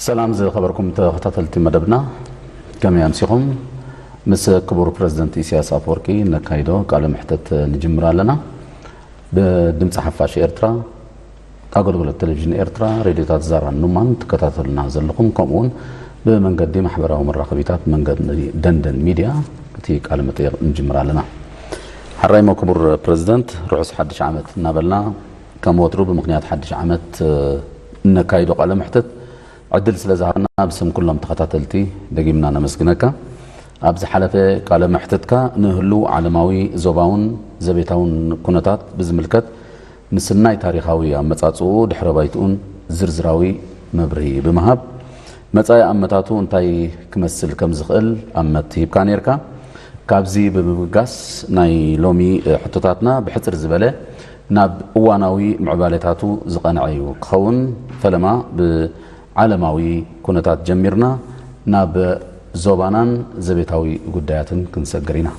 ሰላም ዝኸበርኩም ተኸታተልቲ መደብና፣ ከመይ ኣምሲኹም? ምስ ክቡር ፕረዚደንት ኢሳያስ ኣፈወርቂ ነካይዶ ቃለ መሕተት ንጅምር ኣለና። ብድምፂ ሓፋሽ ኤርትራ፣ ኣገልግሎት ቴሌቪዥን ኤርትራ፣ ሬድዮታት ዛራን ኑማን ትከታተሉና ዘለኹም፣ ከምኡውን ብመንገዲ ማሕበራዊ መራኸቢታት መንገዲ ደንደን ሚድያ እቲ ቃለ መጠየቕ ንጅምር ኣለና። ሓራይሞ ክቡር ፕረዚደንት፣ ርሑስ ሓድሽ ዓመት እናበልና፣ ከም ወትሩ ብምኽንያት ሓድሽ ዓመት እነካይዶ ቃለ መሕተት ዕድል ስለ ዝሃብና ብስም ኩሎም ተኸታተልቲ ደጊምና ነመስግነካ። ኣብ ዝሓለፈ ቃለ መሕትትካ ንህሉው ዓለማዊ፣ ዞባውን ዘቤታውን ኩነታት ብዝምልከት ምስናይ ታሪኻዊ ኣመጻጽኡ ድሕረ ባይትኡን ዝርዝራዊ መብርሂ ብምሃብ መጻኢ ኣመታቱ እንታይ ክመስል ከም ዝኽእል ኣመት ሂብካ ነይርካ። ካብዚ ብምብጋስ ናይ ሎሚ ሕቶታትና ብሕጽር ዝበለ ናብ እዋናዊ ምዕባሌታቱ ዝቐንዐ እዩ ክኸውን። ፈለማ ብዓለማዊ ኩነታት ጀሚርና ናብ ዞባናን ዘቤታዊ ጉዳያትን ክንሰግር ኢና።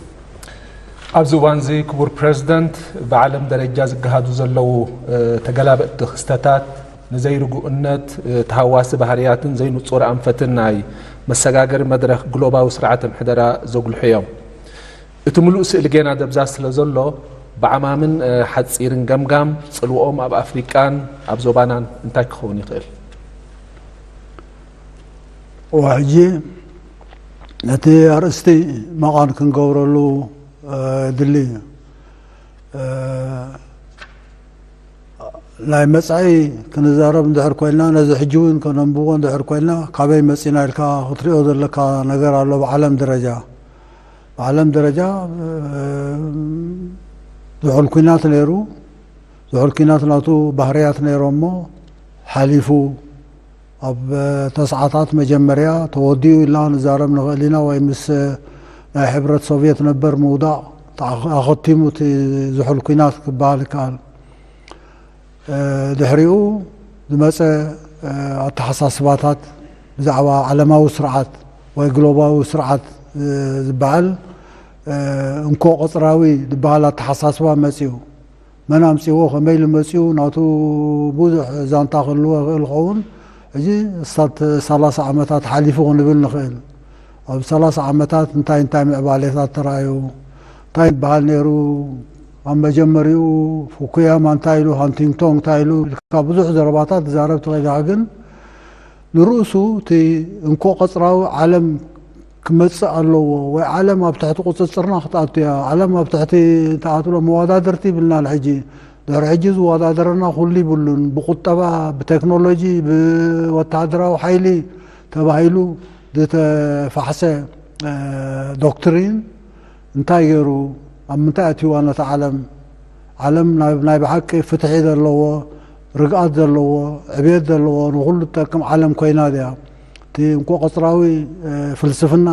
ኣብዚ እዋን እዚ ክቡር ፕረዚደንት፣ ብዓለም ደረጃ ዝገሃዱ ዘለዉ ተገላበጥቲ ክስተታት ንዘይርጉእነት፣ ተሃዋሲ ባህርያትን ዘይንጹር ኣንፈትን ናይ መሰጋገሪ መድረኽ ግሎባዊ ስርዓተ ምሕደራ ዘጉልሑ እዮም። እቲ ምሉእ ስእሊ ጌና ደብዛዝ ስለ ዘሎ፣ ብዓማምን ሓጺርን ገምጋም ጽልውኦም ኣብ ኣፍሪቃን ኣብ ዞባናን እንታይ ክኸውን ይኽእል? ሕጂ ነቲ ኣርእስቲ መቓን ክንገብረሉ ድሊ እዩ። ናይ መጻኢ ክንዛረብ እንድሕር ኮይንና፣ ነዚ ሕጂ እውን ከነንብቦ እንድሕር ኮይንና፣ ካበይ መጺና ኢልካ ክትሪኦ ዘለካ ነገር ኣሎ። ብዓለም ደረጃ፣ ብዓለም ደረጃ ዝሑል ኲናት ነይሩ። ዝሑል ኲናት ናቱ ባህርያት ነይሮሞ፣ ሓሊፉ፣ ኣብ ተስዓታት መጀመርያ ተወዲኡ ኢልና ንዛረብ ንኽእል ኢና፣ ወይ ምስ ናይ ሕብረት ሶቭየት ነበር ምውዳቕ ኣኸቲሙ እቲ ዝሑል ኲናት ክበሃል ይከኣል። ድሕሪኡ ዝመፀ ኣተሓሳስባታት ብዛዕባ ዓለማዊ ስርዓት ወይ ግሎባዊ ስርዓት ዝበሃል እንኮ ቅፅራዊ ዝበሃል ኣተሓሳስባ መፅኡ። መን ኣምፅዎ፣ ከመይ ኢሉ መፅኡ፣ ናቱ ብዙሕ ዛንታ ክህልዎ ይኽእል ይኸውን። ሕጂ ክሳብ ሰላሳ ዓመታት ሓሊፉ ክንብል ንኽእል። ኣብ ሰላሳ ዓመታት እንታይ እንታይ ምዕባሌታት ተራእዩ፣ እንታይ ይበሃል ነይሩ፣ ኣብ መጀመሪኡ ፉኩያማ እንታይ ኢሉ፣ ሃንቲንግቶን እንታይ ኢሉ ኢልካ ብዙሕ ዘረባታት ትዛረብ ትኽእል ኢኻ። ግን ንርእሱ እቲ እንኮ ቀጽራዊ ዓለም ክመጽእ ኣለዎ ወይ ዓለም ኣብ ትሕቲ ቁጽጽርና ክትኣቱ እያ። ዓለም ኣብ ትሕቲ እንተኣትሎ መወዳድርቲ ይብልናል። ሕጂ ድሕሪ ሕጂ ዝወዳደረና ኩሉ ይብሉን፣ ብቁጠባ፣ ብቴክኖሎጂ፣ ብወተሃደራዊ ሓይሊ ተባሂሉ ዝተፋሕሰ ዶክትሪን እንታይ ገይሩ? ኣብ ምንታይ ኣትይዋ ነታ ዓለም? ዓለም ናይ ብሓቂ ፍትሒ ዘለዎ፣ ርግኣት ዘለዎ፣ ዕብየት ዘለዎ፣ ንኹሉ ትጠቅም ዓለም ኮይና ድያ? እቲ እንኮ ቀጽራዊ ፍልስፍና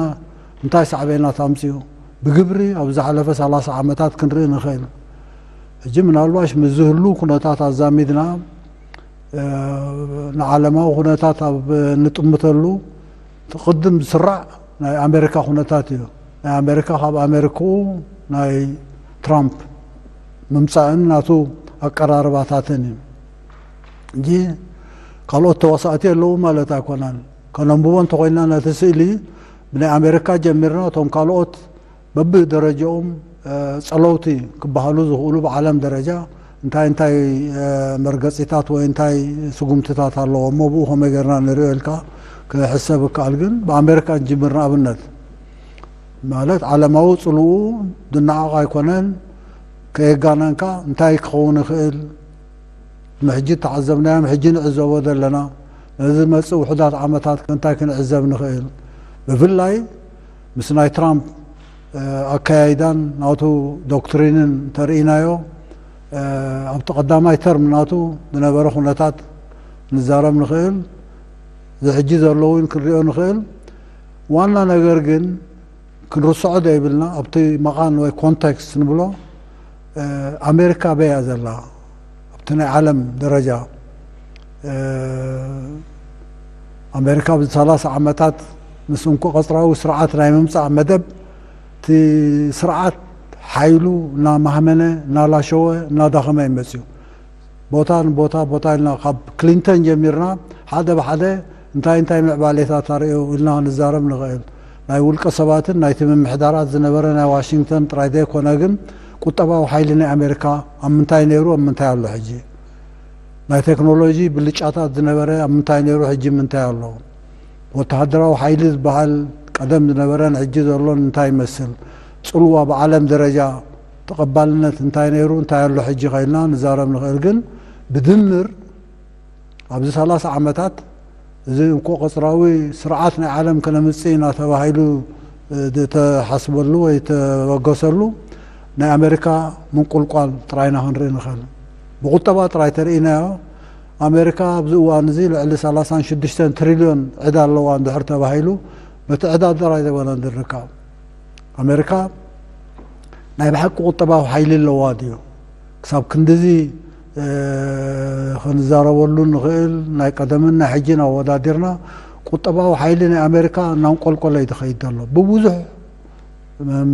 እንታይ ሳዕቤናት ኣምጺኡ? ብግብሪ ኣብ ዝሓለፈ ሰላሳ ዓመታት ክንርኢ ንኽእል። ሕጂ ምናልባሽ ምስ ዝህሉ ኩነታት ኣዛሚድና ንዓለማዊ ኩነታት ኣብ ንጥምተሉ እቲ ቅድም ዝስራዕ ናይ ኣሜሪካ ኩነታት እዩ። ናይ ኣሜሪካ ካብ ኣሜሪክኡ ናይ ትራምፕ ምምፃእን ናቱ ኣቀራርባታትን እዩ እንጂ ካልኦት ተዋሳእቲ የለዉ ማለት ኣይኮነን። ከነንብቦ እንተኮይና ነቲ ስእሊ ብናይ ኣሜሪካ ጀሚርና እቶም ካልኦት በብደረጃኦም ጸለውቲ ክበሃሉ ዝኽእሉ ብዓለም ደረጃ እንታይ እንታይ መርገጺታት ወይ እንታይ ስጉምትታት ኣለዎ እሞ ብኡ ከመይ ጌርና ንሪኦ ኢልካ ክሕሰብ ይከኣል። ግን ብኣሜሪካ ንጅምር ንኣብነት ማለት ዓለማዊ ጽልኡ ዝነዓቕ ኣይኮነን። ከየጋነንካ እንታይ ክኸውን ይኽእል? ምሕጂ ተዓዘብናዮም፣ ሕጂ ንዕዘቦ ዘለና። ነዚ ዝመጽእ ውሑዳት ዓመታት እንታይ ክንዕዘብ ንኽእል? ብፍላይ ምስ ናይ ትራምፕ ኣከያይዳን ናቱ ዶክትሪንን እንተርኢናዮ ኣብቲ ቀዳማይ ተርም ናቱ ዝነበረ ኩነታት ንዛረብ ንኽእል። እዚ ሕጂ ዘሎ እውን ክንሪኦ ንኽእል። ዋና ነገር ግን ክንርስዖ ዘይብልና ኣብቲ መቓን ወይ ኮንቴክስት ንብሎ ኣሜሪካ በያ ዘላ ኣብቲ ናይ ዓለም ደረጃ ኣሜሪካ ብ ሰላሳ ዓመታት ምስ እንኮ ቀጽራዊ ስርዓት ናይ ምምጻእ መደብ እቲ ስርዓት ሓይሉ እናማህመነ እናላሸወ እናዳኸመ እዩ መፅዩ። ቦታ ንቦታ ቦታ ኢልና ካብ ክሊንተን ጀሚርና ሓደ ብሓደ እንታይ እንታይ ምዕባሌታት ኣርእዮ ኢልና ክንዛረብ ንኽእል። ናይ ውልቀ ሰባትን ናይቲ ምምሕዳራት ዝነበረ ናይ ዋሽንግተን ጥራይ ዘይኮነ ግን ቁጠባዊ ሓይሊ ናይ ኣሜሪካ ኣብ ምንታይ ነይሩ ኣብ ምንታይ ኣሎ ሕጂ? ናይ ቴክኖሎጂ ብልጫታት ዝነበረ ኣብ ምንታይ ነይሩ ሕጂ ምንታይ ኣሎ? ወተሃደራዊ ሓይሊ ዝበሃል ቀደም ዝነበረን ሕጂ ዘሎን እንታይ ይመስል? ጽልዋ ብዓለም ደረጃ ተቐባልነት እንታይ ነይሩ እንታይ ኣሎ ሕጂ ከኢልና ንዛረብ ንኽእል። ግን ብድምር ኣብዚ ሰላሳ ዓመታት እዚ እንኮ ቀጽራዊ ስርዓት ናይ ዓለም ከነምጽእ ኢና ተባሂሉ ዝተሓስበሉ ወይ ተበገሰሉ ናይ ኣሜሪካ ምንቁልቋል ጥራይና ክንርኢ ንኽእል። ብቁጠባ ጥራይ ተርእናዮ ኣሜሪካ ኣብዚ እዋን እዚ ልዕሊ ሰላሳን ሽዱሽተን ትሪልዮን ዕዳ ኣለዋ እንድሕር ተባሂሉ በቲ ዕዳ ጥራይ ዘበነ ዝርከብ ኣሜሪካ ናይ ብሓቂ ቁጠባዊ ሓይሊ ኣለዋ ድዩ? ክሳብ ክንድዚ ክንዛረበሉ ንኽእል ናይ ቀደምን ናይ ሕጂን ኣወዳዲርና ቁጠባዊ ሓይሊ ናይ ኣሜሪካ እናንቆልቆለ እዩ ዝኸይድ ዘሎ ብብዙሕ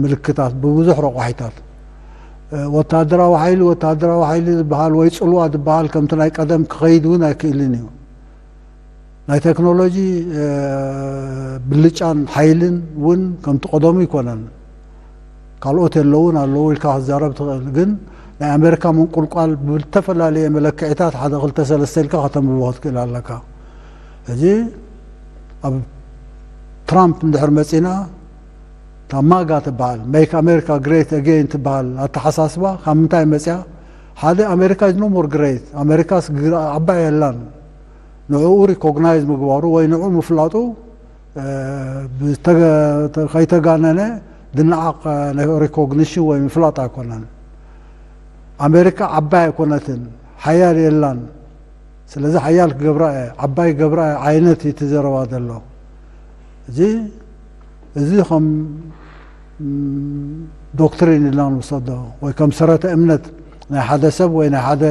ምልክታት ብብዙሕ ረቋሒታት። ወታደራዊ ሓይሊ ወታደራዊ ሓይሊ ዝበሃል ወይ ፅልዋ ዝበሃል ከምቲ ናይ ቀደም ክኸይድ እውን ኣይክእልን እዩ። ናይ ቴክኖሎጂ ብልጫን ሓይልን እውን ከምቲ ቀደሙ ኣይኮነን። ካልኦት የለውን ኣለዉ ኢልካ ክትዛረብ ትኽእል፣ ግን ናይ ኣሜሪካ ምንቁልቋል ብዝተፈላለየ መለክዒታት ሓደ ክልተ ሰለስተ ኢልካ ከተንብቦ ክትክእል ኣለካ። እዚ ኣብ ትራምፕ እንድሕር መፂና እታ ማጋ ትበሃል make America great again ትበሃል ኣተሓሳስባ ካብ ምንታይ መፅያ? ሓደ ኣሜሪካ is no more great ኣሜሪካስ ዓባይ የላን ንዕኡ ሪኮግናይዝ ምግባሩ ወይ ንዑ ምፍላጡ ከይተጋነነ ዝነዓቕ ሪኮግኒሽን ወይ ምፍላጥ ኣይኮነን። ኣሜሪካ ዓባይ ኣይኮነትን፣ ሓያል የላን። ስለዚ ሓያል ክገብራ እየ፣ ዓባይ ክገብራ እየ ዓይነት እዩ እቲ ዘረባ ዘሎ። እዚ እዚ ከም ዶክትሪን ኢልና ንውሰዶ ወይ ከም ሰረተ እምነት ናይ ሓደ ሰብ ወይ ናይ ሓደ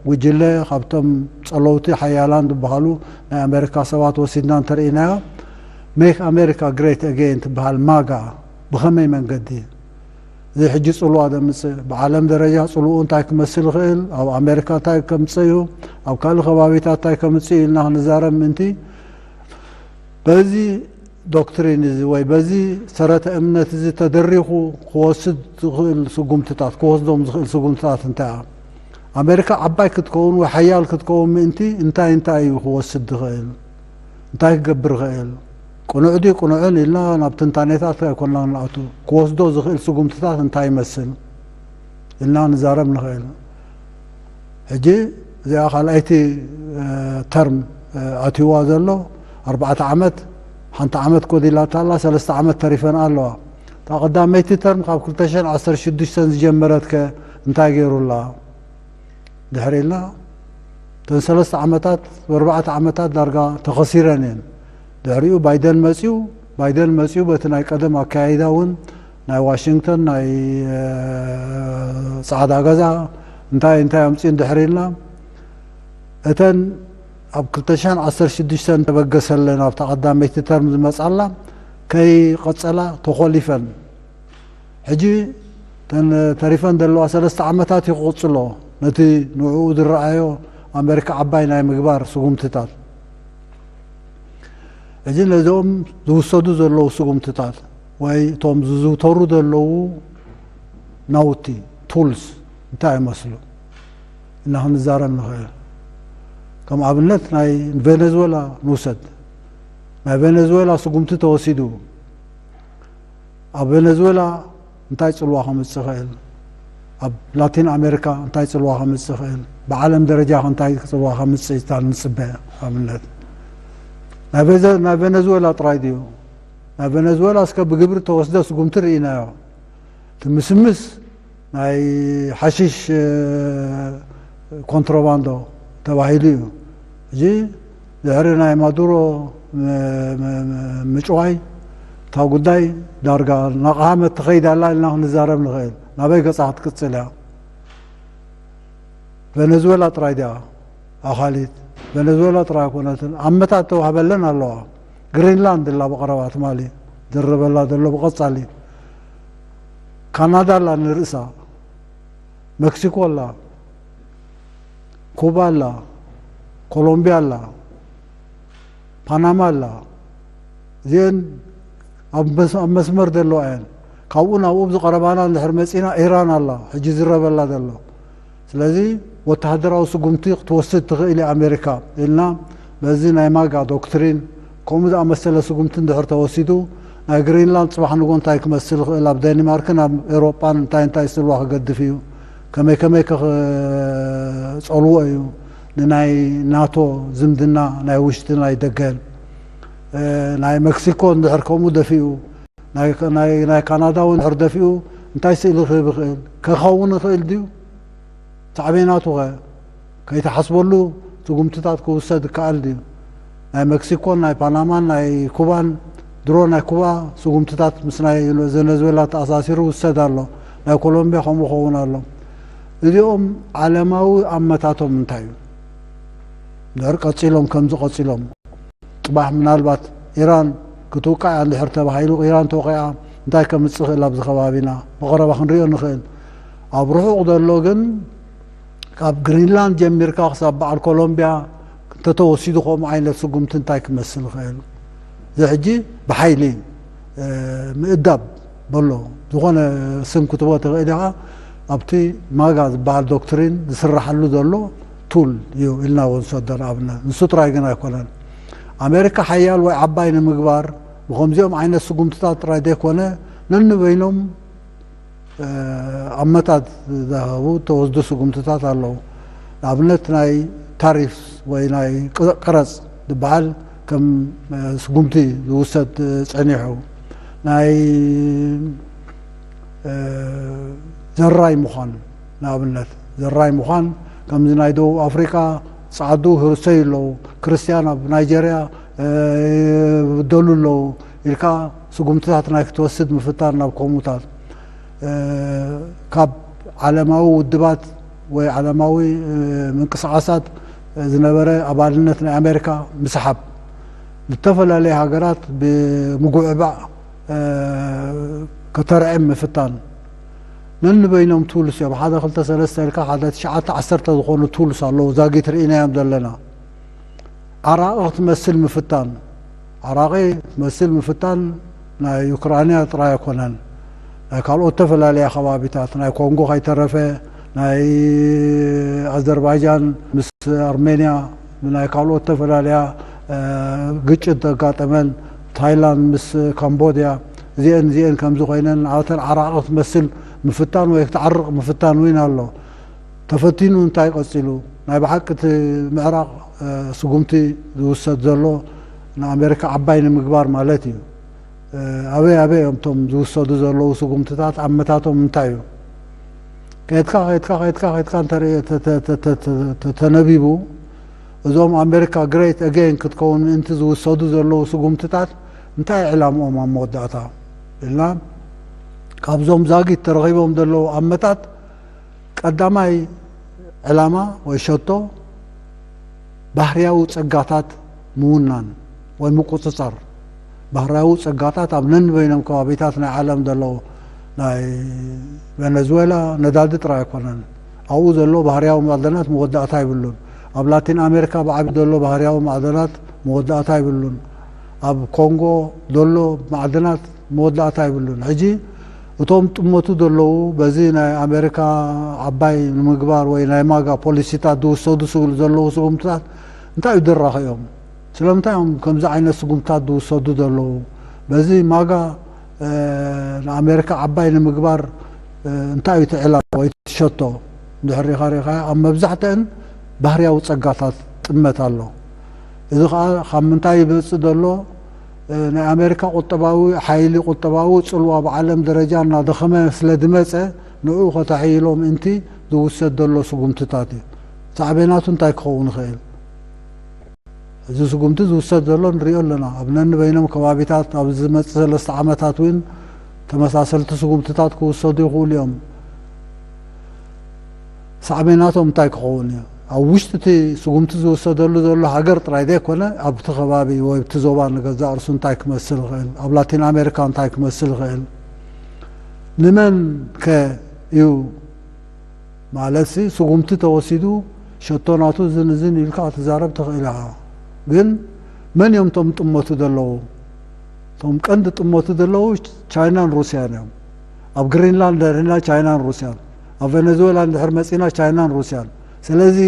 ጉጅለ ካብቶም ጸለውቲ ሓያላን ዝበሃሉ ናይ ኣሜሪካ ሰባት ወሲድና እንተርኢናዮ make America great again ትበሃል ማጋ ብኸመይ መንገዲ እዚ ሕጂ ጽልዋ ዘምጽእ ብዓለም ደረጃ ጽልኡ እንታይ ክመስል ይኽእል ኣብ ኣሜሪካ እንታይ ከምጽእ እዩ ኣብ ካልእ ከባቢታት እንታይ ከምጽእ እዩ ኢልና ክንዛረብ ምእንቲ በዚ ዶክትሪን እዚ ወይ በዚ ሰረተ እምነት እዚ ተደሪኹ ክወስድ ዝኽእል ስጉምትታት ክወስዶም ዝኽእል ስጉምትታት እንታይ እያ? ኣሜሪካ ዓባይ ክትከውን ወይ ሓያል ክትከውን ምእንቲ እንታይ እንታይ እዩ ክወስድ ዝኽእል? እንታይ ክገብር ይኽእል? ቅኑዕ ድዩ ቅኑዕን ኢልና ናብ ትንታኔታት ኣይኮንና ንኣቱ። ክወስዶ ዝኽእል ስጉምትታት እንታይ ይመስል? ኢልና ንዛረብ ንኽእል። ሕጂ እዚኣ ካልኣይቲ ተርም ኣትይዋ ዘሎ ኣርባዕተ ዓመት ሓንቲ ዓመት ኮዲላታ ኣላ ሰለስተ ዓመት ተሪፈን ኣለዋ። እታ ቀዳመይቲ ተርም ካብ ክልተ ሽሕን ዓሰርተ ሽዱሽተን ዝጀመረት ከ እንታይ ገይሩላ? ድሕሪ ኢልና እተን ሰለስተ ዓመታት ኣርባዕተ ዓመታት ዳርጋ ተኸሲረን እየን። ድሕሪኡ ባይደን መፅዩ ባይደን መፅዩ በቲ ናይ ቀደም ኣካያይዳ እውን ናይ ዋሽንግተን ናይ ፃዕዳ ገዛ እንታይ እንታይ ኣምፅኡ እንድሕር ኢልና እተን ኣብ ክልተ ሽሕን ዓሰርተ ሽዱሽተን ተበገሰለን ኣብታ ቀዳመይቲ ተርም ዝመፃላ ከይቐፀላ ተኾሊፈን ሕጂ እተን ተሪፈን ዘለዋ ሰለስተ ዓመታት እዩ ክቕፅሎ ነቲ ንዕኡ ዝረኣዮ ኣሜሪካ ዓባይ ናይ ምግባር ስጉምትታት ሕጂ ነዚኦም ዝውሰዱ ዘለዉ ስጉምትታት ወይ እቶም ዝዝውተሩ ዘለዉ ናውቲ ቱልስ እንታይ ይመስሉ እና ክንዛረብ ንኽእል። ከም ኣብነት ናይ ቬነዝዌላ ንውሰድ። ናይ ቬነዝዌላ ስጉምቲ ተወሲዱ ኣብ ቬነዝዌላ እንታይ ፅልዋ ከምፅእ ይኽእል? ኣብ ላቲን ኣሜሪካ እንታይ ፅልዋ ከምፅእ ይኽእል? ብዓለም ደረጃ እንታይ ፅልዋ ከምፅእ ይታል ንፅበ ኣብነት ናይ ቬዘ- ናይ ቬነዝዌላ ጥራይ ድዩ? ናይ ቬነዝዌላ እስከ ብግብሪ ተወስደ ስጉምቲ ርኢናዮ። እቲ ምስምስ ናይ ሓሽሽ ኮንትሮባንዶ ተባሂሉ እዩ። እዚ ድሕሪ ናይ ማዱሮ ምጭዋይ እታ ጉዳይ ዳርጋ ናቕሃመት ትኸይድ ኣላ ኢልና ክንዛረብ ንኽእል። ናበይ ገጻ ክትቅጽል እያ? ቨነዝዌላ ጥራይ ድያ ኣኻሊት? ቨነዝዌላ ጥራይ ኣይኮነትን፣ ኣመታት ተዋህበለን ኣለዋ። ግሪንላንድ እላ ብቐረባ ትማሊ ዝርበላ ዘሎ ብቐጻሊ። ካናዳ ኣላ ንርእሳ፣ መክሲኮ ኣላ፣ ኩባ ኣላ፣ ኮሎምቢያ ኣላ። ፓናማ ኣላ። እዚአን ኣብ መስመር ዘለዋ እየን። ካብኡ ናብኡ ብዝቐረባና እንድሕር መፂና ኢራን ኣላ ሕጂ ዝረበላ ዘሎ። ስለዚ ወተሃደራዊ ስጉምቲ ክትወስድ ትኽእል እያ ኣሜሪካ ኢልና በዚ ናይ ማጋ ዶክትሪን ከምኡ ዝኣመሰለ ስጉምቲ እንድሕር ተወሲዱ ናይ ግሪንላንድ ፅባሕ ንጎ እንታይ ክመስል ይኽእል ኣብ ደኒማርክን ኣብ ኤውሮጳን እንታይ እንታይ ስልዋ ክገድፍ እዩ ከመይ ከመይ ከ ክፀልዎ እዩ ንናይ ናቶ ዝምድና ናይ ውሽጢ ናይ ደገን ናይ መክሲኮ እንድሕር ከምኡ ደፊኡ ናይ ካናዳ እውን ድሕር ደፊኡ እንታይ ስእሊ ክህብ ይኽእል ከኸውን ይኽእል ድዩ ሳዕቤናቱ ኸ ከይተሓስበሉ ስጉምትታት ክውሰድ ይከኣል ድዩ ናይ መክሲኮን ናይ ፓናማን ናይ ኩባን ድሮ ናይ ኩባ ስጉምትታት ምስ ናይ ቬነዝዌላ ተኣሳሲሩ ውሰድ ኣሎ ናይ ኮሎምቢያ ከምኡ ኸውን ኣሎ እዚኦም ዓለማዊ ኣመታቶም እንታይ እዩ ድሕር ቀፂሎም ከምዚ ቀፂሎም ፅባሕ ምናልባት ኢራን ክትውቃዕ እያ እንድሕር ተባሂሉ ኢራን ተወቂዓ እንታይ ከምፅእ ይኽእል ኣብዚ ከባቢና ብቐረባ ክንሪኦ ንኽእል ኣብ ርሑቕ ዘሎ ግን ካብ ግሪንላንድ ጀሚርካ ክሳብ በዓል ኮሎምቢያ እንተተወሲዱ ከምኡ ዓይነት ስጉምቲ እንታይ ክመስል ይኽእል እዚ ሕጂ ብሓይሊ ምእዳብ በሎ ዝኾነ ስም ክትቦ ትኽእል ኢኻ ኣብቲ ማጋ ዝበሃል ዶክትሪን ዝስራሓሉ ዘሎ ቱል እዩ ኢልና ክንሰዶ ንኣብነት ንሱ ጥራይ ግን ኣይኮነን ኣሜሪካ ሓያል ወይ ዓባይ ንምግባር ብከምዚኦም ዓይነት ስጉምትታት ጥራይ ዘይኮነ ነንበይኖም ኣመታት ዝሃቡ ተወስዱ ስጉምትታት ኣለዉ ንኣብነት ናይ ታሪፍ ወይ ናይ ቀረፅ ዝበሃል ከም ስጉምቲ ዝውሰድ ፀኒሑ ናይ ዘራይ ምዃን ንኣብነት ዘራይ ምዃን ከምዚ ናይ ደቡብ ኣፍሪቃ ፃዓዱ ህርሰይ ኣለዉ ክርስትያን ኣብ ናይጀርያ ይብደሉ ኣለዉ ኢልካ ስጉምትታት ናይ ክትወስድ ምፍታን ናብ ከምኡታት ካብ ዓለማዊ ውድባት ወይ ዓለማዊ ምንቅስቃሳት ዝነበረ ኣባልነት ናይ ኣሜሪካ ምስሓብ ዝተፈላለዩ ሃገራት ብምጉዕባዕ ከተርዕም ምፍታን ነንበይኖም ቱልስ እዮም ሓደ ክልተ ሰለስተ ኢልካ ሓደ ትሽዓተ ዓሰርተ ዝኾኑ ቱልስ ኣለዉ ዛጊት ርኢናዮም ዘለና ዓራቒ ክትመስል ምፍታን ዓራቒ ክትመስል ምፍታን ናይ ዩክራንያ ጥራይ ኣይኮነን ናይ ካልኦት ተፈላለያ ከባቢታት ናይ ኮንጎ ከይተረፈ ናይ ኣዘርባይጃን ምስ ኣርሜንያ ናይ ካልኦት ተፈላለያ ግጭት ዘጋጠመን ታይላንድ ምስ ካምቦድያ እዚአን እዚአን ከምዚ ኮይነን ንኣተን ዓራቒ ክትመስል ምፍታን ወይ ክትዓርቕ ምፍታን እውን ኣሎ ተፈቲኑ እንታይ ቀፂሉ ናይ ብሓቂ እቲ ምዕራቕ ስጉምቲ ዝውሰድ ዘሎ ንኣሜሪካ ዓባይ ንምግባር ማለት እዩ ኣበይ ኣበይ እዮም እቶም ዝውሰዱ ዘለዉ ስጉምትታት ኣመታቶም እንታይ እዩ ከድካ ከድካ ከድካ ከድካ እንተተነቢቡ እዞም ኣሜሪካ ግሬት ኣገይን ክትከውን ምእንቲ ዝውሰዱ ዘለዉ ስጉምትታት እንታይ ዕላምኦም ኣብ መወዳእታ ኢልና ካብዞም ዛጊት ተረኺቦም ዘለዉ ኣመታት ቀዳማይ ዕላማ ወይ ሸቶ ባህርያዊ ጸጋታት ምውናን ወይ ምቁጽጻር ባህርያዊ ጸጋታት ኣብ ነንበይኖም ከባቢታት ናይ ዓለም ዘለዉ ናይ ቬነዝዌላ ነዳዲ ጥራይ ኣይኮነን ኣብኡ ዘሎ ባህርያዊ ማዕደናት መወዳእታ ይብሉን ኣብ ላቲን ኣሜሪካ ብዓቢ ዘሎ ባህርያዊ ማዕደናት መወዳእታ ይብሉን ኣብ ኮንጎ ዘሎ ማዕደናት መወዳእታ ይብሉን ሕጂ እቶም ጥመቱ ዘለዉ በዚ ናይ ኣሜሪካ ዓባይ ንምግባር ወይ ናይ ማጋ ፖሊሲታት ዝውሰዱ ስብል ዘለዉ ስጉምትታት እንታይ እዩ ድራኺ እዮም ስለምንታይ እዮም ከምዚ ዓይነት ስጉምትታት ዝውሰዱ ዘለዉ በዚ ማጋ ንኣሜሪካ ዓባይ ንምግባር እንታይ እዩ ትዕላ ወይ ትሸቶ እንድሕር ሪኻ ሪኻ ኣብ መብዛሕትአን ባህርያዊ ጸጋታት ጥመት ኣሎ እዚ ከዓ ካብ ምንታይ ይመፅእ ዘሎ ናይ ኣሜሪካ ቁጠባዊ ሓይሊ ቁጠባዊ ፅልዋ ብዓለም ደረጃ እናደኸመ ስለ ዝመፀ ንኡ ከተሕይሎ ምእንቲ ዝውሰድ ዘሎ ስጉምትታት እዩ ሳዕቤናቱ እንታይ ክኸውን ይኽእል እዚ ስጉምቲ ዝውሰድ ዘሎ ንሪኦ ኣለና ኣብ ነንበይኖም ከባቢታት ኣብ ዝመፅእ ሰለስተ ዓመታት እውን ተመሳሰልቲ ስጉምትታት ክውሰዱ ይኽእሉ እዮም ሳዕቤናቶም እንታይ ክኸውን እዩ ኣብ ውሽጢ እቲ ስጉምቲ ዝውሰደሉ ዘሎ ሃገር ጥራይ ዘይኮነ ኣብቲ ከባቢ ወይ ኣብቲ ዞባ ንገዛእ ርሱ እንታይ ክመስል ይኽእል ኣብ ላቲን ኣሜሪካ እንታይ ክመስል ይኽእል ንመን ከ እዩ ማለት ሲ ስጉምቲ ተወሲዱ ሸቶ ናቱ እዝን እዝን ኢልካ ክትዛረብ ትኽእል ኢኻ ግን መን እዮም እቶም ጥመቱ ዘለዉ? እቶም ቀንዲ ጥመቱ ዘለዉ ቻይናን ሩስያን እዮም። ኣብ ግሪንላንድ ድሕርና ቻይናን ሩስያን፣ ኣብ ቬነዙዌላ እንድሕር መጺና ቻይናን ሩስያን። ስለዚ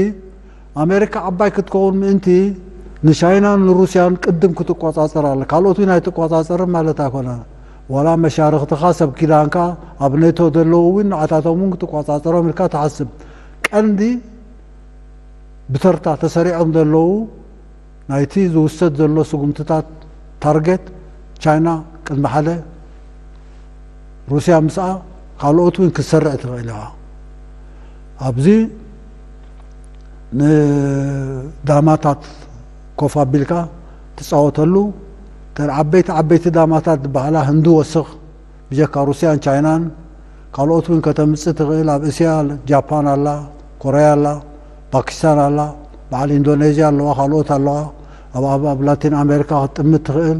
ኣሜሪካ ዓባይ ክትከውን ምእንቲ ንቻይናን ንሩስያን ቅድም ክትቆጻጸር ኣለ። ካልኦት እውን ኣይትቆጻጸርን ማለት ኣይኮነን። ዋላ መሻርኽትኻ ሰብ ኪዳንካ ኣብ ኔቶ ዘለዉ እውን ንዓታቶም እውን ክትቆጻጸሮም ኢልካ ትሓስብ። ቀንዲ ብተርታ ተሰሪዖም ዘለዉ ናይቲ ዝውሰድ ዘሎ ስጉምትታት ታርጌት ቻይና ቅድሚ ሓደ፣ ሩስያ ምስኣ፣ ካልኦት እውን ክትሰርዕ ትኽእል ኢኻ። ኣብዚ ንዳማታት ኮፍ ኣቢልካ ትጻወተሉ፣ እተን ዓበይቲ ዓበይቲ ዳማታት ዝበሃላ ህንዲ ወስኽ፣ ብጀካ ሩስያን ቻይናን ካልኦት እውን ከተምጽእ ትኽእል። ኣብ እስያ ጃፓን ኣላ፣ ኮርያ ኣላ፣ ፓኪስታን ኣላ፣ በዓል ኢንዶኔዥያ ኣለዋ፣ ካልኦት ኣለዋ። ኣብ፣ ኣብ፣ ኣብ ላቲን ኣሜሪካ ክትጥምት ትኽእል።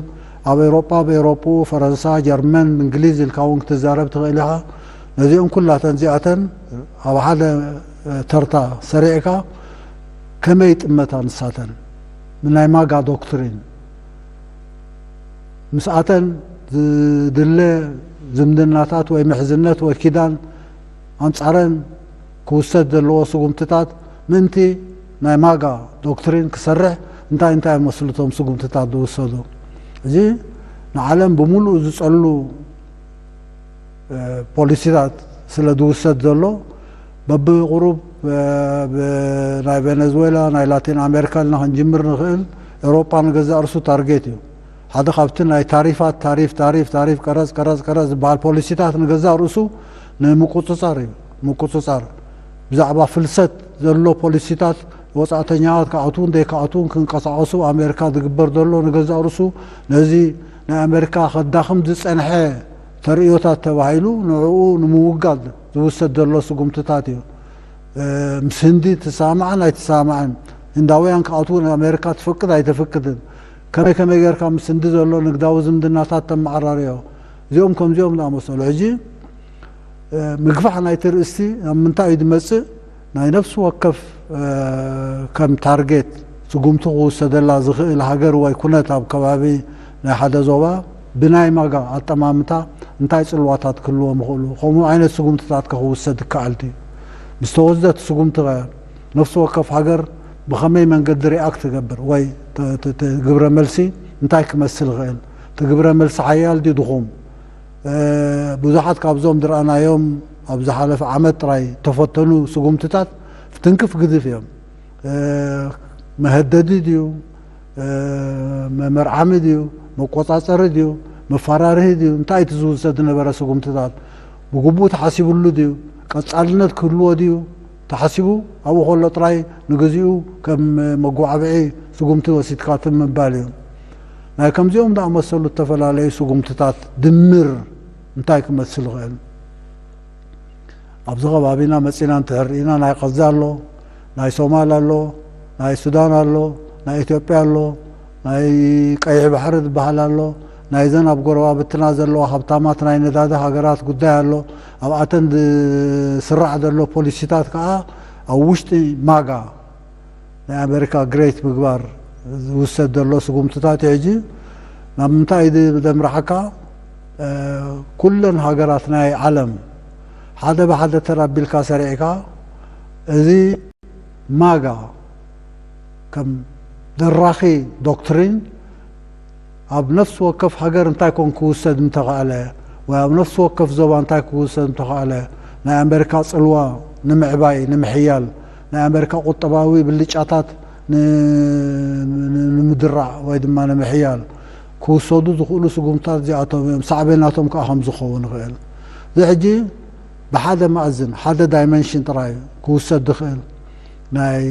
ኣብ ኤውሮጳ፣ ኣብ ኤውሮጳ፣ ፈረንሳ፣ ጀርመን፣ እንግሊዝ ኢልካ እውን ክትዛረብ ትኽእል ኢኻ። ነዚኦም ኩላተን እዚኣተን ኣብ ሓደ፣ እ፣ ተርታ ሰሪዕካ ከመይ ይጥመታ ንሳተን? ናይ ማጋ ዶክትሪን ምስኣተን ዝድለ ዝምድናታት ወይ ምሕዝነት ወይ ኪዳን ኣንጻረን ክውሰድ ዘለዎ ስጉምትታት ምእንቲ ናይ ማጋ ዶክትሪን ክሰርሕ እንታይ እንታይ ይመስሉ እቶም ስጉምትታት ዝውሰዱ? እዚ ንዓለም ብምሉኡ ዝጸሉ እ፣ ፖሊሲታት ስለ ዝውሰድ ዘሎ በብቁሩብ፣ እ፣ ብ-፣ ናይ ቬነዙዌላ፣ ናይ ላቲን ኣሜሪካ ኢልና ክንጅምር ንኽእል። ኤውሮጳ ንገዛእ ርሱ ታርጌት እዩ። ሓደ ካብቲ ናይ ታሪፋት፣ ታሪፍ፣ ታሪፍ፣ ታሪፍ፣ ቀረጽ፣ ቀረጽ፣ ቀረጽ ዝበሃል ፖሊሲታት ንገዛእ ርሱ ንምቁጽጻር እዩ። ምቁጽጻር ብዛዕባ ፍልሰት ዘሎ ፖሊሲታት ወጻእተኛታት ክኣትዉን ዘይክኣትዉን ክንቀሳቐሱ ኣሜሪካ ዝግበር ዘሎ ንገዛእ ርሱ ነዚ ናይ ኣሜሪካ ከዳኽም ዝጸንሐ ተርእዮታት ተባሂሉ ንዕኡ ንምውጋድ ዝውሰድ ዘሎ ስጉምትታት እዩ። እ፣ ምስ ህንዲ ትሰማማዕን ኣይትሰማማዕን፣ ህንዳውያን ክኣትዉ ንኣሜሪካ ትፈቅድ ኣይተፍቅድን፣ ከመይ ከመይ ጌርካ ምስ ህንዲ ዘሎ ንግዳዊ ዝምድናታት ተመዓራርዮ፣ እዚኦም ከምዚኦም ዝኣመሰሉ። ሕጂ እ፣ ምግፋሕ ናይቲ ርእስቲ ናብ ምንታይ እዩ ዝመጽእ? ናይ ነፍሲ ወከፍ፣ እ፣ ከም ታርጌት ስጉምቲ ክውሰደላ ዝኽእል ሃገር ወይ ኩነት ኣብ ከባቢ ናይ ሓደ ዞባ ብናይ ማጋ ኣጠማምታ እንታይ ጽልዋታት ክህልዎም ይኽእሉ? ከምኡ ዓይነት ስጉምትታት ከ ክውሰድ ይከኣል ድዩ? ምስ ተወስደት ስጉምቲ ከ ነፍሲ ወከፍ ሃገር ብኸመይ መንገዲ ሪኣክት ትገብር ወይ ተ-፣ ተ-፣ ተ-፣ ግብረ መልሲ እንታይ ክመስል ይኽእል? እቲ ግብረ መልሲ ሓያል ድዩ ድኹም? እ፣ ብዙሓት ካብዞም ዝረኣናዮም ኣብ ዝሓለፈ ዓመት ጥራይ ተፈተኑ ስጉምትታት ፍትንክፍ ግድፍ እዮም። እ፣ መሀደዲ ድዩ? እ፣ መመርዓሚ ድዩ? መቆጻጸሪ ድዩ? መፈራርሂ ድዩ? እንታይ እቲ ዝውሰድ ዝነበረ ስጉምትታት ብግቡእ ተሓሲብሉ ድዩ? ቀጻልነት ክህልዎ ድዩ? ተሓሲቡ ኣብኡ ከሎ ጥራይ ንግዚኡ ከም መጓዕብዒ ስጉምቲ ወሲድካ ትም ምባል እዩ። ናይ ከምዚኦም ዝኣመሰሉ ዝተፈላለዩ ስጉምትታት ድምር እንታይ ክመስል ይኽእል? ኣብዚ ከባቢና መጺና እንድሕር ርኢና ናይ ቐዛ ኣሎ፣ ናይ ሶማል ኣሎ፣ ናይ ሱዳን ኣሎ፣ ናይ ኢትዮጵያ ኣሎ፣ ናይ ቀይሕ ባሕሪ ዝበሃል ኣሎ፣ ናይዘን ኣብ ጎረባብትና ዘለዋ ሃብታማት ናይ ነዳዲ ሃገራት ጉዳይ ኣሎ። ኣብኣተን ዝስራዕ ዘሎ ፖሊሲታት ከኣ ኣብ ውሽጢ ማጋ ናይ ኣሜሪካ ግሬት ምግባር ዝውሰድ ዘሎ ስጉምትታት እዩ። ሕጂ ናብ ምንታይ እዩ ዘምርሓካ? እ፣ ኩለን ሃገራት ናይ ዓለም ሓደ ብሓደ ተራቢልካ ሰሪዕካ፣ እዚ ማጋ ከም ደራኺ ዶክትሪን ኣብ ነፍሲ ወከፍ ሃገር እንታይ ኮን ክውሰድ እንተኸኣለ፣ ወይ ኣብ ነፍሲ ወከፍ ዞባ እንታይ ክውሰድ እንተኸኣለ፣ ናይ ኣሜሪካ ጽልዋ ንምዕባይ፣ ንምሕያል፣ ናይ ኣሜሪካ ቁጠባዊ ብልጫታት ን-፣ ን-፣ ንምድራዕ ወይ ድማ ንምሕያል ክውሰዱ ዝኽእሉ ስጉምታት እዚኣቶም እዮም። ሳዕቤናቶም ከኣ ከም ዝኸውን ይኽእል። እዚ ሕጂ ብሓደ ማእዝን፣ ሓደ ዳይመንሽን ጥራይ ክውሰድ ዝኽእል። ናይ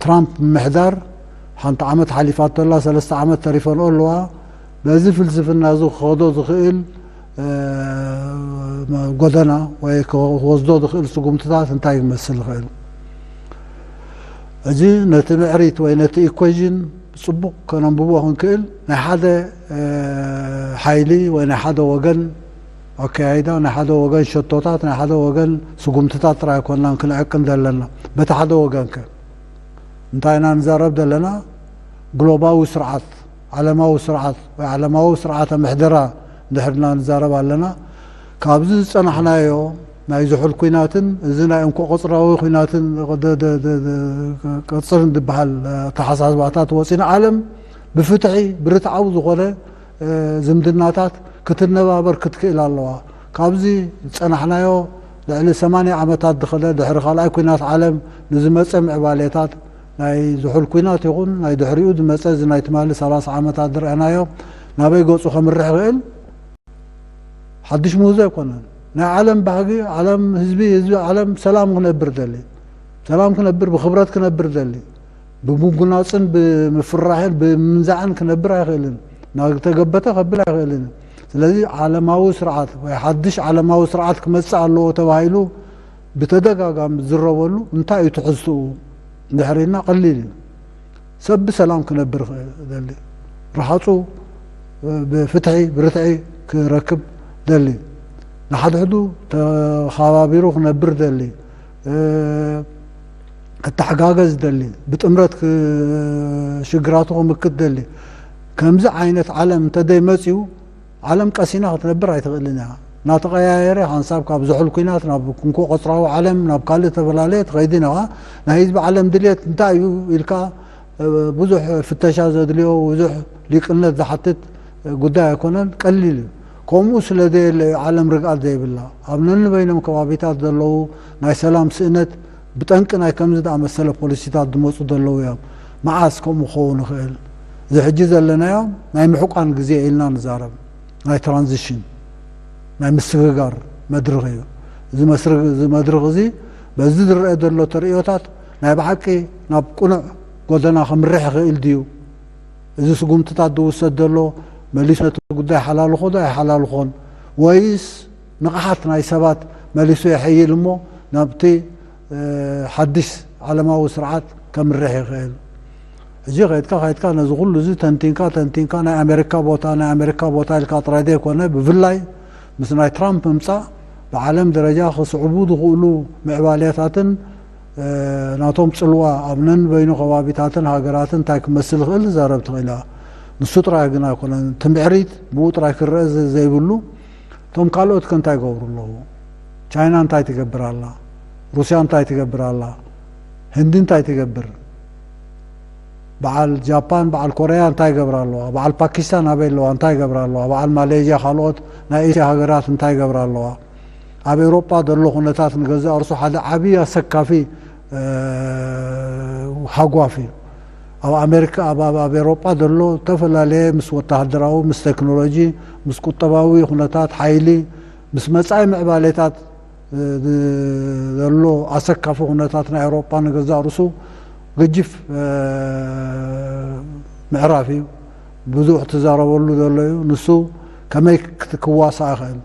ትራምፕ ምምሕዳር ሓንቲ ዓመት ሓሊፋቶ ኣላ፣ ሰለስተ ዓመት ተሪፈንኦ ኣለዋ። በዚ ፍልስፍና እዚ ክኸዶ ዝኽእል፣ እ፣ ጎደና ወይ ክወስዶ ዝኽእል ስጉምትታት እንታይ ክመስል ይኽእል? እዚ ነቲ ምዕሪት ወይ ነቲ ኢኩዌዥን ብጽቡቕ ከነንብቦ ክንክእል፣ ናይ ሓደ፣ እ፣ ሓይሊ ወይ ናይ ሓደ ወገን ኣከያይዳ፣ ናይ ሓደ ወገን ሸቶታት፣ ናይ ሓደ ወገን ስጉምትታት ጥራይ ኣይኮንናን ክንዕቅን ዘለና። በቲ ሓደ ወገን ከ እንታይ ኢና ንዛረብ ዘለና? ግሎባዊ ስርዓት ዓለማዊ ስርዓት ወይ ዓለማዊ ስርዓተ ምሕደራ እንድሕርና ንዛረብ ኣለና፣ ካብዚ ዝጸናሕናዮ ናይ ዝሑል ኲናትን እዚ ናይ እንኮ ቅጽራዊ ኲናትን ደ- ደ- ደ- ደ- ቅጽርን ዝበሃል ኣተሓሳስባታት ወጺና ዓለም ብፍትሒ ብርትዓዊ ዝኾነ ዝምድናታት ክትነባበር ክትክእል ኣለዋ። ካብዚ ዝጸናሕናዮ ልዕሊ ሰማንያ ዓመታት ዝኸደ ድሕሪ ካልኣይ ኲናት ዓለም ንዝመጸ ምዕባሌታት ናይ ዝሑል ኲናት ይኹን ናይ ድሕሪኡ ዝመጸ እዚ ናይ ትማሊ ሰላሳ ዓመታት ዝረኣናዮ ናበይ ገጹ ከምርሕ ይኽእል ሓድሽ ምህዞ ኣይኮነን። ናይ ዓለም ባህጊ ዓለም ህዝቢ ህዝቢ ዓለም ሰላም ክነብር ደሊ ሰላም ክነብር ብክብረት ክነብር ደሊ ብምጉናጽን ብምፍራሕን ብምንዛዕን ክነብር ኣይኽእልን። ናተገበተ ከብል ኣይኽእልን። ስለዚ ዓለማዊ ስርዓት ወይ ሓድሽ ዓለማዊ ስርዓት ክመጽእ ኣለዎ ተባሂሉ ብተደጋጋሚ ዝረበሉ እንታይ እዩ ትሕዝትኡ እንድሕር ኢልና ቀሊል እዩ። ሰብ ብሰላም ክነብር ክደሊ ረሃጹ ብፍትሒ ብርትዒ ክረክብ ደሊ ንሓድሕዱ ተኸባቢሩ ክነብር ደሊ ክተሓጋገዝ ደሊ ብጥምረት ሽግራቱ ክምክት ደሊ ከምዚ ዓይነት ዓለም እንተደይመፅዩ ዓለም ቀሲና ክትነብር ኣይትኽእልን እያ። እናተቐያየረ ሓንሳብ ካብ ዝሑል ኲናት ናብ ክንኮ ቆፅራዊ ዓለም ናብ ካልእ ተፈላለየ ትኸይድን ኢኻ። ናይ ህዝቢ ዓለም ድልየት እንታይ እዩ ኢልካ ብዙሕ ፍተሻ ዘድልዮ ብዙሕ ሊቅነት ዝሓትት ጉዳይ ኣይኮነን፣ ቀሊል እዩ። ከምኡ ስለ ዘየለ እዩ ዓለም ርግኣት ዘይብላ። ኣብ ነንበይኖም ከባቢታት ዘለዉ ናይ ሰላም ስእነት ብጠንቂ ናይ ከምዚ ዝኣመሰለ ፖሊሲታት ዝመፁ ዘለዉ እዮም። መዓስ ከምኡ ክኸውን ይኽእል? እዚ ሕጂ ዘለናዮ ናይ ምሕቋን ግዜ ኢልና ንዛረብ፣ ናይ ትራንዚሽን ናይ ምስግጋር መድርኽ እዩ። እዚ መስርግ እዚ መድርኽ እዚ በዚ ዝረአ ዘሎ ተርእዮታት ናይ ብሓቂ ናብ ቅኑዕ ጎደና ከምርሕ ይኽእል ድዩ? እዚ ስጉምትታት ዝውሰድ ዘሎ መሊሱ ነቲ ጉዳይ ሓላልኾ ዶ ኣይሓላልኾን? ወይስ ንቕሓት ናይ ሰባት መሊሱ የሐይል እሞ ናብቲ ሓድሽ ዓለማዊ ስርዓት ከምርሕ ይኽእል። ሕጂ ከይድካ ከይድካ ነዚ ኩሉ እዚ ተንቲንካ ተንቲንካ ናይ ኣሜሪካ ቦታ ናይ ኣሜሪካ ቦታ ኢልካ ጥራይ ዘይኮነ ብፍላይ ምስ ናይ ትራምፕ ምምፃእ ብዓለም ደረጃ ክስዕቡ ዝኽእሉ ምዕባሌታትን ናቶም ፅልዋ ኣብ ነንበይኑ ከባቢታትን ሃገራትን እንታይ ክመስል ይኽእል ዝዛረብ ትኽእል እያ። ንሱ ጥራይ ግን ኣይኮነን ትምዕሪት ብኡ ጥራይ ክረአ ዘይብሉ እቶም ካልኦት ከ እንታይ ይገብሩ ኣለዉ? ቻይና እንታይ ትገብር ኣላ? ሩስያ እንታይ ትገብር ኣላ? ህንዲ እንታይ ትገብር? በዓል ጃፓን በዓል ኮርያ እንታይ ይገብራ ኣለዋ? በዓል ፓኪስታን ኣበይ ኣለዋ እንታይ ይገብራ ኣለዋ? በዓል ማሌዥያ ካልኦት ናይ ኤስያ ሃገራት እንታይ ይገብራ ኣለዋ? ኣብ ኤውሮጳ ዘሎ ኩነታት ንገዛእ ርሱ ሓደ ዓብዪ ኣሰካፊ ሃጓፍ እዩ። ኣብ ኣሜሪካ ኣብ ኤውሮጳ ዘሎ ዝተፈላለየ ምስ ወተሃደራዊ ምስ ቴክኖሎጂ ምስ ቁጠባዊ ኩነታት ሓይሊ ምስ መጻኢ ምዕባሌታት ዘሎ ኣሰካፊ ኩነታት ናይ ኤውሮጳ ንገዛእ ርሱ ገጅፍ ምዕራፍ እዩ። ብዙሕ ትዛረበሉ ዘሎ እዩ። ንሱ ከመይ ክዋሳእ ይኽእል?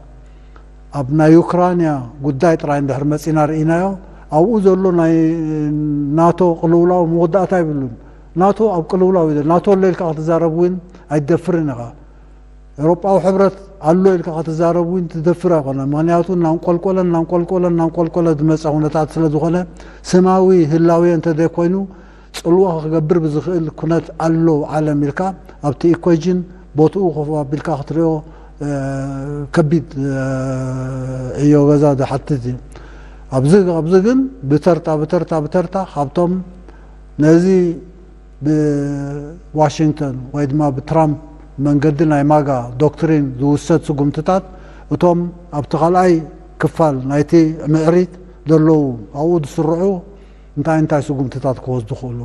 ኣብ ናይ ዩክራንያ ጉዳይ ጥራይ እንድሕር መጺና ርኢናዮ ኣብኡ ዘሎ ናይ ናቶ ቅልውላው መወዳእታ ይብሉን። ናቶ ኣብ ቅልውላው እዩ። ናቶ ኣሎ ኢልካ ክትዛረብ እውን ኣይትደፍርን ኢኻ። ኤውሮጳዊ ሕብረት ኣሎ ኢልካ ክትዛረብ እውን ትደፍር ኣይኮነ። ምክንያቱ እናንቆልቆለ እናንቆልቆለ እናንቆልቆለ ዝመፀ ኩነታት ስለ ዝኾነ ስማዊ ህላዊ እንተዘይኮይኑ ፅልዋ ክገብር ብዝኽእል ኩነት ኣሎ ዓለም ኢልካ ኣብቲ ኢኮጅን ቦትኡ ኮፍ ኣቢልካ ክትሪኦ ከቢድ ዕዮ ገዛ ዝሓትት እዩ። ኣብዚ ኣብዚ ግን ብተርታ ብተርታ ብተርታ ካብቶም ነዚ ብዋሽንግተን ወይ ድማ ብትራምፕ መንገዲ ናይ ማጋ ዶክትሪን ዝውሰድ ስጉምትታት እቶም ኣብቲ ካልኣይ ክፋል ናይቲ ምዕሪት ዘለዉ ኣብኡ ዝስርዑ እንታይ እንታይ ስጉምትታት ክወስዱ ክእሉ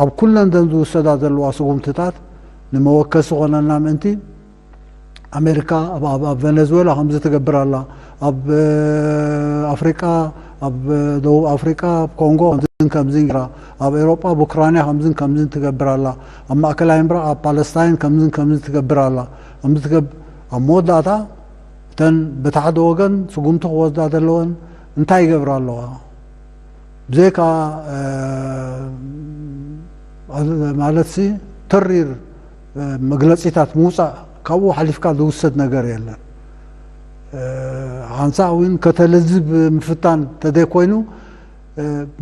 ኣብ ኩለን ዘን ዝውሰዳ ዘለዋ ስጉምትታት ንመወከሲ ኮነና ምእንቲ ኣሜሪካ ኣብ ቬነዝዌላ ከምዚ ትገብር ኣላ፣ ኣብ ኣፍሪቃ ኣብ ደቡብ ኣፍሪቃ ኣብ ኮንጎ ከምዝን ከምዝን ገራ፣ ኣብ ኤሮጳ ኣብ ኡክራንያ ከምዝን ከምዝን ትገብር ኣላ፣ ኣብ ማእከላይ ምብራቅ ኣብ ፓለስታይን ከምዝን ከምዝን ትገብር ኣላ። ከምዚ ትገብ ኣብ መወዳእታ እተን በቲ ሓደ ወገን ስጉምቲ ክወስዳ ዘለወን እንታይ ይገብራ ኣለዋ? ብዘይካ ማለት ሲ ተሪር መግለፂታት ምውፃእ ካብኡ ሓሊፍካ ዝውሰድ ነገር የለን። ሓንሳእ እውን ከተለዝብ ምፍታን ተዘይኮይኑ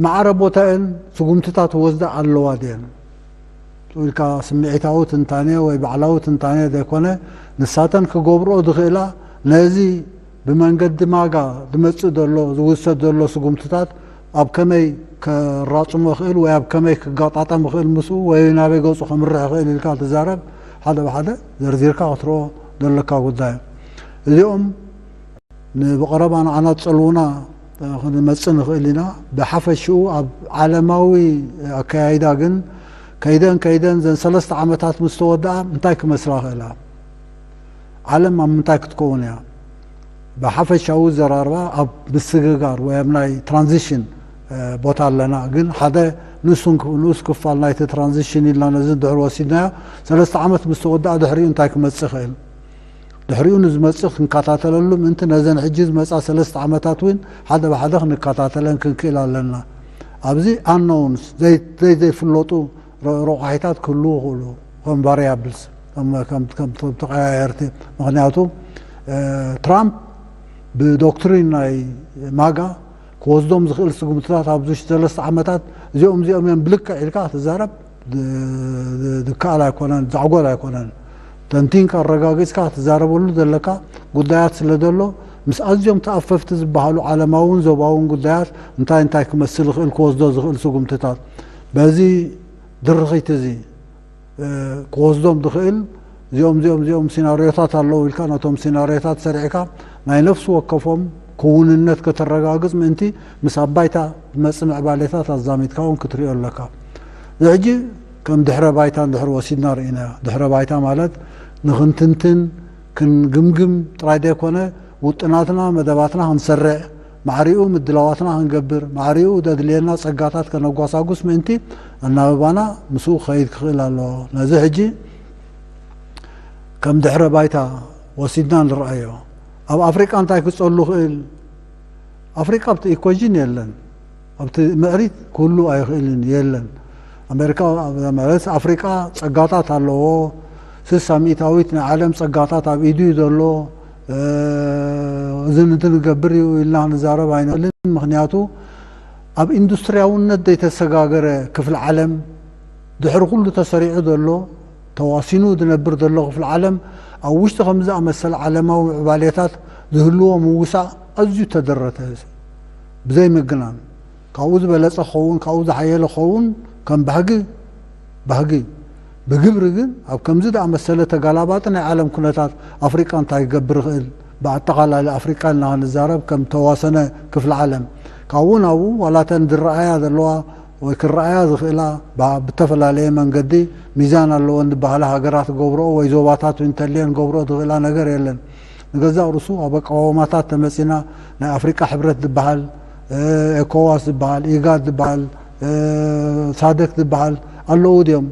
ማዕረ ቦታኤን ስጉምትታት ወስዳ ኣለዋ ድየን? ኢልካ ስምዒታዊ ትንታኔ ወይ ባዕላዊ ትንታኔ ዘይኮነ፣ ንሳተን ክገብርኦ ዝኽእላ፣ ነዚ ብመንገዲ ማጋ ዝመጽእ ዘሎ፣ ዝውሰድ ዘሎ ስጉምትታት ኣብ ከመይ ከራጽሞ ይኽእል ወይ ኣብ ከመይ ክጋጣጠም ይኽእል ምስኡ ወይ ናበይ ገጹ ከምርሕ ይኽእል ኢልካ ትዛረብ፣ ሓደ ብሓደ ዘርዚርካ ክትርኦ ዘለካ ጉዳይ እዩ። እዚኦም ንብቐረባ ንዓና ዝጸልዉና ክንመጽእ ንኽእል ኢና። ብሓፈሽኡ ኣብ ዓለማዊ ኣከያይዳ ግን ከይደን ከይደን ዘን ሰለስተ ዓመታት ምስ ተወድኣ እንታይ ክመስላ ክእላ? ዓለም ኣብ ምንታይ ክትከውን እያ? ብሓፈሻዊ ዘራርባ ኣብ ምስግጋር ወይ ኣብ ናይ ትራንዚሽን ቦታ ኣለና። ግን ሓደ ንእሱን ንኡስ ክፋል ናይቲ ትራንዚሽን ኢልና ነዚ ድሕሪ ወሲድናዮ ሰለስተ ዓመት ምስ ተወድኣ ድሕሪኡ እንታይ ክመጽእ ይኽእል? ድሕሪኡ ንዝመጽእ ክንከታተለሉ ምእንቲ ነዘን ሕጂ ዝመጻ ሰለስተ ዓመታት እውን ሓደ ብሓደ ክንከታተለን ክንክእል ኣለና። ኣብዚ ኣነውንስ ዘይፍለጡ ረቋሒታት ክህልዉ ይኽእሉ ከም ቫሪያብልስ ከም ተቀያየርቲ። ምክንያቱ ትራምፕ ብዶክትሪን ናይ ማጋ ክወስዶም ዝኽእል ስጉምትታት ኣብዚ ውሽጢ ሰለስተ ዓመታት እዚኦም እዚኦም እዮም ብልክዕ ኢልካ ክትዛረብ ዝከኣል ኣይኮነን፣ ዛዕጎል ኣይኮነን። ተንቲንካ ኣረጋጊጽካ ክትዛረበሉ ዘለካ ጉዳያት ስለ ዘሎ ምስ ኣዝዮም ተኣፈፍቲ ዝበሃሉ ዓለማውን ዞባውን ጉዳያት እንታይ እንታይ ክመስል ይኽእል ክወስዶ ዝኽእል ስጉምትታት በዚ ድርኺት እዚ ክወስዶም ዝኽእል እዚኦም እዚኦም እዚኦም ሲናሪዮታት ኣለዉ ኢልካ ነቶም ሲናሪዮታት ሰሪዕካ ናይ ነፍሲ ወከፎም ክውንነት ከተረጋግጽ ምእንቲ ምስ ኣብ ባይታ ዝመጽእ ምዕባሌታት ኣዛሚድካ እውን ክትሪኦ ኣለካ። እዚ ሕጂ ከም ድሕረ ባይታ እንድሕር ወሲድና ርኢናዮ። ድሕረ ባይታ ማለት ንኽንትንትን ክንግምግም ጥራይ ዘይኮነ ውጥናትና መደባትና ክንሰርዕ ማዕሪኡ ምድላዋትና ክንገብር ማዕሪኡ ዘድልየና ጸጋታት ከነጓሳጉስ ምእንቲ ኣናብባና ምስኡ ክኸይድ ክኽእል ኣለዎ። ነዚ ሕጂ ከም ድሕረ ባይታ ወሲድና ንርኣዮ። ኣብ ኣፍሪቃ እንታይ ክጸሉ ይኽእል? ኣፍሪቃ ኣብቲ ኢኮጅን የለን። ኣብቲ ምዕሪት ክህሉ ኣይኽእልን የለን። ኣሜሪካ ማለት ኣፍሪቃ ጸጋታት ኣለዎ። ስሳ ሚእታዊት ናይ ዓለም ጸጋታት ኣብ ኢዱ እዩ ዘሎ። እዚ ንትንገብር እዩ ኢልና ክንዛረብ ኣይንኽእልን። ምክንያቱ ኣብ ኢንዱስትርያውነት ዘይተሰጋገረ ክፍሊ ዓለም ድሕሪ ኩሉ ተሰሪዑ ዘሎ ተዋሲኑ ዝነብር ዘሎ ክፍሊ ዓለም ኣብ ውሽጢ ከምዚ ኣመሰለ ዓለማዊ ምዕባሌታት ዝህልዎ ምውሳእ ኣዝዩ ተደረተ። ብዘይ ምግናን ካብኡ ዝበለጸ ክኸውን ካብኡ ዝሓየለ ክኸውን ከም ባህጊ ባህጊ ብግብሪ ግን ኣብ ከምዚ ዝኣመሰለ ተጋላባጢ ናይ ዓለም ኩነታት ኣፍሪቃ እንታይ ክገብር ይኽእል? ብኣጠቓላሊ ኣፍሪቃ ኢልና ክንዛረብ ከም ተዋሰነ ክፍሊ ዓለም ካብኡ ናብኡ ዋላተን ዝረኣያ ዘለዋ ወይ ክረኣያ ዝኽእላ ብተፈላለየ መንገዲ ሚዛን ኣለወን ዝበሃላ ሃገራት ገብረኦ ወይ ዞባታት እንተልየን ገብረኦ ዝኽእላ ነገር የለን። ንገዛእ ርእሱ ኣብ ኣቃዋውማታት ተመጺና ናይ ኣፍሪቃ ሕብረት ዝበሃል ኤኮዋስ ዝበሃል ኢጋድ ዝበሃል ሳደክ ዝበሃል ኣለዉ ድዮም?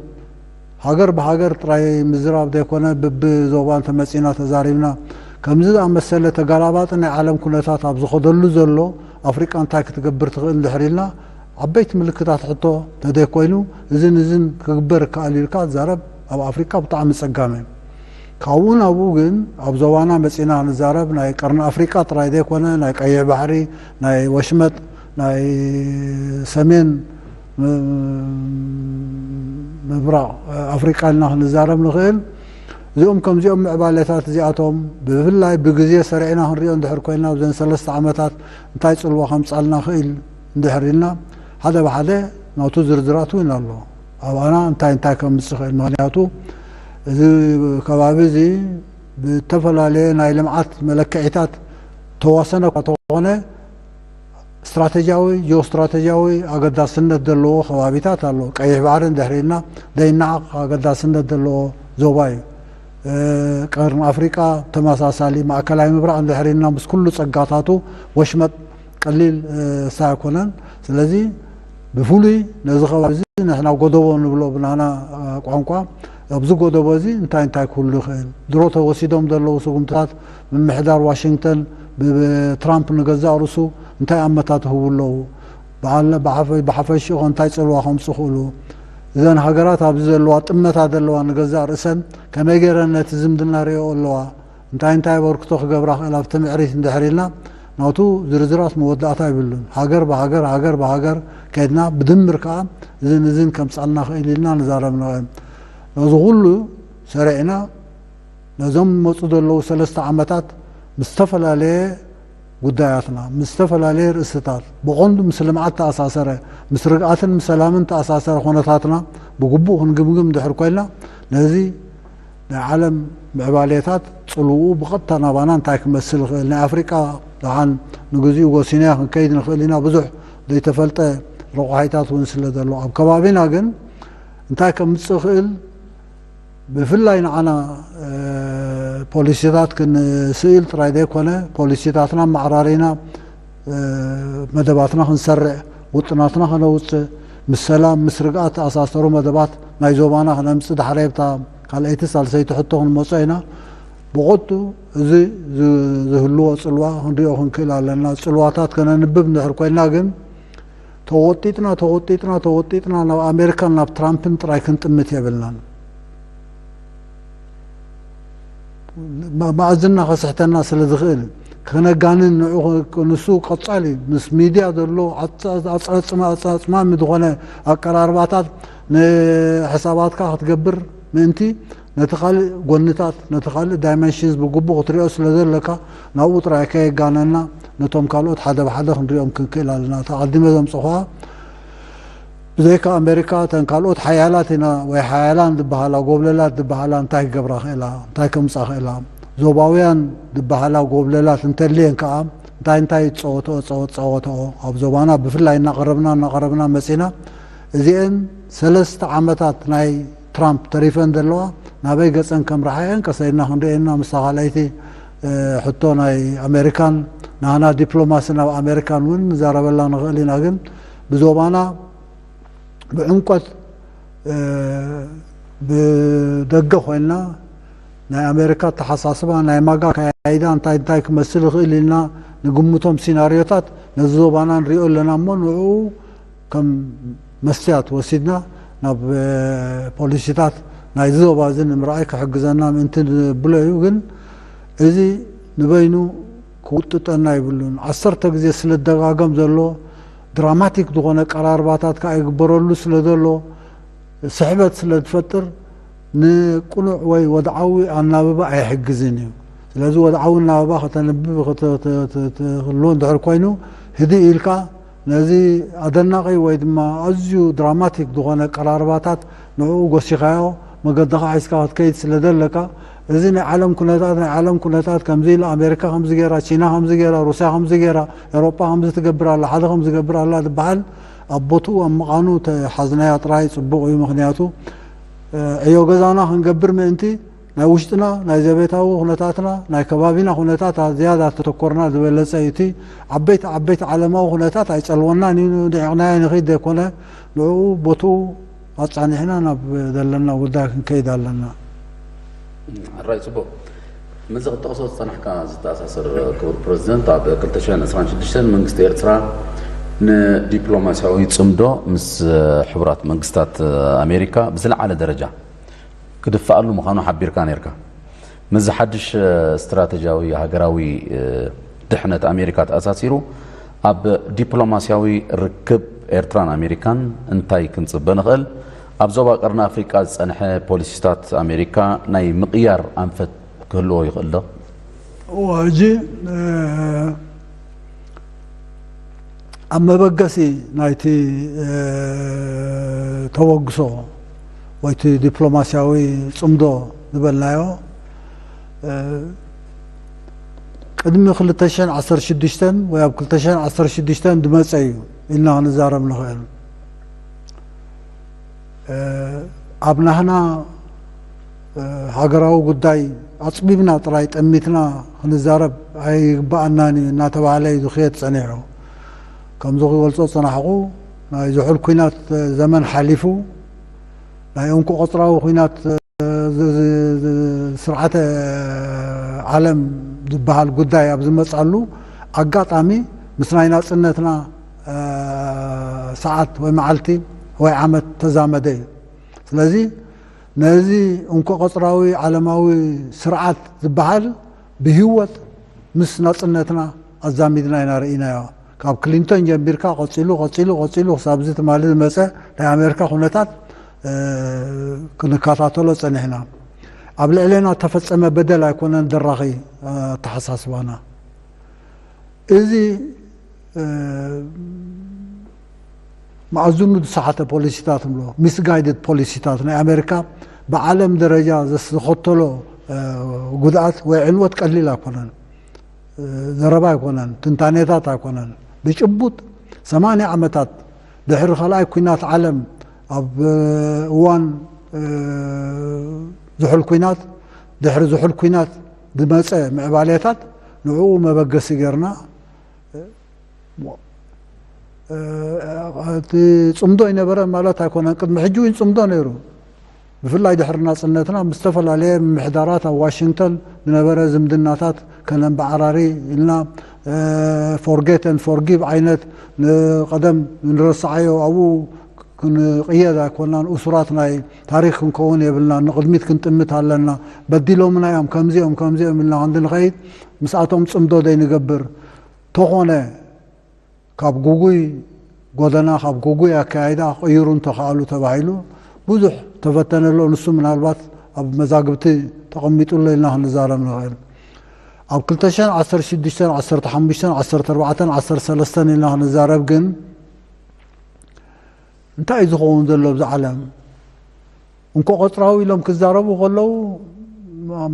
ሃገር ብሃገር ጥራይ ምዝራብ ዘይኮነ ብብዞባ እንተመጺና ተዛሪብና ከምዚ ዝኣመሰለ ተጋላባጢ ናይ ዓለም ኩነታት ኣብ ዝኸደሉ ዘሎ ኣፍሪቃ እንታይ ክትገብር ትኽእል እንድሕር ኢልና ዓበይቲ ምልክታት ሕቶ ተዘይኮይኑ እዝን እዝን ክግበር ይከኣል ኢልካ ትዛረብ ኣብ ኣፍሪቃ ብጣዕሚ ጸጋም እዩ። ካብኡ ናብኡ ግን ኣብ ዞባና መጺና ንዛረብ ናይ ቀርኒ ኣፍሪቃ ጥራይ ዘይኮነ ናይ ቀይሕ ባሕሪ ናይ ወሽመጥ ናይ ሰሜን ምብራቕ ኣፍሪቃ ኢልና ክንዛረብ ንኽእል። እዚኦም ከምዚኦም ምዕባለታት እዚኣቶም ብፍላይ ብግዜ ሰሪዕና ክንሪኦ እንድሕር ኮይና ኣብዘን ሰለስተ ዓመታት እንታይ ጽልዋ ከምጻልና ክእል እንድሕር ኢልና ሓደ ብሓደ ናቱ ዝርዝራት እውን ኣሎ። ኣብኣና እንታይ እንታይ ከምጽእ ክእል ምክንያቱ እዚ ከባቢ እዚ ብዝተፈላለየ ናይ ልምዓት መለክዒታት ተዋሰነ እኳ ተኾነ ስትራተጂያዊ ጂኦስትራተጂያዊ ኣገዳስነት ዘለዎ ከባቢታት ኣሎ። ቀይሕ ባሕሪ እንድሕር ኢልና ዘይነዓቕ ኣገዳስነት ዘለዎ ዞባ እዩ። ቀርኒ ኣፍሪቃ ተመሳሳሊ ማእከላይ ምብራቕ እንድሕር ኢልና ምስ ኩሉ ጸጋታቱ ወሽመጥ ቀሊል ሳይኮነን ስለዚ ብፍሉይ ነዚ ከባቢ እዚ ንሕና ጎደቦ ንብሎ ብናና ቋንቋ ኣብዚ ጎደቦ እዚ እንታይ እንታይ ክህሉ ይኽእል ድሮ ተወሲዶም ዘለዉ ስጉምትታት ምምሕዳር ዋሽንግተን ብትራምፕ ንገዛእ ርእሱ እንታይ ኣመታት ህቡ ኣለዉ ብሓፈሽኡ እንታይ ጽልዋ ከምጽ ክእሉ እዘን ሃገራት ኣብዚ ዘለዋ ጥመታ ዘለዋ ንገዛእ ርእሰን ከመይ ገይረን ነቲ ዝምድና ርእኦ ኣለዋ እንታይ እንታይ ኣበርክቶ ክገብራ ክእል ኣብቲ ምዕሪት እንድሕር ኢልና ናቱ ዝርዝራት መወዳእታ ይብሉን ሃገር ብሃገር ሃገር ብሃገር ከድና ብድምር ከዓ እዝን እዝን ከምፃልና ክእል ኢልና ንዛረብ ንኽእል ነዚ ኩሉ ሰሪዕና ነዞም መፁ ዘለዉ ሰለስተ ዓመታት ምስ ዝተፈላለየ ጉዳያትና፣ ምስ ዝተፈላለየ ርእስታት፣ ብቐንዱ ምስ ልምዓት ተኣሳሰረ፣ ምስ ርግኣትን ምስ ሰላምን ተኣሳሰረ ኩነታትና ብግቡእ ክንግምግም እንድሕር ኮይንና፣ ነዚ ናይ ዓለም ምዕባሌታት ጽልውኡ ብቐጥታ ናባና እንታይ ክመስል ይኽእል፣ ናይ ኣፍሪቃ ደሓን ንግዚኡ ጎሲናዮ ክንከይድ ንኽእል ኢና። ብዙሕ ዘይተፈልጠ ረቋሒታት እውን ስለ ዘሎ፣ ኣብ ከባቢና ግን እንታይ ከምጽእ ይኽእል፣ ብፍላይ ንዓና ፖሊሲታት ክንስእል ጥራይ ዘይኮነ፣ ፖሊሲታትና ኣመዓራሪና መደባትና ክንሰርዕ፣ ውጥናትና ከነውፅእ፣ ምስ ሰላም ምስ ርግኣት ተኣሳሰሩ መደባት ናይ ዞባና ክነምፅእ፣ ዳሕራይ ብታ ካልኣይቲ ሳልሰይቲ ሕቶ ክንመፆ ኢና። ብቐጡ እዚ ዝህልዎ ፅልዋ ክንሪኦ ክንክእል ኣለና። ፅልዋታት ከነንብብ እንድሕር ኮይንና ግን ተወጢጥና ተወጢጥና ተወጢጥና ናብ ኣሜሪካን ናብ ትራምፕን ጥራይ ክንጥምት የብልናን። መኣዝንና ከስሕተና ስለ ዝኽእል፣ ከነጋንን ንዑ ንሱ ቀጻሊ ምስ ሚድያ ዘሎ ኣጻጽማ ኣጻጽማሚ ዝኾነ ኣቀራርባታት ንሕሳባትካ ክትገብር ምእንቲ፣ ነቲ ካልእ ጎንታት፣ ነቲ ካልእ ዳይመንሽንስ ብግቡእ ክትሪኦ ስለ ዘለካ፣ ናብኡ ጥራይ ከየጋነና ነቶም ካልኦት ሓደ ብሓደ ክንሪኦም ክንክእል ኣለና። ተቐዲመ ዘምጽኹዋ ብዘይካ ኣሜሪካ፣ እተን ካልኦት ሓያላት ኢና ወይ ሓያላን ዝበሃላ ጎብለላት ዝበሃላ እንታይ ክገብራ ክእላ፣ እንታይ ከምጻ ክእላ፣ ዞባውያን ዝበሃላ ጎብለላት እንተልየን ከኣ እንታይ እንታይ ዝጸወትኦ ጸወት ጸወትኦ፣ ኣብ ዞባና ብፍላይ እናቐረብና እናቐረብና መጺና። እዚአን ሰለስተ ዓመታት ናይ ትራምፕ ተሪፈን ዘለዋ ናበይ ገጸን ከምርሓ እየን ቀሰይና ክንሪኤና ምስታ ካልኣይቲ ሕቶ ናይ ኣሜሪካን ናህና ዲፕሎማሲ ናብ ኣሜሪካን እውን ንዛረበላ ንኽእል ኢና። ግን ብዞባና ብዕምቆት ብደገ ኮይንና ናይ ኣሜሪካ ኣተሓሳስባ ናይ ማጋ ኣካያይዳ እንታይ እንታይ ክመስል ይኽእል ኢልና ንግምቶም ሲናሪዮታት ነዚ ዞባና ንሪኦ ኣለና እሞ ንዕኡ ከም መስትያት ወሲድና ናብ ፖሊሲታት ናይዚ ዞባ እዚ ንምርኣይ ክሕግዘና ምእንቲ ንብሎ እዩ። ግን እዚ ንበይኑ ክውጥጠና ይብሉን። ዓሰርተ ግዜ ስለ ዝደጋገም ዘሎ ድራማቲክ ዝኾነ ቀራርባታት ከዓ ይግበረሉ ስለ ዘሎ ስሕበት ስለ ዝፈጥር ንቅኑዕ ወይ ወድዓዊ ኣናብባ ኣይሕግዝን እዩ። ስለዚ ወድዓዊ ኣናብባ ከተንብብ ክህልዎ እንድሕር ኮይኑ ህድእ ኢልካ ነዚ ኣደናቂ ወይ ድማ ኣዝዩ ድራማቲክ ዝኾነ ቀራርባታት ንዕኡ ጎሲኻዮ መገድኻ ሒዝካ ክትከይድ ስለ ዘለካ፣ እዚ ናይ ዓለም ኩነታት፣ ናይ ዓለም ኩነታት ከምዚ ኢሉ ኣሜሪካ ከምዚ ገይራ፣ ቺና ከምዚ ገይራ፣ ሩስያ ከምዚ ገይራ፣ ኤውሮጳ ከምዚ ትገብር ኣላ፣ ሓደ ከምዚ ትገብር ኣላ ዝበሃል ኣብ ቦትኡ ኣብ ምዃኑ ተሓዝናያ ጥራይ ጽቡቕ እዩ። ምኽንያቱ ዕዮ ገዛና ክንገብር ምእንቲ ናይ ውሽጥና ናይ ዘቤታዊ ኩነታትና ናይ ከባቢና ኩነታት ዝያዳ ተተኮርና ዝበለጸ እዩ። እቲ ዓበይቲ ዓበይቲ ዓለማዊ ኩነታት ኣይጸልወናን እዩ፣ ንዕቕናዮ ንኽይድ ዘይኮነ ንዕኡ ቦትኡ ኣጻኒሕና ናብ ዘለና ጉዳይ ክንከይድ ኣለና። ሕራይ ጽቡቕ። ምስዚ ክትጠቕሶ ዝጸናሕካ ዝተኣሳሰር ክቡር ፕረዚደንት፣ ኣብ ክልተ ሽሕን ዕስራን ሽዱሽተን መንግስቲ ኤርትራ ንዲፕሎማስያዊ ጽምዶ ምስ ሕቡራት መንግስታት ኣሜሪካ ብዝለዓለ ደረጃ ክድፍኣሉ ምዃኑ ሓቢርካ ነይርካ። ምስዚ ሓድሽ ስትራተጂያዊ ሃገራዊ ድሕነት ኣሜሪካ ተኣሳሲሩ ኣብ ዲፕሎማስያዊ ርክብ ኤርትራን ኣሜሪካን እንታይ ክንጽበ ንኽእል? ኣብ ዞባ ቀርኒ ኣፍሪቃ ዝጸንሐ ፖሊሲታት ኣሜሪካ ናይ ምቕያር ኣንፈት ክህልዎ ይኽእል ዶ? እዎ፣ ሕጂ ኣብ መበገሲ ናይቲ ተበግሶ ወይ እቲ ዲፕሎማስያዊ ጽምዶ ዝበልናዮ ቅድሚ ክልተ ሽሕን ዓሰርተ ሽዱሽተን ወይ ኣብ ክልተ ሽሕን ዓሰርተ ሽዱሽተን ዝመጸ እዩ ኢልና ክንዛረብ ንኽእል። ኣብ ናህና ሃገራዊ ጉዳይ ኣጽቢብና ጥራይ ጠሚትና ክንዛረብ ኣይግብኣናን እዩ እናተባህለ እዩ ዝኽየድ ጸኒሑ። ከምዚ ክገልጾ ዝጸናሕኩ ናይ ዝሑል ኲናት ዘመን ሓሊፉ ናይ እንኮ ቆጽራዊ ኲናት ስርዓተ ዓለም ዝበሃል ጉዳይ ኣብ ዝመጻሉ ኣጋጣሚ ምስ ናይ ናጽነትና ሰዓት ወይ መዓልቲ ወይ ዓመት ተዛመደ እዩ። ስለዚ ነዚ እንኮ ቆጽራዊ ዓለማዊ ስርዓት ዝበሃል ብህይወት ምስ ናጽነትና ኣዛሚድና ኢና ርኢናዮ። ካብ ክሊንቶን ጀሚርካ ቀጺሉ ቀጺሉ ቀጺሉ ክሳብ እዚ ትማሊ ዝመጸ ናይ ኣሜሪካ ኩነታት ክንከታተሎ ጸኒሕና። ኣብ ልዕሌና እተፈጸመ በደል ኣይኮነን ደራኺ ኣተሓሳስባና። እዚ መኣዝኑ ዝሰሓተ ፖሊሲታት ንብሎ፣ ሚስጋይድድ ፖሊሲታት ናይ ኣሜሪካ ብዓለም ደረጃ ዘስ-፣ ዘኸተሎ ጉድኣት ወይ ዕንወት ቀሊል ኣይኮነን። ዘረባ ኣይኮነን፣ ትንታኔታት ኣይኮነን። ብጭቡጥ ሰማንያ ዓመታት ድሕሪ ካልኣይ ኲናት ዓለም፣ ኣብ እዋን ዝሑል ኲናት፣ ድሕሪ ዝሑል ኲናት ዝመጸ ምዕባሌታት ንዕኡ መበገሲ ጌርና፣ እቲ ጽምዶ ይነበረ ማለት ኣይኮነን። ቅድሚ ሕጂ እውን ጽምዶ ነይሩ። ብፍላይ ድሕሪ ናጽነትና ምስ ዝተፈላለየ ምምሕዳራት ኣብ ዋሽንግተን ዝነበረ ዝምድናታት ከነንበዓራሪ ኢልና፣ ፎርጌት ን ፎርጊቭ ዓይነት፣ ንቐደም ንረስዓዮ ኣብኡ ክንቕየድ ኣይኮናን። እሱራት ናይ ታሪኽ ክንከውን የብልናን። ንቕድሚት ክንጥምት ኣለና። በዲሎምና እዮም፣ ከምዚኦም ከምዚኦም ኢልና ክንዲ ንኸይድ ምስኣቶም ጽምዶ ዘይንገብር ተኾነ፣ ካብ ጉጉይ ጎደና፣ ካብ ጉጉይ ኣከያይዳ ክቕይሩ እንተኸኣሉ ተባሂሉ ብዙሕ ተፈተነሎ። ንሱ ምናልባት ኣብ መዛግብቲ ተቐሚጡሎ ኢልና ክንዛረብ ንኽእል። ኣብ ክልተ ሽሕን ዓሰርተ ሽዱሽተን፣ ዓሰርተ ሓሙሽተን፣ ዓሰርተ ኣርባዕተን፣ ዓሰርተ ሰለስተን ኢልና ክንዛረብ ግን እንታይ እዩ ዝኸውን ዘሎ ኣብዚ ዓለም? እንኮ ቆጽራዊ ኢሎም ክዛረቡ ከለዉ፣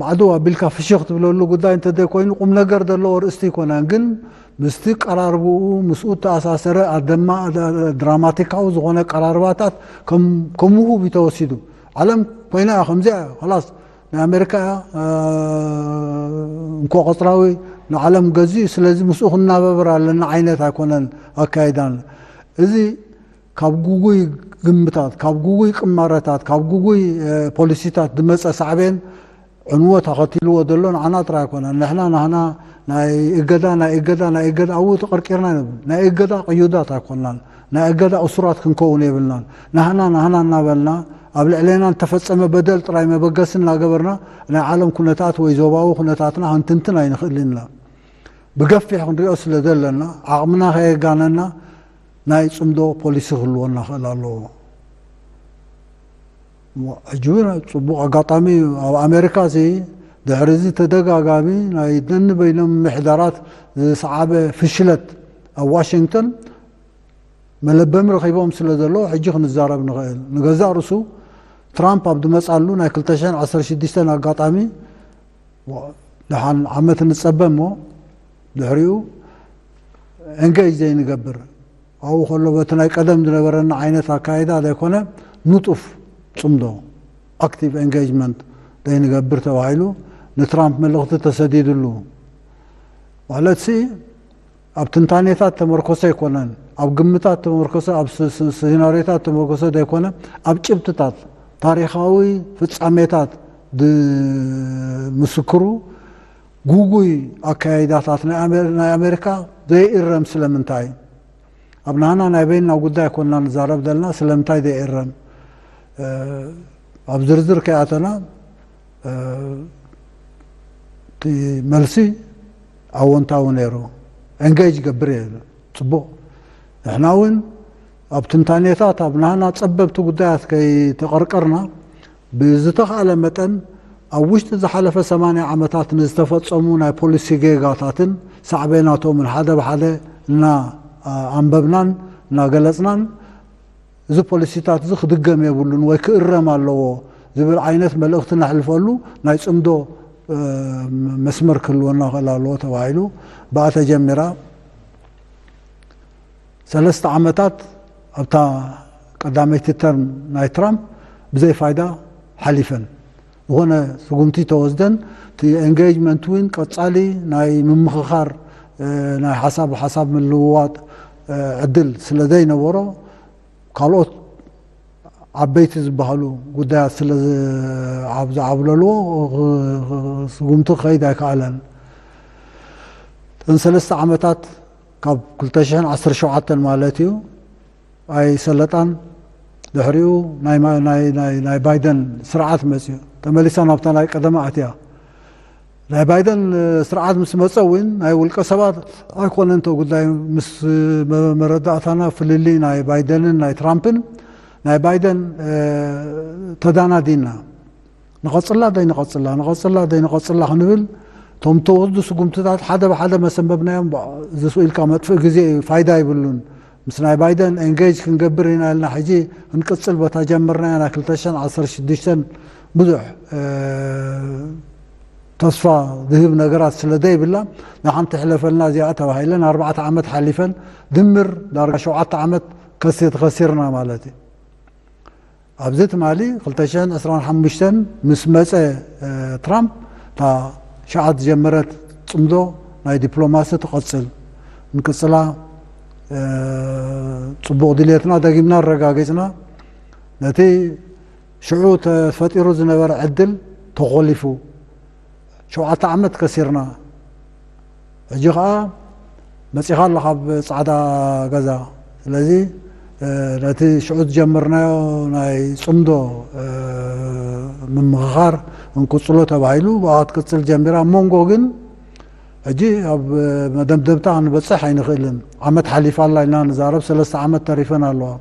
ማዕዶ ኣቢልካ ፍሽኽ ትብለሉ ጉዳይ እንተዘይኮይኑ፣ ቁም ነገር ዘለዎ ርእስቲ ኣይኮነን። ግን ምስቲ ቀራርብኡ፣ ምስኡ እተኣሳሰረ ኣደማ-፣ ድራማቲካዊ ዝኾነ ቀራርባታት ከም፣ ከም ውሁብ እዩ ተወሲዱ። ዓለም ኮይና እያ፣ ከምዚኣ እያ፣ ኸላስ፣ ናይ ኣሜሪካ እያ፣ እ፣ እንኮ ቆጽራዊ ንዓለም ገዚኡ፣ ስለዚ ምስኡ ክንናበብር ኣለና ዓይነት ኣይኮነን ኣካይዳን። እዚ ካብ ጉጉይ ግምታት፣ ካብ ጉጉይ ቅማረታት፣ ካብ ጉጉይ፣ እ፣ ፖሊሲታት ዝመጸ ሳዕቤን ዕንወት ኣኸቲልዎ ዘሎ ንዓና ጥራይ ኣይኮነን። ንሕና ናህና ናይ እገዳ፣ ናይ እገዳ፣ ናይ እገዳ ኣብኡ ተቐርቂርና ንብል። ናይ እገዳ ቅዩዳት ኣይኮንናን። ናይ እገዳ እሱራት ክንከውን የብልናን። ናህና፣ ናህና እናበልና ኣብ ልዕሌና እንተፈጸመ በደል ጥራይ መበገሲ እናገበርና ናይ ዓለም ኩነታት ወይ ዞባዊ ኩነታትና ክንትንትን ኣይንኽእልን ኢና። ብገፊሕ ክንሪኦ ስለ ዘለና ዓቕምና ከየጋነና ናይ ጽምዶ ፖሊሲ ክህልወና ክእል ኣለዎ። ሕጂ እውን ጽቡቕ ኣጋጣሚ እዩ። ኣብ ኣሜሪካ እዚ ድሕሪ እዚ ተደጋጋሚ ናይ ነንበይኖም ምሕዳራት ዝሰዓበ ፍሽለት ኣብ ዋሽንግተን መለበሚ ረኺቦም ስለ ዘለዉ ሕጂ ክንዛረብ ንኽእል። ንገዛእ ርእሱ ትራምፕ ኣብ ዝመጻሉ ናይ ክልተ ሽሕን ዓሰርተ ሽዱሽተን ኣጋጣሚ ደሓን ዓመት ንጸበ እሞ ድሕሪኡ ኤንጌጅ ዘይንገብር ኣብኡ ከሎ በቲ ናይ ቀደም ዝነበረና ዓይነት ኣካይዳ ዘይኮነ ንጡፍ ጽምዶ፣ ኣክቲቭ ኤንጌጅመንት ዘይንገብር ተባሂሉ ንትራምፕ መልእኽቲ ተሰዲድሉ። ማለት ሲ ኣብ ትንታኔታት ተመርኮሰ ኣይኮነን፣ ኣብ ግምታት ተመርኮሰ፣ ኣብ ስ-፣ ስ-፣ ሲናሪዮታት ተመርኮሰ ዘይኮነ፣ ኣብ ጭብጥታት፣ ታሪኻዊ ፍጻሜታት ዝምስክሩ ጉጉይ ኣካያይዳታት ናይ ኣሜ-፣ ናይ ኣሜሪካ ዘይእረም ስለምንታይ? ኣብ ናህና ናይ በይንና ጉዳይ ኮንና ንዛረብ ዘለና፣ ስለምንታይ ዘይእረም? እ፣ ኣብ ዝርዝር ከይኣተና፣ እ፣ እቲ መልሲ ኣወንታዊ ነይሩ። ኤንጌጅ ገብር እየ። ጽቡቕ። ንሕና እውን ኣብ ትንታኔታት ኣብ ናህና ጸበብቲ ጉዳያት ከይተቐርቀርና፣ ብዝተኻእለ መጠን ኣብ ውሽጢ ዝሓለፈ ሰማንያ ዓመታት ንዝተፈጸሙ ናይ ፖሊሲ ጌጋታትን ሳዕቤናቶምን ሓደ ብሓደ እና ኣንበብናን እናገለጽናን፣ እዚ ፖሊሲታት እዚ ክድገም የብሉን ወይ ክእረም ኣለዎ ዝብል ዓይነት መልእኽቲ ነሕልፈሉ ናይ ጽምዶ፣ እ፣ መስመር ክህልወና ክእል ኣለዎ ተባሂሉ ብኣ ተጀሚራ። ሰለስተ ዓመታት ኣብታ ቀዳመይቲ ተርም ናይ ትራምፕ ብዘይ ፋይዳ ሓሊፈን። ዝኾነ ስጉምቲ ተወስደን፣ እቲ ኤንጌጅመንት እውን ቀጻሊ ናይ ምምኽኻር፣ እ፣ ናይ ሓሳብ ሓሳብ ምልውዋጥ፣ እ፣ ዕድል ስለ ዘይነበሮ፣ ካልኦት ዓበይቲ ዝበሃሉ ጉዳያት ስለ ዝ-፣ ዓብ-፣ ዝዓብለልዎ፣ ኽ-፣ ኽ-፣ ስጉምቲ ክኸይድ ኣይከኣለን። እተን ሰለስተ ዓመታት ካብ ክልተ ሽሕን ዓሰርተ ሸውዓተን ማለት እዩ፣ ኣይሰለጣን። ድሕሪኡ ናይ ማ-፣ ናይ፣ ናይ፣ ናይ ባይደን ስርዓት መጽዩ። ተመሊሳ ናብታ ናይ ቀደማ ኣትያ። ናይ ባይደን፣ እ፣ ስርዓት ምስ መጸ እውን ናይ ውልቀ ሰባት ኣይኮነን እቶ ጉዳይ። ምስ መ-፣ መረዳእታና ፍልልይ ናይ ባይደንን ናይ ትራምፕን ናይ ባይደን ተዳናዲና ንቐጽላ ደይ ንቐጽላ ንቐጽላ ደይ ንቐጽላ ክንብል፣ እቶም ተወስዱ ስጉምትታት ሓደ ብሓደ መሰንበብናዮም። ዝስኢልካ መጥፍእ ግዜ እዩ፣ ፋይዳ ይብሉን። ምስ ናይ ባይደን ኤንጌጅ ክንገብር ኢና ኢልና ሕጂ ክንቅጽል፣ በታ ጀመርናዮ ናይ ክልተ ሽሕን ዓሰርተ ሽዱሽተን ብዙሕ ተስፋ ዝህብ ነገራት ስለ ዘይብላ፣ ንሓንቲ ሕለፈልና እዚኣ ተባሂለን ኣርባዕተ ዓመት ሓሊፈን፣ ድምር ዳርጋ ሸውዓተ ዓመት ከሲ ተኸሲርና ማለት እዩ። ኣብዚ ትማሊ ክልተ ሽሕን ዕስራን ሓሙሽተን ምስ መጸ ትራምፕ፣ እታ ሸዓት ዝጀመረት ጽምዶ ናይ ዲፕሎማሲ ትቐጽል። ንቅጽላ ጽቡቕ ድልየትና ደጊምና ኣረጋጊጽና፣ ነቲ ሽዑ ተፈጢሩ ዝነበረ ዕድል ተኾሊፉ፣ ሸውዓተ ዓመት ከሲርና። ሕጂ ኸኣ መጺኻ ኣላ ካብ ጻዕዳ ገዛ። ስለዚ ነቲ ሽዑ ዝጀመርናዮ ናይ ጽምዶ ምምኽኻር እንቅጽሎ ተባሂሉ ብኣ ክትቅጽል ጀሚራ። ኣብ መንጎ ግን ሕጂ ኣብ መደምደምታ ክንበጽሕ ኣይንኽእልን። ዓመት ሓሊፋ ኣላ ኢልና ንዛረብ፣ ሰለስተ ዓመት ተሪፈን ኣለዋ።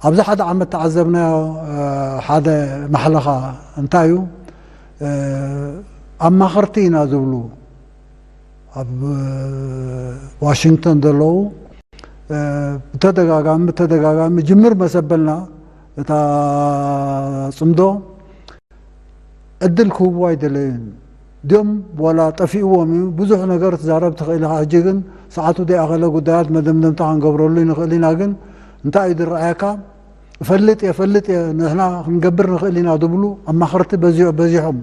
ኣብዚ ሓደ ዓመት ተዓዘብናዮ ሓደ ማሕለኻ እንታይ እዩ? ኣማኸርቲ ኢና ዝብሉ ኣብ ዋሽንግተን ዘለዉ ብተደጋጋሚ ብተደጋጋሚ ጅምር መሰበልና እታ ጽምዶ ዕድል ክህብዎ ኣይደለዩን ድዮም፣ ዋላ ጠፊእዎም እዩ። ብዙሕ ነገር ትዛረብ ትኽእል ኢኻ። ሕጂ ግን ሰዓቱ ደይኣኸለ ጉዳያት መደምደምታ ክንገብረሉ ንኽእል ኢና። ግን እንታይ እዩ ዝረኣየካ? እፈልጥ እየ፣ እፈልጥ እየ፣ ንሕና ክንገብር ንኽእል ኢና ዝብሉ ኣማኸርቲ በዚሖም።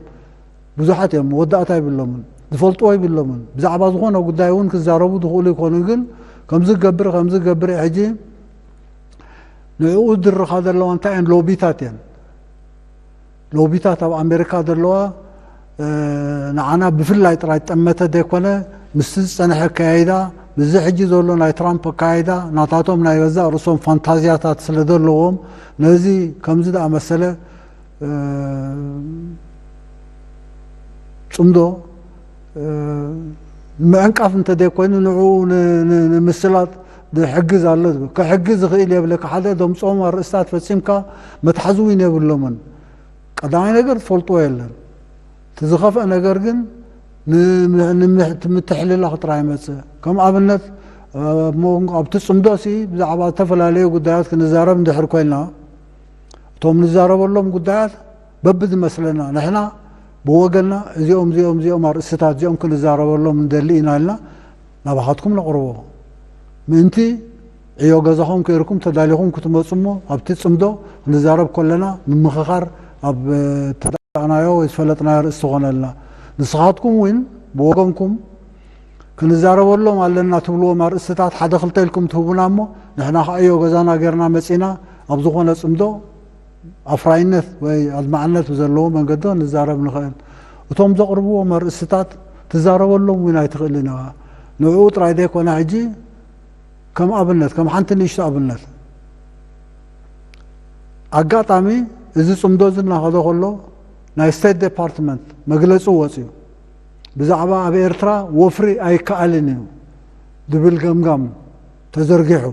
ብዙሓት እዮም። መወዳእታ ይብሎምን፣ ዝፈልጥዎ ይብሎምን። ብዛዕባ ዝኾነ ጉዳይ እውን ክዛረቡ ዝኽእሉ ይኮኑ። ግን ከምዚ ገብር ከምዚ ገብር ሕጂ ንዕኡ ዝድርኻ ዘለዋ እንታይ እየን? ሎቢታት እየን። ሎቢታት ኣብ ኣሜሪካ ዘለዋ ንዓና ብፍላይ ጥራይ ጠመተ ዘይኮነ፣ ምስቲ ዝጸንሐ ኣካያይዳ፣ ምስዚ ሕጂ ዘሎ ናይ ትራምፕ ኣካያይዳ፣ ናታቶም ናይ ገዛእ ርእሶም ፋንታዝያታት ስለ ዘለዎም፣ ነዚ ከምዚ ዝኣመሰለ ጽምዶ ምዕንቃፍ እንተዘይኮይኑ፣ ንዕኡ ንምስላጥ ዝሕግዝ ኣሎ ዝብል፣ ክሕግዝ ዝኽእል የብለካ። ሓደ ዘምጽኦም ኣርእስታት ፈጺምካ መትሓዚ እውን የብሎምን። ቀዳማይ ነገር ዝፈልጥዎ የለን። እቲ ዝኸፍአ ነገር ግን ምትሕልላኽ ጥራይ ይመጽእ። ከም ኣብነት ኣብቲ ጽምዶ ሲ ብዛዕባ ዝተፈላለዩ ጉዳያት ክንዛረብ እንድሕር ኮይንና፣ እቶም ንዛረበሎም ጉዳያት በብዝመስለና ንሕና ብወገንና እዚኦም እዚኦም እዚኦም ኣርእስታት እዚኦም ክንዛረበሎም ንደሊ ኢና ኢልና ናባኻትኩም ነቕርቦ። ምእንቲ ዕዮ ገዛኹም ከይርኩም ተዳሊኹም ክትመጹ እሞ ኣብቲ ጽምዶ ክንዛረብ ከለና ምምኽኻር ኣብ ተዳእናዮ ወይ ዝፈለጥናዮ ርእሲ ትኾነልና። ንስኻትኩም እውን ብወገንኩም ክንዛረበሎም ኣለና ትብልዎም ኣርእስታት ሓደ ክልተ ኢልኩም ትህቡና እሞ ንሕና ከዓ ዕዮ ገዛና ጌርና መጺና ኣብ ዝኾነ ጽምዶ ኣፍራይነት ወይ ኣድማዕነት ብዘለዎ መንገዲ ንዛረብ ንኽእል። እቶም ዘቕርብዎም ኣርእስታት ትዛረበሎም እውን ኣይትኽእልን ኢኻ። ንዕኡ ጥራይ ዘይኮነ ሕጂ ከም ኣብነት፣ ከም ሓንቲ ንእሽቶ ኣብነት፣ ኣጋጣሚ እዚ ጽምዶ እዚ እናኸደ ከሎ ናይ ስቴት ዴፓርትመንት መግለጺ ወፅዩ። ብዛዕባ ኣብ ኤርትራ ወፍሪ ኣይከኣልን እዩ ዝብል ገምጋም ተዘርጊሑ።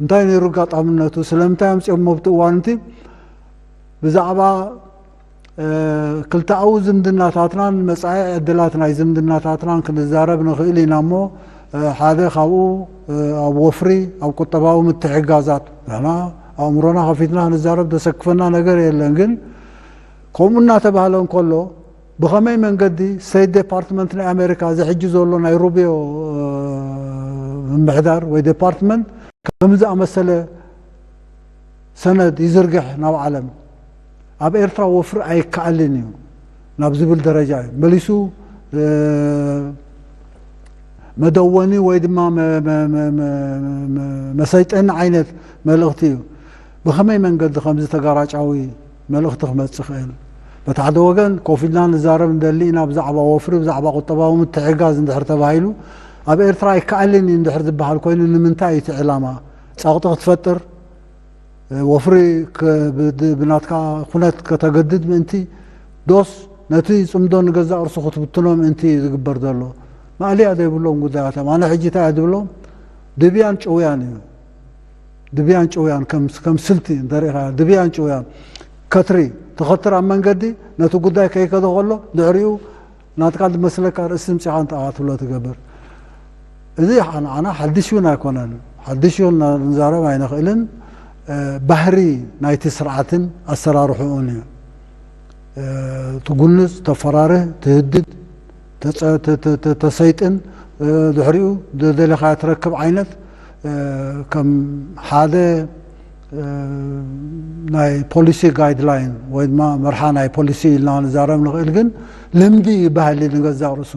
እንታይ ነይሩ ኣጋጣምነቱ? ስለምንታይ ኣምፅኦሞ ኣብቲ እዋን እቲ? ብዛዕባ ክልተኣዊ ዝምድናታትናን መጻኢ ዕድላት ናይ ዝምድናታትናን ክንዛረብ ንኽእል ኢና እሞ፣ ሓደ ካብኡ ኣብ ወፍሪ፣ ኣብ ቁጠባዊ ምትሕግጋዛት ንሕና ኣእምሮና ከፊትና ክንዛረብ ዘሰክፈና ነገር የለን። ግን ከምኡ እናተባህለ እንከሎ፣ ብኸመይ መንገዲ ስቴት ዴፓርትመንት ናይ ኣሜሪካ፣ እዚ ሕጂ ዘሎ ናይ ሩቢዮ ምምሕዳር ወይ ዴፓርትመንት ከም ዝኣመሰለ ሰነድ ይዝርግሕ ናብ ዓለም? ኣብ ኤርትራ ወፍሪ ኣይከኣልን እዩ ናብ ዝብል ደረጃ እዩ መሊሱ። መደወኒ ወይ ድማ መሰይጠኒ ዓይነት መልእኽቲ እዩ። ብኸመይ መንገዲ ከምዚ ተጋራጫዊ መልእኽቲ ክመጽእ ይኽእል? በቲ ሓደ ወገን ኮፍ ኢልና ንዛረብ ንደሊ ኢና ብዛዕባ ወፍሪ፣ ብዛዕባ ቁጠባዊ ምትሕግጋዝ እንድሕር ተባሂሉ፣ ኣብ ኤርትራ ኣይከኣልን እዩ እንድሕር ዝበሃል ኮይኑ፣ ንምንታይ እዩ እቲ ዕላማ? ጸቕጢ ክትፈጥር፣ ወፍሪ ብናትካ ኩነት ከተገድድ ምእንቲ ዶስ ነቲ ጽምዶ ንገዛእ ርእሱ ክትብትኖ ምእንቲ እዩ ዝግበር ዘሎ? ማእለያ ዘይብሎም ጉዳያት እዮም። ኣነ ሕጂ እንታይ እየ ዝብሎም? ድብያን ጭውያን እዩ። ድብያን ጭውያን ከም ስልቲ እንተሪኢኻ ድብያን ጭውያን ከትሪ ትኸትር ኣብ መንገዲ ነቲ ጉዳይ ከይከደ ከሎ ድሕሪኡ ናትካ ዝመስለካ ርእሲ ምፅኻ ንጣቓትብሎ ትገብር። እዚ ንዓና ሓድሽ እውን ኣይኮነን። ሓድሽ እውን ንዛረብ ኣይንኽእልን። ባህሪ ናይቲ ስርዓትን ኣሰራርሕኡን እዩ። ትጉንፅ፣ ተፈራርህ፣ ትህድድ፣ ተሰይጥን ድሕሪኡ ደደለኻዮ ትረክብ ዓይነት ከም ሓደ ናይ ፖሊሲ ጋይድላይን ወይ ድማ መርሓ ናይ ፖሊሲ ኢልና ንዛረብ ንኽእል። ግን ልምዲ ይበሃል ንገዛእ ርእሱ።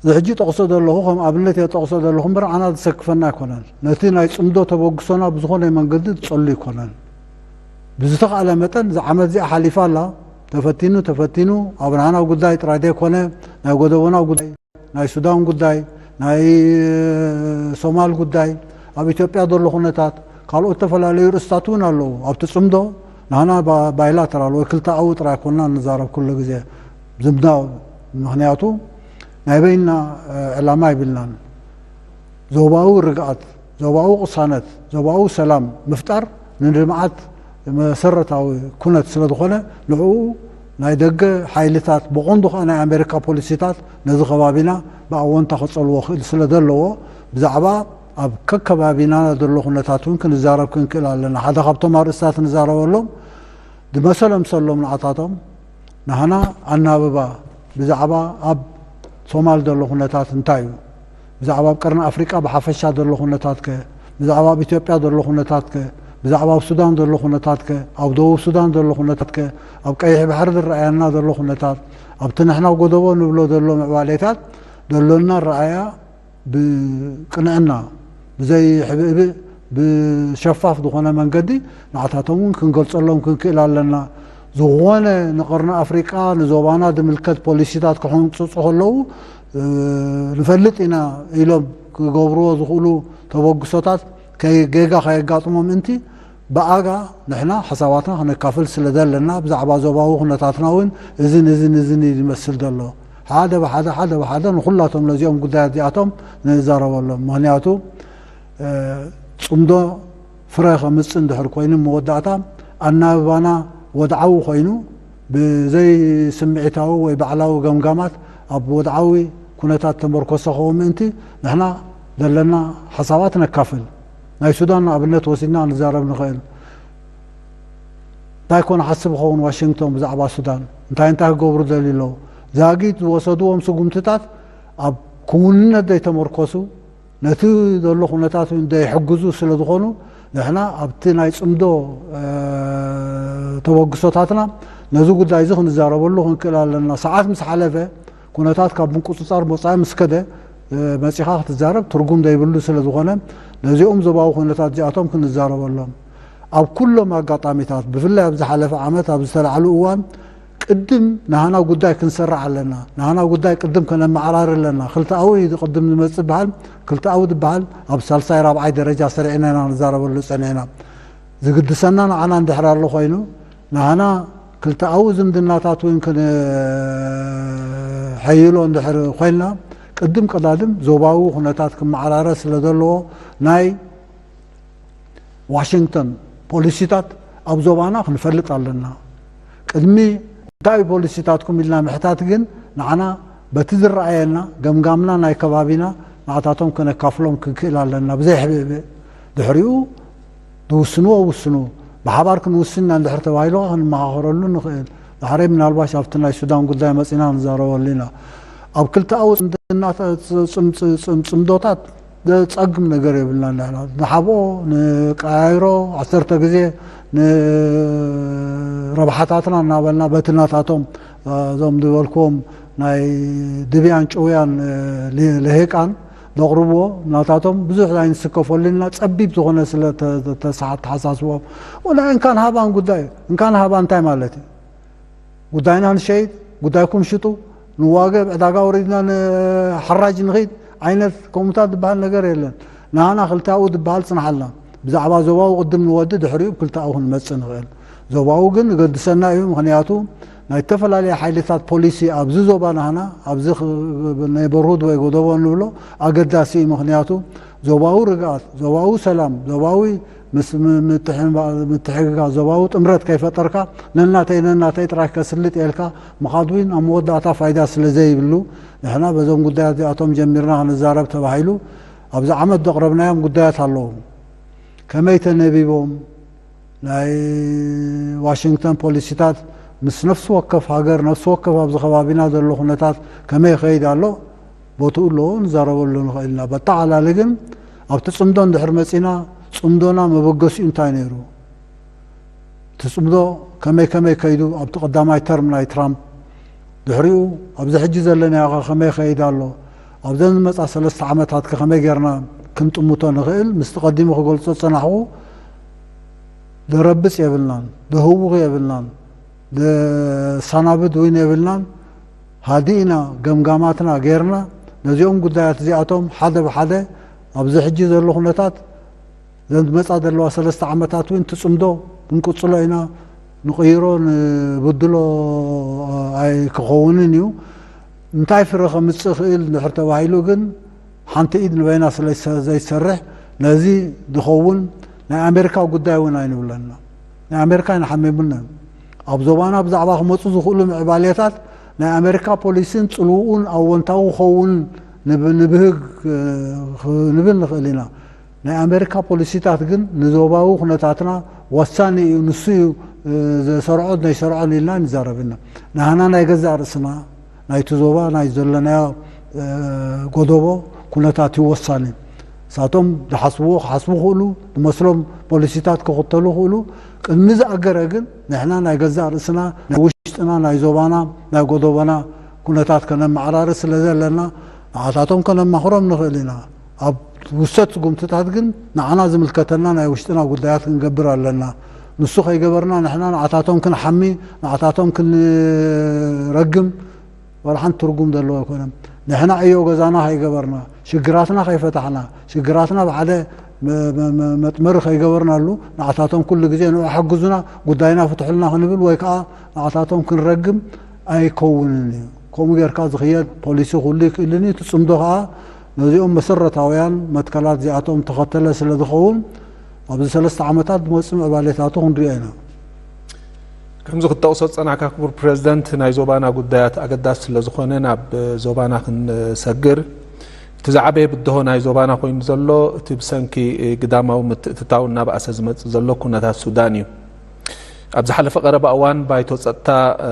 እዚ ሕጂ ጠቕሶ ዘለኹ ከም ኣብነት እየ ጠቕሶ ዘለኹ እምበር ዓና ዝሰክፈና ኣይኮነን። ነቲ ናይ ፅምዶ ተበግሶና ብዝኾነ መንገዲ ዝፀሉ ኣይኮነን። ብዝተኻእለ መጠን እዛ ዓመት እዚኣ ሓሊፋ ኣላ። ተፈቲኑ ተፈቲኑ ኣብ ናህና ጉዳይ ጥራይ ዘይኮነ ናይ ጎደቦና ጉዳይ ናይ ሱዳን ጉዳይ ናይ ሶማል ጉዳይ ኣብ ኢትዮጵያ ዘሎ ኩነታት ካልኦት ዝተፈላለዩ ርእስታት እውን ኣለዉ ኣብቲ ፅምዶ ናህና ባይላተራል ወይ ክልተኣዊ ጥራይ ኮና ንዛረብ ኩሉ ግዜ ዝምዳው ምክንያቱ ናይ በይና ዕላማ ይብልናን ዞባዊ ርግኣት ዞባዊ ቅሳነት ዞባዊ ሰላም ምፍጣር ንልምዓት መሰረታዊ ኩነት ስለዝኾነ ንዕኡ ናይ ደገ ሓይልታት ብቐንዱ ከዓ ናይ ኣሜሪካ ፖሊሲታት ነዚ ከባቢና ብኣወንታ ክፀልዎ ክእል ስለ ዘለዎ ብዛዕባ ኣብ ከከባቢና ዘሎ ኩነታት እውን ክንዛረብ ክንክእል ኣለና። ሓደ ካብቶም ኣርእስታት ንዛረበሎም ዝመሰሎም ሰሎም ንዓታቶም ናህና ኣናብባ ብዛዕባ ኣብ ሶማል ዘሎ ኩነታት እንታይ እዩ? ብዛዕባ ኣብ ቀርኒ ኣፍሪቃ ብሓፈሻ ዘሎ ኩነታት ከ? ብዛዕባ ኣብ ኢትዮጵያ ዘሎ ኩነታት ከ? ብዛዕባ ኣብ ሱዳን ዘሎ ኩነታት ከ? ኣብ ደቡብ ሱዳን ዘሎ ኩነታት ከ? ኣብ ቀይሕ ባሕሪ ዝረኣየና ዘሎ ኩነታት ኣብቲ ንሕና ጎደቦ ንብሎ ዘሎ ምዕባሌታት ዘሎና ረኣያ ብቅንዕና ብዘይ ሕብእብእ ብሸፋፍ ዝኾነ መንገዲ ንዓታቶም እውን ክንገልጸሎም ክንክእል ኣለና። ዝኾነ ንቀርኒ ኣፍሪቃ ንዞባና ዝምልከት ፖሊሲታት ክሕንፅፁ ከለዉ ንፈልጥ ኢና ኢሎም ክገብርዎ ዝኽእሉ ተበግሶታት ጌጋ ከየጋጥሞም ምእንቲ ብኣጋ ንሕና ሓሳባትና ክነካፍል ስለ ዘለና ብዛዕባ ዞባዊ ኩነታትና እውን እዝን እዝን እዝን እዩ ዝመስል ዘሎ ሓደ ብሓደ ሓደ ብሓደ ንኩላቶም ነዚኦም ጉዳያት እዚኣቶም ንዛረበሎም ምክንያቱ ፅምዶ ፍረ ከምፅእ እንድሕር ኮይኑ መወዳእታ ኣናብባና ወድዓዊ ኮይኑ ብዘይ ስምዒታዊ ወይ ባዕላዊ ገምጋማት ኣብ ወድዓዊ ኩነታት ተመርኮሰ ከውን ምእንቲ ንሕና ዘለና ሓሳባት ነካፍል ናይ ሱዳን ንኣብነት ወሲድና ንዛረብ ንኽእል እንታይ ኮን ሓስብ ኸውን ዋሽንግቶን ብዛዕባ ሱዳን እንታይ እንታይ ክገብሩ ደልዩ ኣለዉ ዛጊት ዝወሰድዎም ስጉምትታት ኣብ ክውንነት ዘይተመርኮሱ ነቲ ዘሎ ኩነታት ዘይሕግዙ ስለ ዝኾኑ ንሕና ኣብቲ ናይ ፅምዶ ተበግሶታትና ነዚ ጉዳይ እዚ ክንዛረበሉ ክንክእል ኣለና። ሰዓት ምስ ሓለፈ ኩነታት ካብ ምቁፅፃር ወፃኢ ምስ ከደ መፂኻ ክትዛረብ ትርጉም ዘይብሉ ስለ ዝኾነ ነዚኦም ዞባዊ ኩነታት እዚኣቶም ክንዛረበሎም ኣብ ኩሎም ኣጋጣሚታት ብፍላይ ኣብ ዝሓለፈ ዓመት ኣብ ዝተላዕሉ እዋን ቅድም ናህና ጉዳይ ክንሰርዕ ኣለና። ናህና ጉዳይ ቅድም ከነመዓራሪ ኣለና። ክልተኣዊ እዩ ቅድም ዝመፅእ ዝበሃል ክልተኣዊ ዝበሃል ኣብ ሳልሳይ ራብዓይ ደረጃ ሰሪዕና ኢና ንዛረበሉ ፀኒዕና። ዝግድሰና ንዓና እንድሕር ኣሎ ኮይኑ ናህና ክልተኣዊ ዝምድናታት እውን ክንሐይሎ እንድሕር ኮይንና ቅድም ቀዳድም ዞባዊ ኩነታት ክመዓራረ ስለ ዘለዎ ናይ ዋሽንግተን ፖሊሲታት ኣብ ዞባና ክንፈልጥ ኣለና። ቅድሚ እንታይ ፖሊሲታትኩም ኢልና ምሕታት ግን ንዓና በቲ ዝረኣየና ገምጋምና ናይ ከባቢና ንዓታቶም ከነካፍሎም ክንክእል ኣለና። ብዘይ ሕብእብእ ድሕሪኡ ዝውስንዎ ውስኑ ብሓባር ክንውስን ኢና እንድሕር ተባሂሉ ክንመኻኸረሉ ንኽእል። ዳሕረይ ምናልባሽ ኣብቲ ናይ ሱዳን ጉዳይ መፂና ንዛረበሉ ኢና። ኣብ ክልተኣዊ ፅምድና ፅምፅምፅምፅምዶታት ዘጸግም ነገር የብልናን ንሕና ንሓብኦ ንቀያይሮ ዓሰርተ ግዜ ንረብሓታትና እናበልና በቲ ናታቶም እዞም ዝበልክዎም ናይ ድብያን ጭውያን ልሂቃን ዘቕርብዎ ናታቶም ብዙሕ ኣይንስከፈሉን ኢና ጸቢብ ዝኾነ ስለ ተሓሳስቦም ወላ እንካን ሃባን ጉዳይ እንካን ሃባ እንታይ ማለት እዩ ጉዳይና ንሸይጥ ጉዳይኩም ሽጡ ንዋገ ዕዳጋ ወሪድና ንሓራጅ ንኺድ ዓይነት ከምኡታት ዝበሃል ነገር የለን። ንሃና ክልተኣዊ ዝበሃል ፅንሓልና። ብዛዕባ ዞባዊ ቅድም ንወዲ ድሕሪኡ ብክልተኣዊ ክንመፅእ ንኽእል። ዞባዊ ግን ገድሰና እዩ። ምኽንያቱ ናይ ዝተፈላለየ ሓይልታት ፖሊሲ ኣብዚ ዞባ ናህና ኣብዚ ኔበርሁድ ወይ ጎደቦ ንብሎ ኣገዳሲ እዩ። ምኽንያቱ ዞባዊ ርግኣት፣ ዞባዊ ሰላም፣ ዞባዊ ምስ-፣ ም-፣ ምትሕንባ-፣ ምትሕግጋዝ፣ ዞባዊ ጥምረት ከይፈጠርካ፣ ነናተይ ነናተይ ጥራይ ከስልጥ የልካ ምኻድ እውን ኣብ መወዳእታ ፋይዳ ስለ ዘይብሉ፣ ንሕና በዞም ጉዳያት እዚኣቶም ጀሚርና ክንዛረብ ተባሂሉ ኣብዚ ዓመት ዘቕረብናዮም ጉዳያት ኣለዉ። ከመይ ተነቢቦም? ናይ ዋሽንግተን ፖሊሲታት ምስ ነፍሲ ወከፍ ሃገር፣ ነፍሲ ወከፍ ኣብዚ ከባቢና ዘሎ ኩነታት ከመይ ይኸይድ ኣሎ፣ ቦትኡ ኣለዎ፣ ንዛረበሉ ንኽእል ኢና። በጠቓላሊ ግን ኣብቲ ጽምዶ እንድሕር መጺና፣ ጽምዶና መበገሲኡ እንታይ ነይሩ? እቲ ጽምዶ ከመይ ከመይ ከይዱ ኣብቲ ቀዳማይ ተርም ናይ ትራምፕ፣ ድሕሪኡ ኣብዚ ሕጂ ዘለናዮ ከ ከመይ ይኸይድ ኣሎ? ኣብዘን ዝመጻ ሰለስተ ዓመታት ከ ከመይ ጌርና ክንጥምቶ ንኽእል? ምስቲ ቀዲሙ ክገልጾ ዝጸናሕኩ፣ ደረብጽ የብልናን፣ ደህውኽ የብልናን፣ ደሳናብድ እውን የብልናን። ሃዲእና ገምጋማትና ጌርና ነዚኦም ጉዳያት እዚኣቶም ሓደ ብሓደ ኣብዚ ሕጂ ዘሎ ኩነታት ዘን ዝመጻ ዘለዋ ሰለስተ ዓመታት እውን ትጽምዶ ክንቅጽሎ ኢና፣ ንቕይሮ፣ ንብድሎ ኣይክኸውንን እዩ። እንታይ ፍረ ከምጽእ ይኽእል እንድሕር ተባሂሉ ግን ሓንቲ ኢድ ንበይና ስለ ዘይትሰ-፣ ዘይትሰርሕ፣ ነዚ ዝኸውን ናይ ኣሜሪካ ጉዳይ እውን ኣይንብለና። ናይ ኣሜሪካ ኣይንሓምምን። ኣብ ዞባና ብዛዕባ ክመጹ ዝኽእሉ ምዕባሌታት ናይ ኣሜሪካ ፖሊሲን ጽልውኡን ኣወንታዊ ክኸውን ንብ-፣ ንብህግ፣ እ፣ ክንብል ንኽእል ኢና። ናይ ኣሜሪካ ፖሊሲታት ግን ንዞባዊ ኩነታትና ወሳኒ እዩ፣ ንሱ እዩ፣ እ፣ ዘሰርዖን ዘይሰርዖን ኢልና ንዛረብ ኢና። ንሃና ናይ ገዛእ ርእስና ናይቲ ዞባ ናይ ዘለናዮ፣ እ፣ ጎደቦ ኩነታት እዩ ወሳኒ። ንሳቶም ዝሓስብዎ ክሓስቡ ክእሉ፣ ዝመስሎም ፖሊሲታት ክኽተሉ ክእሉ፣ ቅድሚ ዝኣገረ ግን ንሕና ናይ ገዛእ ርእስና ናይ ውሽጥና ናይ ዞባና ናይ ጎደቦና ኩነታት ከነመዓራሪ ስለ ዘለና ንዓታቶም ከነማኽሮም ንኽእል ኢና። ኣብ ውሰት ስጉምትታት ግን ንዓና ዝምልከተና ናይ ውሽጥና ጉዳያት ክንገብር ኣለና። ንሱ ከይገበርና ንሕና ንዓታቶም ክንሓሚ፣ ንዓታቶም ክንረግም ዋላ ሓንቲ ትርጉም ዘለዎ ኣይኮነን። ንሕና ዕዮ ገዛና ከይገበርና፣ ሽግራትና ከይፈታሕና፣ ሽግራትና ብሓደ መ-፣ መ-፣ መ-፣ መጥመሪ ከይገበርናሉ፣ ንዓታቶም ኩሉ ግዜ ንዑ ሓግዙና፣ ጉዳይና ፍትሑልና ክንብል ወይ ከዓ ንዓታቶም ክንረግም ኣይከውንን እዩ። ከምኡ ጌርካ ዝኽየድ ፖሊሲ ኩሉ ይክእልን እዩ። እቲ ጽምዶ ከዓ ነዚኦም መሰረታውያን መትከላት እዚኣቶም ተኸተለ ስለ ዝኸውን፣ ኣብዚ ሰለስተ ዓመታት ዝመጽእ ምዕባሌታቱ ክንሪኦ ኢና። ከምዚ ክትጠቕሶ ዝጸናሕካ ክቡር ፕረዚደንት፣ ናይ ዞባና ጉዳያት ኣገዳሲ ስለ ዝኾነ ናብ ዞባና ክንሰግር፣ እቲ ዝዓበየ ብድሆ ናይ ዞባና ኮይኑ ዘሎ እቲ ብሰንኪ ግዳማዊ ምትእትታው እናበኣሰ ዝመጽእ ዘሎ ኩነታት ሱዳን እዩ። ኣብ ዝሓለፈ ቀረባ እዋን ባይቶ ጸጥታ፣ እ፣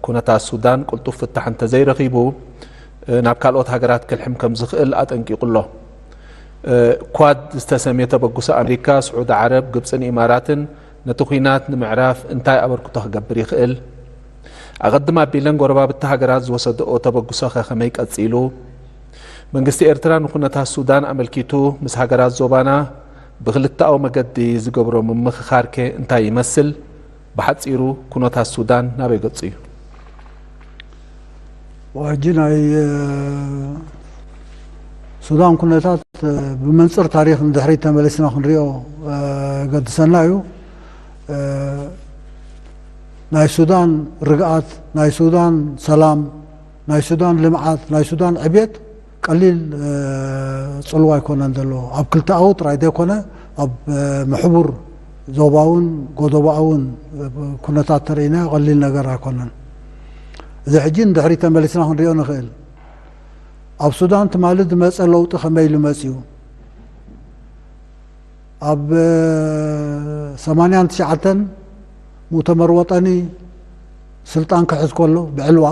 ኩነታት ሱዳን ቅልጡፍ ፍታሕ እንተዘይረኺቡ፣ እ፣ ናብ ካልኦት ሃገራት ክልሕም ከም ዝኽእል ኣጠንቂቑ ኣሎ። እ፣ ኳድ ዝተሰምየ ተበግሶ ኣሜሪካ፣ ስዑዲ ዓረብ፣ ግብጽን ኢማራትን ነቲ ኲናት ንምዕራፍ እንታይ ኣበርክቶ ክገብር ይኽእል? ኣቐድም ኣቢለን ጎረባብቲ ሃገራት ዝወሰድኦ ተበግሶ ከ ከመይ ቀጺሉ? መንግስቲ ኤርትራ ንኩነታት ሱዳን ኣመልኪቱ ምስ ሃገራት ዞባና ብክልተኣዊ መገዲ ዝገብሮ ምምኽኻር ከ እንታይ ይመስል? ብሓጺሩ ኩነታት ሱዳን ናበይ ገጹ እዩ? ሕጂ ናይ፣ እ፣ ሱዳን ኩነታት፣ እ፣ ብመንጽር ታሪኽ ንድሕሪት ተመሊስና ክንሪኦ፣ እ፣ ገድሰና እዩ። እ፣ ናይ ሱዳን ርግኣት፣ ናይ ሱዳን ሰላም፣ ናይ ሱዳን ልምዓት፣ ናይ ሱዳን ዕብየት ቀሊል፣ እ፣ ጽልዋ ኣይኮነን ዘለዎ። ኣብ ክልተኣዊ ጥራይ ዘይኮነ፣ ኣብ፣ እ፣ ምሕቡር ዞባውን ጎደቦኣውን፣ እ፣ ኩነታት ተርእይናዮ ቀሊል ነገር ኣይኮነን። እዚ ሕጂ ንድሕሪት ተመሊስና ክንሪኦ ንኽእል። ኣብ ሱዳን ትማሊ ዝመጸ ለውጢ ከመይ ኢሉ መጺኡ? ኣብ ሰማንያን ትሽዓተን ሙእተመር ወጠኒ ስልጣን ክሕዝ ከሎ ብዕልዋ፣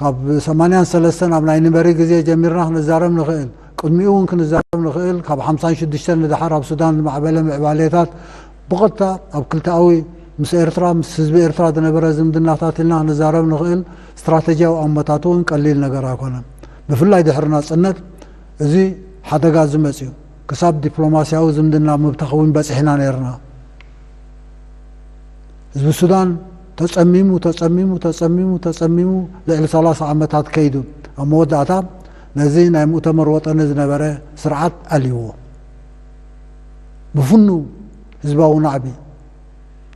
ካብ ሰማንያን ሰለስተን ኣብ ናይ ንበሪ ግዜ ጀሚርና ክንዛረብ ንኽእል። ቅድሚኡ እውን ክንዛረብ ንኽእል። ካብ ሓምሳን ሽዱሽተን ንደሓር ኣብ ሱዳን ዝማዕበለ ምዕባሌታት ብቐጥታ ኣብ ክልተኣዊ ምስ ኤርትራ፣ ምስ ህዝቢ ኤርትራ ዝነበረ ዝምድናታት ኢልና ክንዛረብ ንኽእል። ስትራተጂያዊ ኣመታቱ እውን ቀሊል ነገር ኣይኮነን። ብፍላይ ድሕሪ ናጽነት እዚ ሓደጋ እዚ መጺኡ። ክሳብ ዲፕሎማስያዊ ዝምድና ምብታኽ እውን በጺሕና ነይርና። ህዝቢ ሱዳን ተጸሚሙ፣ ተጸሚሙ፣ ተጸሚሙ፣ ተጸሚሙ ልዕሊ ሰላሳ ዓመታት ከይዱ፣ ኣብ መወዳእታ ነዚ ናይ ሙእተመር ወጠኒ ዝነበረ ስርዓት ኣልይዎ። ብፍኑ ህዝባዊ ናዕቢ፣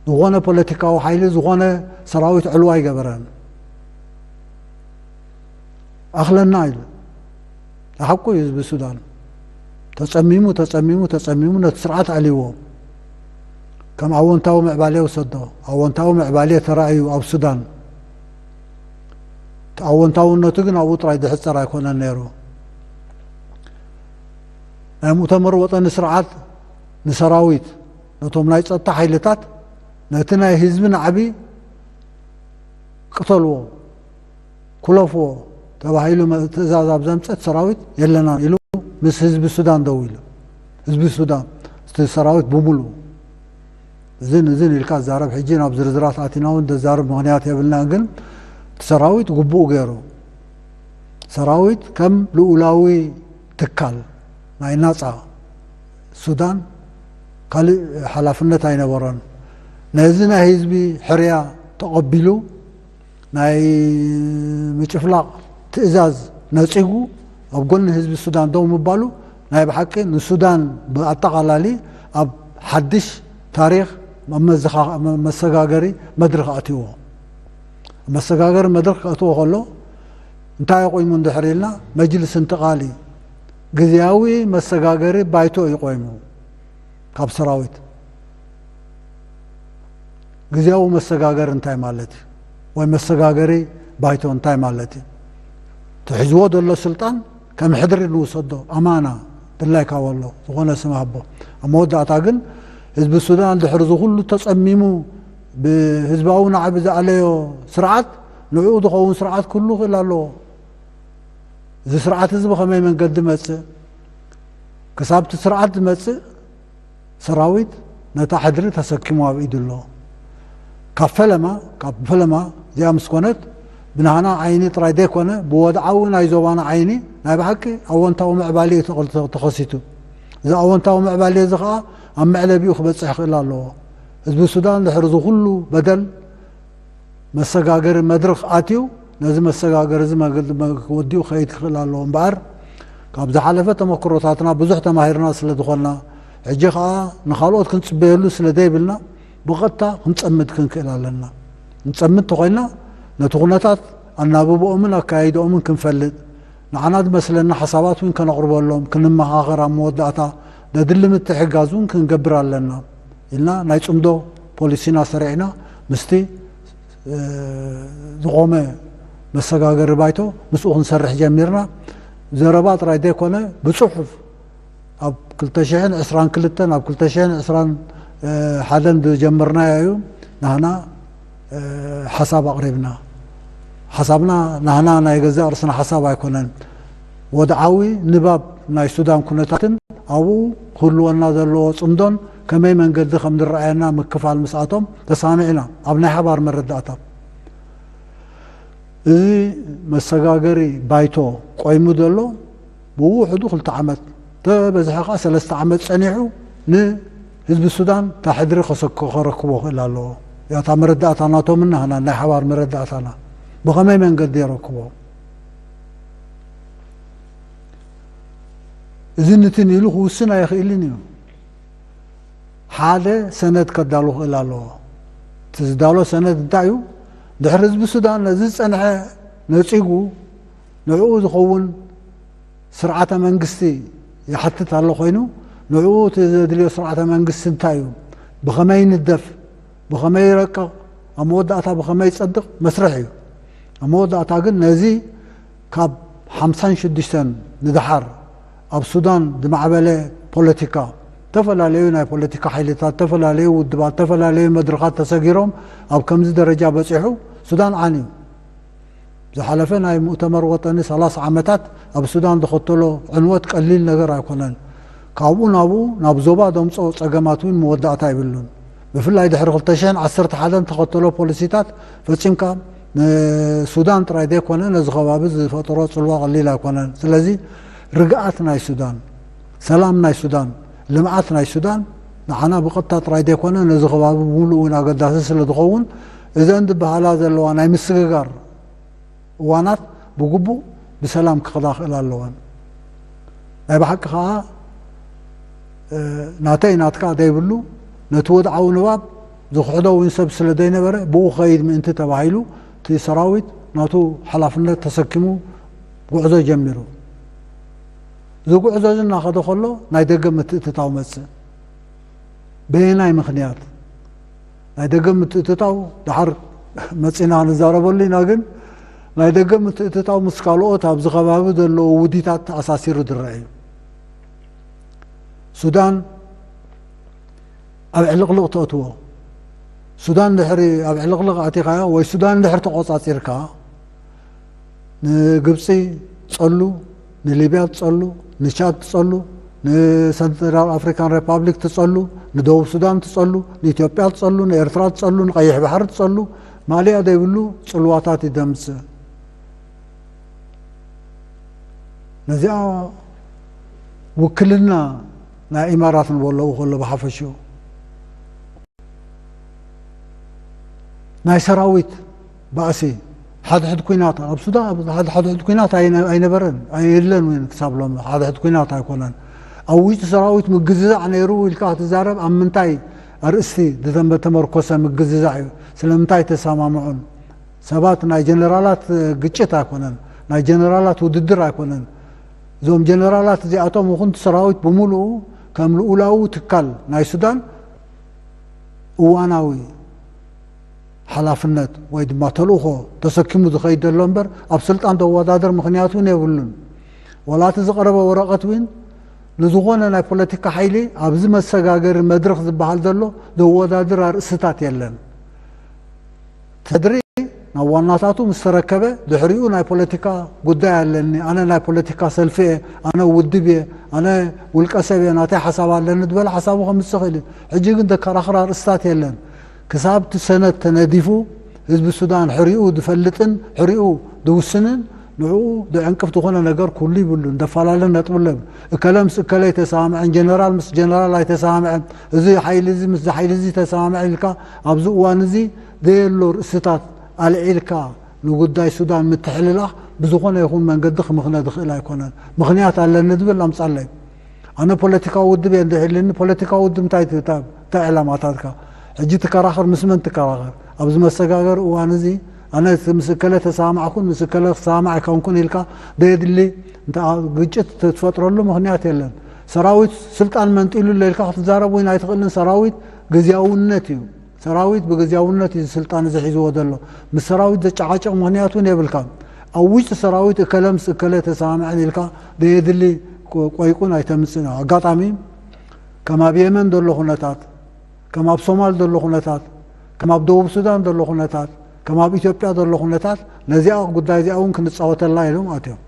ዝኾነ ፖለቲካዊ ሓይሊ፣ ዝኾነ ሰራዊት ዕልዋ ኣይገበረን። ኣኽለና ኢሉ። ሓቁ እዩ ህዝቢ ሱዳን። ተጸሚሙ ተጸሚሙ ተጸሚሙ ነቲ ስርዓት ኣልይዎ። ከም ኣወንታዊ ምዕባለ ይውሰዶ። ኣወንታዊ ምዕባለ ተራእዩ ኣብ ሱዳን። እቲ ኣወንታውነቱ ግን ኣብኡ ጥራይ ዝሕጸር ኣይኮነን ነይሩ። ናይ ሙእተመር ወጠኒ ስርዓት ንሰራዊት፣ ነቶም ናይ ጸጥታ ሓይልታት፣ ነቲ ናይ ህዝቢ ናዕቢ ቅተልዎ፣ ኩለፍዎ ተባሂሉ መ-፣ ትእዛዝ ኣብ ዘምጸት ሰራዊት የለና ኢሉ ምስ ህዝቢ ሱዳን ደው ኢሉ። ህዝቢ ሱዳን፣ እቲ ሰራዊት ብምሉኡ እዝን እዝን ኢልካ ዛረብ። ሕጂ ናብ ዝርዝራት ኣቲና እውን ዘዛርብ ምኽንያት የብልና፣ ግን እቲ ሰራዊት ግቡኡ ገይሩ። ሰራዊት ከም ልኡላዊ ትካል ናይ ናጻ ሱዳን ካልእ ሓላፍነት ኣይነበሮን። ነዚ ናይ ህዝቢ ሕርያ ተቐቢሉ ናይ ምጭፍላቕ ትእዛዝ ነጺጉ ኣብ ጎኒ ህዝቢ ሱዳን ደው ምባሉ ናይ ብሓቂ ንሱዳን ብኣጠቓላሊ ኣብ ሓድሽ ታሪኽ መመዘኻ-፣ መ-፣ መሰጋገሪ መድረኽ ኣትይዎ። መሰጋገሪ መድረኽ ከእትዎ ከሎ እንታይ ኣቑሙ እንድሕር ኢልና፣ መጅልስ እንትቓሊ ግዝያዊ መሰጋገሪ ባይቶ እዩ ቆይሙ ካብ ሰራዊት። ግዝያዊ መሰጋገሪ እንታይ ማለት እዩ? ወይ መሰጋገሪ ባይቶ እንታይ ማለት እዩ? ትሕዝዎ ዘሎ ስልጣን ከም ሕድሪ ንውሰዶ፣ ኣማና ድላይካ ወሎ ዝኾነ ስም ሃቦ። ኣብ መወዳእታ ግን ህዝቢ ሱዳን ድሕሪ እዚ ኩሉ ተጸሚሙ ብህዝባዊ ናዕቢ ዝኣለዮ ስርዓት፣ ንዕኡ ዝኸውን ስርዓት ክህሉ ክእል ኣለዎ። እዚ ስርዓት እዚ ብኸመይ መንገዲ መጽእ? ክሳብ እቲ ስርዓት ዝመጽእ ሰራዊት ነታ ሕድሪ ተሰኪሙ ኣብ ኢዱ ኣሎ። ካብ ፈለማ፣ ካብ ፈለማ እዚኣ ምስ ኮነት፣ ብናህና ዓይኒ ጥራይ ዘይኮነ፣ ብወድዓዊ ናይ ዞባና ዓይኒ ናይ ብሓቂ ኣወንታዊ ምዕባለ እዩ ተቐል-፣ ተኸሲቱ። እዚ ኣወንታዊ ምዕባለ እዚ ኸኣ ኣብ መዕለቢኡ ክበጽሕ ይኽእል ኣለዎ። ህዝቢ ሱዳን ድሕሪ እዚ ኩሉ በደል መሰጋገሪ መድረኽ ኣትዩ፣ ነዚ መሰጋገሪ እዚ መገ-፣ መ-፣ ክወዲኡ ክኸይድ ክኽእል ኣለዎ እምበኣር፣ ካብ ዝሓለፈ ተመክሮታትና ብዙሕ ተማሂርና ስለ ዝኾንና፣ ሕጂ ኸኣ ንኻልኦት ክንጽበየሉ ስለ ዘይብልና፣ ብቐጥታ ክንጸምድ ክንክእል ኣለና። ክንጸምድ ተኾይንና፣ ነቲ ኩነታት ኣናብብኦምን ኣካያይድኦምን ክንፈልጥ፣ ንዓና ዝመስለና ሓሳባት እውን ከነቕርበሎም፣ ክንመኻኸር፣ ኣብ መወዳእታ ዘድሊ ምትሕግጋዝ እውን ክንገብር ኣለና ኢልና ናይ ጽምዶ ፖሊሲና ሰሪዕና ምስቲ፣ እ፣ ዝቖመ መሰጋገሪ ባይቶ ምስኡ ክንሰርሕ ጀሚርና። ዘረባ ጥራይ ዘይኮነ ብጽሑፍ ኣብ ክልተ ሽሕን ዕስራን ክልተን ኣብ ክልተ ሽሕን ዕስራን ሓደን ዝጀመርናዮ እዩ። ናህና፣ እ፣ ሓሳብ ኣቕሪብና። ሓሳብና ናህና ናይ ገዛእ ርእስና ሓሳብ ኣይኮነን። ወድዓዊ ንባብ ናይ ሱዳን ኩነታትን ኣብኡ ክህልወና ዘለዎ ጽምዶን ከመይ መንገዲ ከም ዝረኣየና ምክፋል ምስኣቶም ተሳሚዕና ኣብ ናይ ሓባር መረዳእታ። እዚ መሰጋገሪ ባይቶ ቆይሙ ዘሎ ብውሕዱ ክልተ ዓመት፣ ተበዝሐ ኸዓ ሰለስተ ዓመት ጸኒሑ ንህዝቢ ሱዳን እታ ሕድሪ ከሰክ-፣ ከረክቦ ክእል ኣለዎ። ያታ መረዳእታ ናቶምን ናህና ናይ ሓባር መረዳእታና ብኸመይ መንገዲ የረክቦ? እዚ ንትን ኢሉ ክውስን ኣይኽእልን እዩ። ሓደ ሰነድ ከዳሉ ክእል ኣለዎ። እቲ ዝዳሎ ሰነድ እንታይ እዩ? ድሕሪ ህዝቢ ሱዳን ነዚ ዝጸንሐ ነጺጉ ንዕኡ ዝኸውን ስርዓተ መንግስቲ ይሓትት ኣሎ ኮይኑ፣ ንዕኡ እቲ ዘድልዮ ስርዓተ መንግስቲ እንታይ እዩ? ብኸመይ ይንደፍ? ብኸመይ ይረቅቕ? ኣብ መወዳእታ ብኸመይ ይጸድቕ? መስርሕ እዩ። ኣብ መወዳእታ ግን ነዚ ካብ ሓምሳን ሽዱሽተን ንደሓር ኣብ ሱዳን ዝማዕበለ ፖለቲካ፣ ዝተፈላለዩ ናይ ፖለቲካ ሓይልታት፣ ዝተፈላለዩ ውድባት፣ ዝተፈላለዩ መድረኻት ተሰጊሮም ኣብ ከምዚ ደረጃ በጺሑ ሱዳን ዓንዩ። ዝሓለፈ ናይ ሙእተመር ወጠኒ ሰላሳ ዓመታት ኣብ ሱዳን ዘኸተሎ ዕንወት ቀሊል ነገር ኣይኮነን። ካብኡ ናብኡ ናብ ዞባ ዘምጽኦ ጸገማት እውን መወዳእታ የብሉን። ብፍላይ ድሕሪ ክልተ ሽሕን ዓሰርተ ሓደን ተኸተሎ ፖሊሲታት ፈጺምካ ንሱዳን ጥራይ ዘይኮነ ነዚ ከባቢ ዝፈጠሮ ጽልዋ ቀሊል ኣይኮነን። ስለዚ ርግኣት ናይ ሱዳን፣ ሰላም ናይ ሱዳን፣ ልምዓት ናይ ሱዳን ንዓና ብቐጥታ ጥራይ ዘይኮነ ነዚ ከባቢ ብምሉእ እውን ኣገዳሲ ስለ ዝኸውን እዘን ዝበሃላ ዘለዋ ናይ ምስግጋር እዋናት ብግቡእ ብሰላም ክኸዳ ክእል ኣለወን። ናይ ብሓቂ ኸዓ፣ እ፣ ናተይ ናትካ ዘይብሉ ነቲ ወድዓዊ ንባብ ዝኽሕዶ እውን ሰብ ስለ ዘይነበረ ብኡ ኸይድ ምእንቲ ተባሂሉ እቲ ሰራዊት ናቱ ሓላፍነት ተሰኪሙ ጉዕዞ ጀሚሩ። እዚ ጉዕዞ እዚ እናኸደ ከሎ ናይ ደገ ምትእትታው መጽእ። በየናይ ምኽንያት ናይ ደገ ምትእትታው ድሓር መጺና ንዛረበሉ ኢና። ግን ናይ ደገ ምትእትታው ምስ ካልኦት ኣብዚ ከባቢ ዘለዉ ውዲታት ተኣሳሲሩ ዝረአ እዩ። ሱዳን ኣብ ዕልቕልቕ ተእትዎ። ሱዳን ድሕሪ ኣብ ዕልቕልቕ ኣቲኻያ ወይ ሱዳን ድሕሪ ተቖጻጺርካ ንግብጺ ትጸሉ፣ ንሊብያ ትጸሉ፣ ንቻድ ትጸሉ፣ ንሰንትራል ኣፍሪካን ሪፓብሊክ ትጸሉ፣ ንደቡብ ሱዳን ትጸሉ፣ ንኢትዮጵያ ትጸሉ፣ ንኤርትራ ትጸሉ፣ ንቐይሕ ባሕሪ ትጸሉ፣ ማእለያ ዘይብሉ ጽልዋታት እዩ ደምጽእ። ነዚኣ ውክልና ናይ ኢማራት ንበለዉ ከሎ ብሓፈሽኡ ናይ ሰራዊት ባእሲ ሓድሕድ ኩናት ኣብ ሱዳን፣ ኣብ ሓድሕድ ኩናት ኣይነ-፣ ኣይነበረን፣ ኣየለን እውን ክሳብ ሎሚ ሓድሕድ ኩናት ኣይኮነን። ኣብ ውሽጢ ሰራዊት ምግዝዛዕ ነይሩ ኢልካ ክትዛረብ ኣብ ምንታይ ኣርእስቲ ዝተመ-፣ ተመርኮሰ ምግዝዛዕ እዩ? ስለምንታይ ተሰማምዑን? ሰባት ናይ ጀነራላት ግጭት ኣይኮነን፣ ናይ ጀነራላት ውድድር ኣይኮነን። እዞም ጀነራላት እዚኣቶም ይኹን እቲ ሰራዊት ብምሉኡ ከም ልኡላዊ ትካል ናይ ሱዳን እዋናዊ ሓላፍነት ወይ ድማ ተልእኾ ተሰኪሙ ዝኸይድ ዘሎ እምበር ኣብ ስልጣን ዘወዳደር ምኽንያት እውን የብሉን። ወላ እቲ ዝቐረበ ወረቐት እውን ንዝኾነ ናይ ፖለቲካ ሓይሊ ኣብዚ መሰጋገሪ መድረኽ ዝበሃል ዘሎ ዘወዳድር ኣርእስታት የለን። ተድሪ ናብ ዋናታቱ ምስ ተረከበ ድሕሪኡ ናይ ፖለቲካ ጉዳይ ኣለኒ፣ ኣነ ናይ ፖለቲካ ሰልፊ እየ፣ ኣነ ውድብ እየ፣ ኣነ ውልቀ ሰብ እየ፣ ናተይ ሓሳብ ኣለኒ ዝበለ ሓሳቡ ከምጽእ ይኽእል እዩ። ሕጂ ግን ዘከራኽር ኣርእስታት የለን። ክሳብ እቲ ሰነድ ተነዲፉ ህዝቢ ሱዳን ሕሪኡ ዝፈልጥን ሕሪኡ ዝውስንን ንዕኡ ዘዕንቅፍ ዝኾነ ነገር ክህሉ ይብሉን፣ ዘፈላለን ነጥቢ ኣለብን። እከለ ምስ እከለ ኣይተሰማምዐን፣ ጀነራል ምስ ጀነራል ኣይተሰማምዐን፣ እዚ ሓይሊ እዚ ምስ እዚ ሓይሊ እዚ ተሰማምዐ ኢልካ ኣብዚ እዋን እዚ ዘየሎ ርእስታት ኣልዒልካ ንጉዳይ ሱዳን ምትሕልላኽ ብዝኾነ ይኹን መንገዲ ክምኽነ ዝኽእል ኣይኮነን። ምኽንያት ኣለኒ ዝብል ኣምጻለይ። ኣነ ፖለቲካዊ ውድብ እየ እንድሕልኒ፣ ፖለቲካዊ ውድብ እንታይ ት-፣ እንታይ ዕላማታትካ? ሕጂ ትከራኸር፣ ምስ መን ትከራኸር? ኣብዚ መሰጋገሪ እዋን እዚ ኣነ ምስ እከለ ተሰማማዕኩን ምስ እከለ ክሰማማዕ ኣይኮንኩን ኢልካ ዘየድሊ እንተ ግጭት ትፈጥረሉ ምኽንያት የለን። ሰራዊት ስልጣን መንጢሉ ኣሎ ኢልካ ክትዛረብ እውን ኣይትኽእልን። ሰራዊት ግዝያውነት እዩ። ሰራዊት ብግዝያውነት እዩ ስልጣን እዚ ሒዝዎ ዘሎ። ምስ ሰራዊት ዘጨቃጭቕ ምኽንያት እውን የብልካን። ኣብ ውሽጢ ሰራዊት እከለ ምስ እከለ ተሰማምዐን ኢልካ ዘየድሊ ቆ-፣ ቆይቁን ኣይተምጽእን። ኣጋጣሚ ከም ኣብ የመን ዘሎ ኩነታት፣ ከም ኣብ ሶማል ዘሎ ኩነታት፣ ከም ኣብ ደቡብ ሱዳን ዘሎ ኩነታት፣ ከም ኣብ ኢትዮጵያ ዘሎ ኩነታት ነዚኣ ጉዳይ እዚኣ እውን ክንጻወተላ ኢሎም ኣትዮም።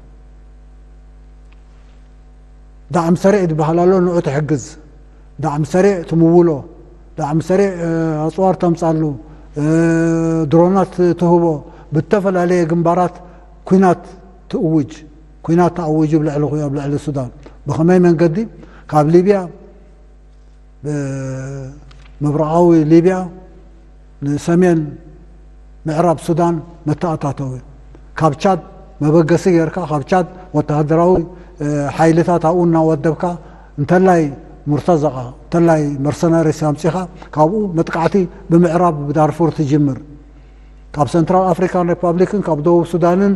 ዳዕም ሰሪዕ ዝበሃል ኣሎ፣ ንዑ ትሕግዝ። ዳዕም ሰሪዕ ትምውሎ፣ ዳዕም ሰሪዕ፣ እ፣ ኣጽዋር ተምጻሉ፣ እ፣ ድሮናት ትህቦ፣ ብተፈላለየ ግንባራት ኲናት ትእውጅ። ኲናት ተኣዊጁ ኣብ ልዕሊ፣ ኣብ ልዕሊ ሱዳን። ብኸመይ መንገዲ? ካብ ሊብያ፣ ብ-፣ ምብራቓዊ ሊብያ ንሰሜን ምዕራብ ሱዳን መተኣታተዊ። ካብ ቻድ መበገሲ ጌርካ፣ ካብ ቻድ ወተሃደራዊ፣ እ፣ ሓይልታት ኣብኡ እናወደብካ፣ እንተላይ ሙርተዘቓ፣ እንተላይ መርሰናሪስ ኣምጺኻ፣ ካብኡ መጥቃዕቲ ብምዕራብ ብዳርፉር ትጅምር። ካብ ሰንትራል ኣፍሪካን ሪፓብሊክን ካብ ደቡብ ሱዳንን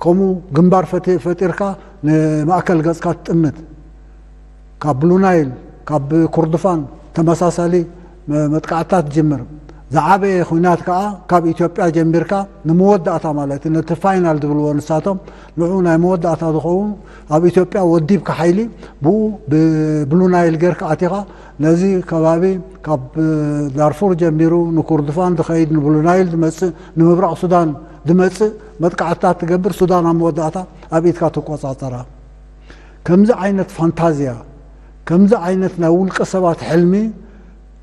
ከምኡ ግንባር ፈቲ-፣ ፈጢርካ ንማእከል ገጽካ ትጥምት። ካብ ብሉ ናይል፣ ካብ ኩርድፋን ተመሳሳሊ መ-፣ መጥቃዕትታት ትጅምር። ዝዓበየ ኲናት ከኣ ካብ ኢትዮጵያ ጀሚርካ ንመወዳእታ ማለት እዩ፣ ነቲ ፋይናል ዝብልዎ ንሳቶም፣ ንዑ ናይ መወዳእታ ዝኸውን ኣብ ኢትዮጵያ ወዲብካ ሓይሊ ብኡ ብብሉ ናይል ጌርካ ኣቲኻ ነዚ ከባቢ ካብ ዳርፉር ጀሚሩ ንኩርድፋን ዝኸይድ፣ ንብሉ ናይል ዝመጽእ፣ ንምብራቕ ሱዳን ዝመጽእ መጥቃዕትታት ትገብር፣ ሱዳን ኣብ መወዳእታ ኣብ ኢድካ ትቆጻጸራ። ከምዚ ዓይነት ፋንታዝያ፣ ከምዚ ዓይነት ናይ ውልቀ ሰባት ሕልሚ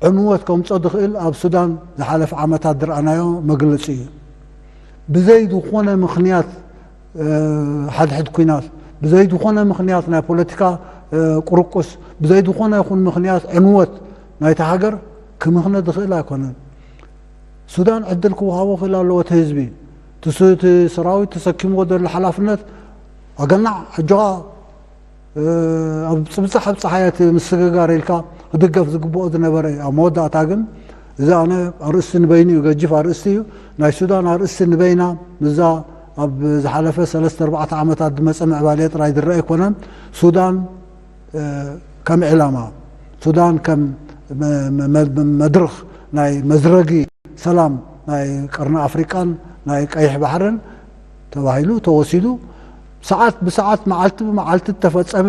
ዕንወት ከምጾ ዝኽእል ኣብ ሱዳን ዝሓለፈ ዓመታት ዝረኣናዮ መግለጺ እዩ። ብዘይ ዝኾነ ምኽንያት፣ እ፣ ሓድሕድ ኲናት፣ ብዘይ ዝኾነ ምኽንያት ናይ ፖለቲካ፣ እ፣ ቁርቁስ፣ ብዘይ ዝኾነ ይኹን ምኽንያት ዕንወት ናይታ ሃገር ክምኽነ ዝኽእል ኣይኮነን። ሱዳን ዕድል ክወሃቦ ክእል ኣለዎ እቲ ህዝቢ። እቲ ሱ-፣ እቲ ሰራዊት ተሰኪምዎ ዘሎ ሓላፍነት ኣገናዕ ኣጆኻ፣ እ፣ ኣብ ጽብጻሕ ኣብ ጸሓያት ምስግጋር ኢልካ ክድገፍ ዝግብኦ ዝነበረ እዩ። ኣብ መወዳእታ ግን እዚ ኣነ ኣርእስቲ ንበይኑ እዩ፣ ገጅፍ ኣርእስቲ እዩ። ናይ ሱዳን ኣርእስቲ ንበይና ምስዛ ኣብ ዝሓለፈ ሰለስተ ኣርባዕተ ዓመታት ዝመጸ ምዕባለ ጥራይ ዝረአ ኣይኮነን። ሱዳን ከም ዕላማ፣ ሱዳን ከም መድርኽ ናይ መዝረጊ ሰላም ናይ ቀርኒ ኣፍሪቃን ናይ ቀይሕ ባሕርን ተባሂሉ ተወሲዱ፣ ሰዓት ብሰዓት፣ መዓልቲ ብመዓልቲ እተፈጸመ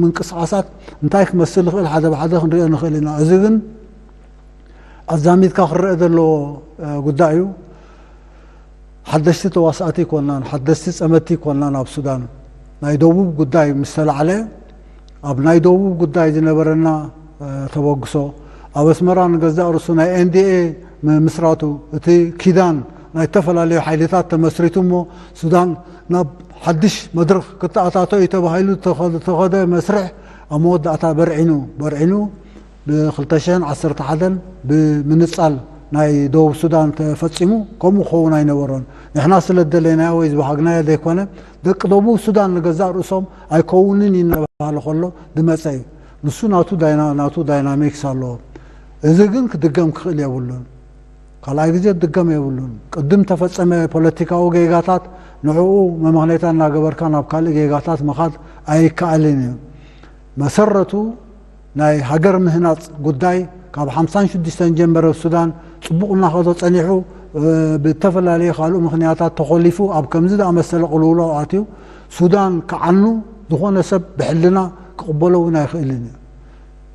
ምንቅስቓሳት እንታይ ክመስል ይኽእል ሓደ ብሓደ ክንሪኦ ንኽእል ኢና። እዚ ግን ኣዛሚድካ ክረአ ዘለዎ ጉዳይ እዩ። ሓደሽቲ ተዋሳእቲ ኣይኮናን፣ ሓደሽቲ ጸመድቲ ኣይኮናን። ኣብ ሱዳን ናይ ደቡብ ጉዳይ ምስ ተላዕለ፣ ኣብ ናይ ደቡብ ጉዳይ ዝነበረና ተበግሶ፣ ኣብ ኣስመራ ንገዛእ ርእሱ ናይ ኤንዲኤ ምምስራቱ፣ እቲ ኪዳን ናይ ዝተፈላለዩ ሓይልታት ተመስሪቱ እሞ፣ ሱዳን ናብ ሓድሽ መድረኽ ክተኣታቶ እዩ ተባሂሉ ዝተኸደ መስርሕ ኣብ መወዳእታ በርዒኑ በርዒኑ ብ2011 ብምንጻል ናይ ደቡብ ሱዳን ተፈጺሙ። ከምኡ ክኸውን ኣይነበሮን። ንሕና ስለ ደለይናዮ ወይ ዝበሃግናዮ ዘይኮነ፣ ደቂ ደቡብ ሱዳን ንገዛእ ርእሶም ኣይከውንን እዩ እናተባህለ ከሎ ዝመጸ እዩ። ንሱ ናቱ ዳይና-፣ ናቱ ዳይናሚክስ ኣለዎ። እዚ ግን ክድገም ክኽእል የብሉን። ካልኣይ ግዜ ክድገም የብሉን። ቅድም ተፈጸመ ፖለቲካዊ ጌጋታት ንዕኡ መመኽነይታ እናገበርካ ናብ ካልእ ጌጋታት ምኻድ ኣይከኣልን እዩ። መሰረቱ ናይ ሃገር ምህናጽ ጉዳይ ካብ ሓምሳን ሽዱሽተን ጀመረ ኣብ ሱዳን ጽቡቕ እናኸዶ ጸኒሑ፣ እ፣ ብተፈላለየ ካልኡ ምኽንያታት ተኾሊፉ ኣብ ከምዚ ዝኣመሰለ ቅልውላው ኣትዩ ሱዳን ክዓኑ ዝኾነ ሰብ ብሕልና ክቕበሎ እውን ኣይኽእልን እዩ።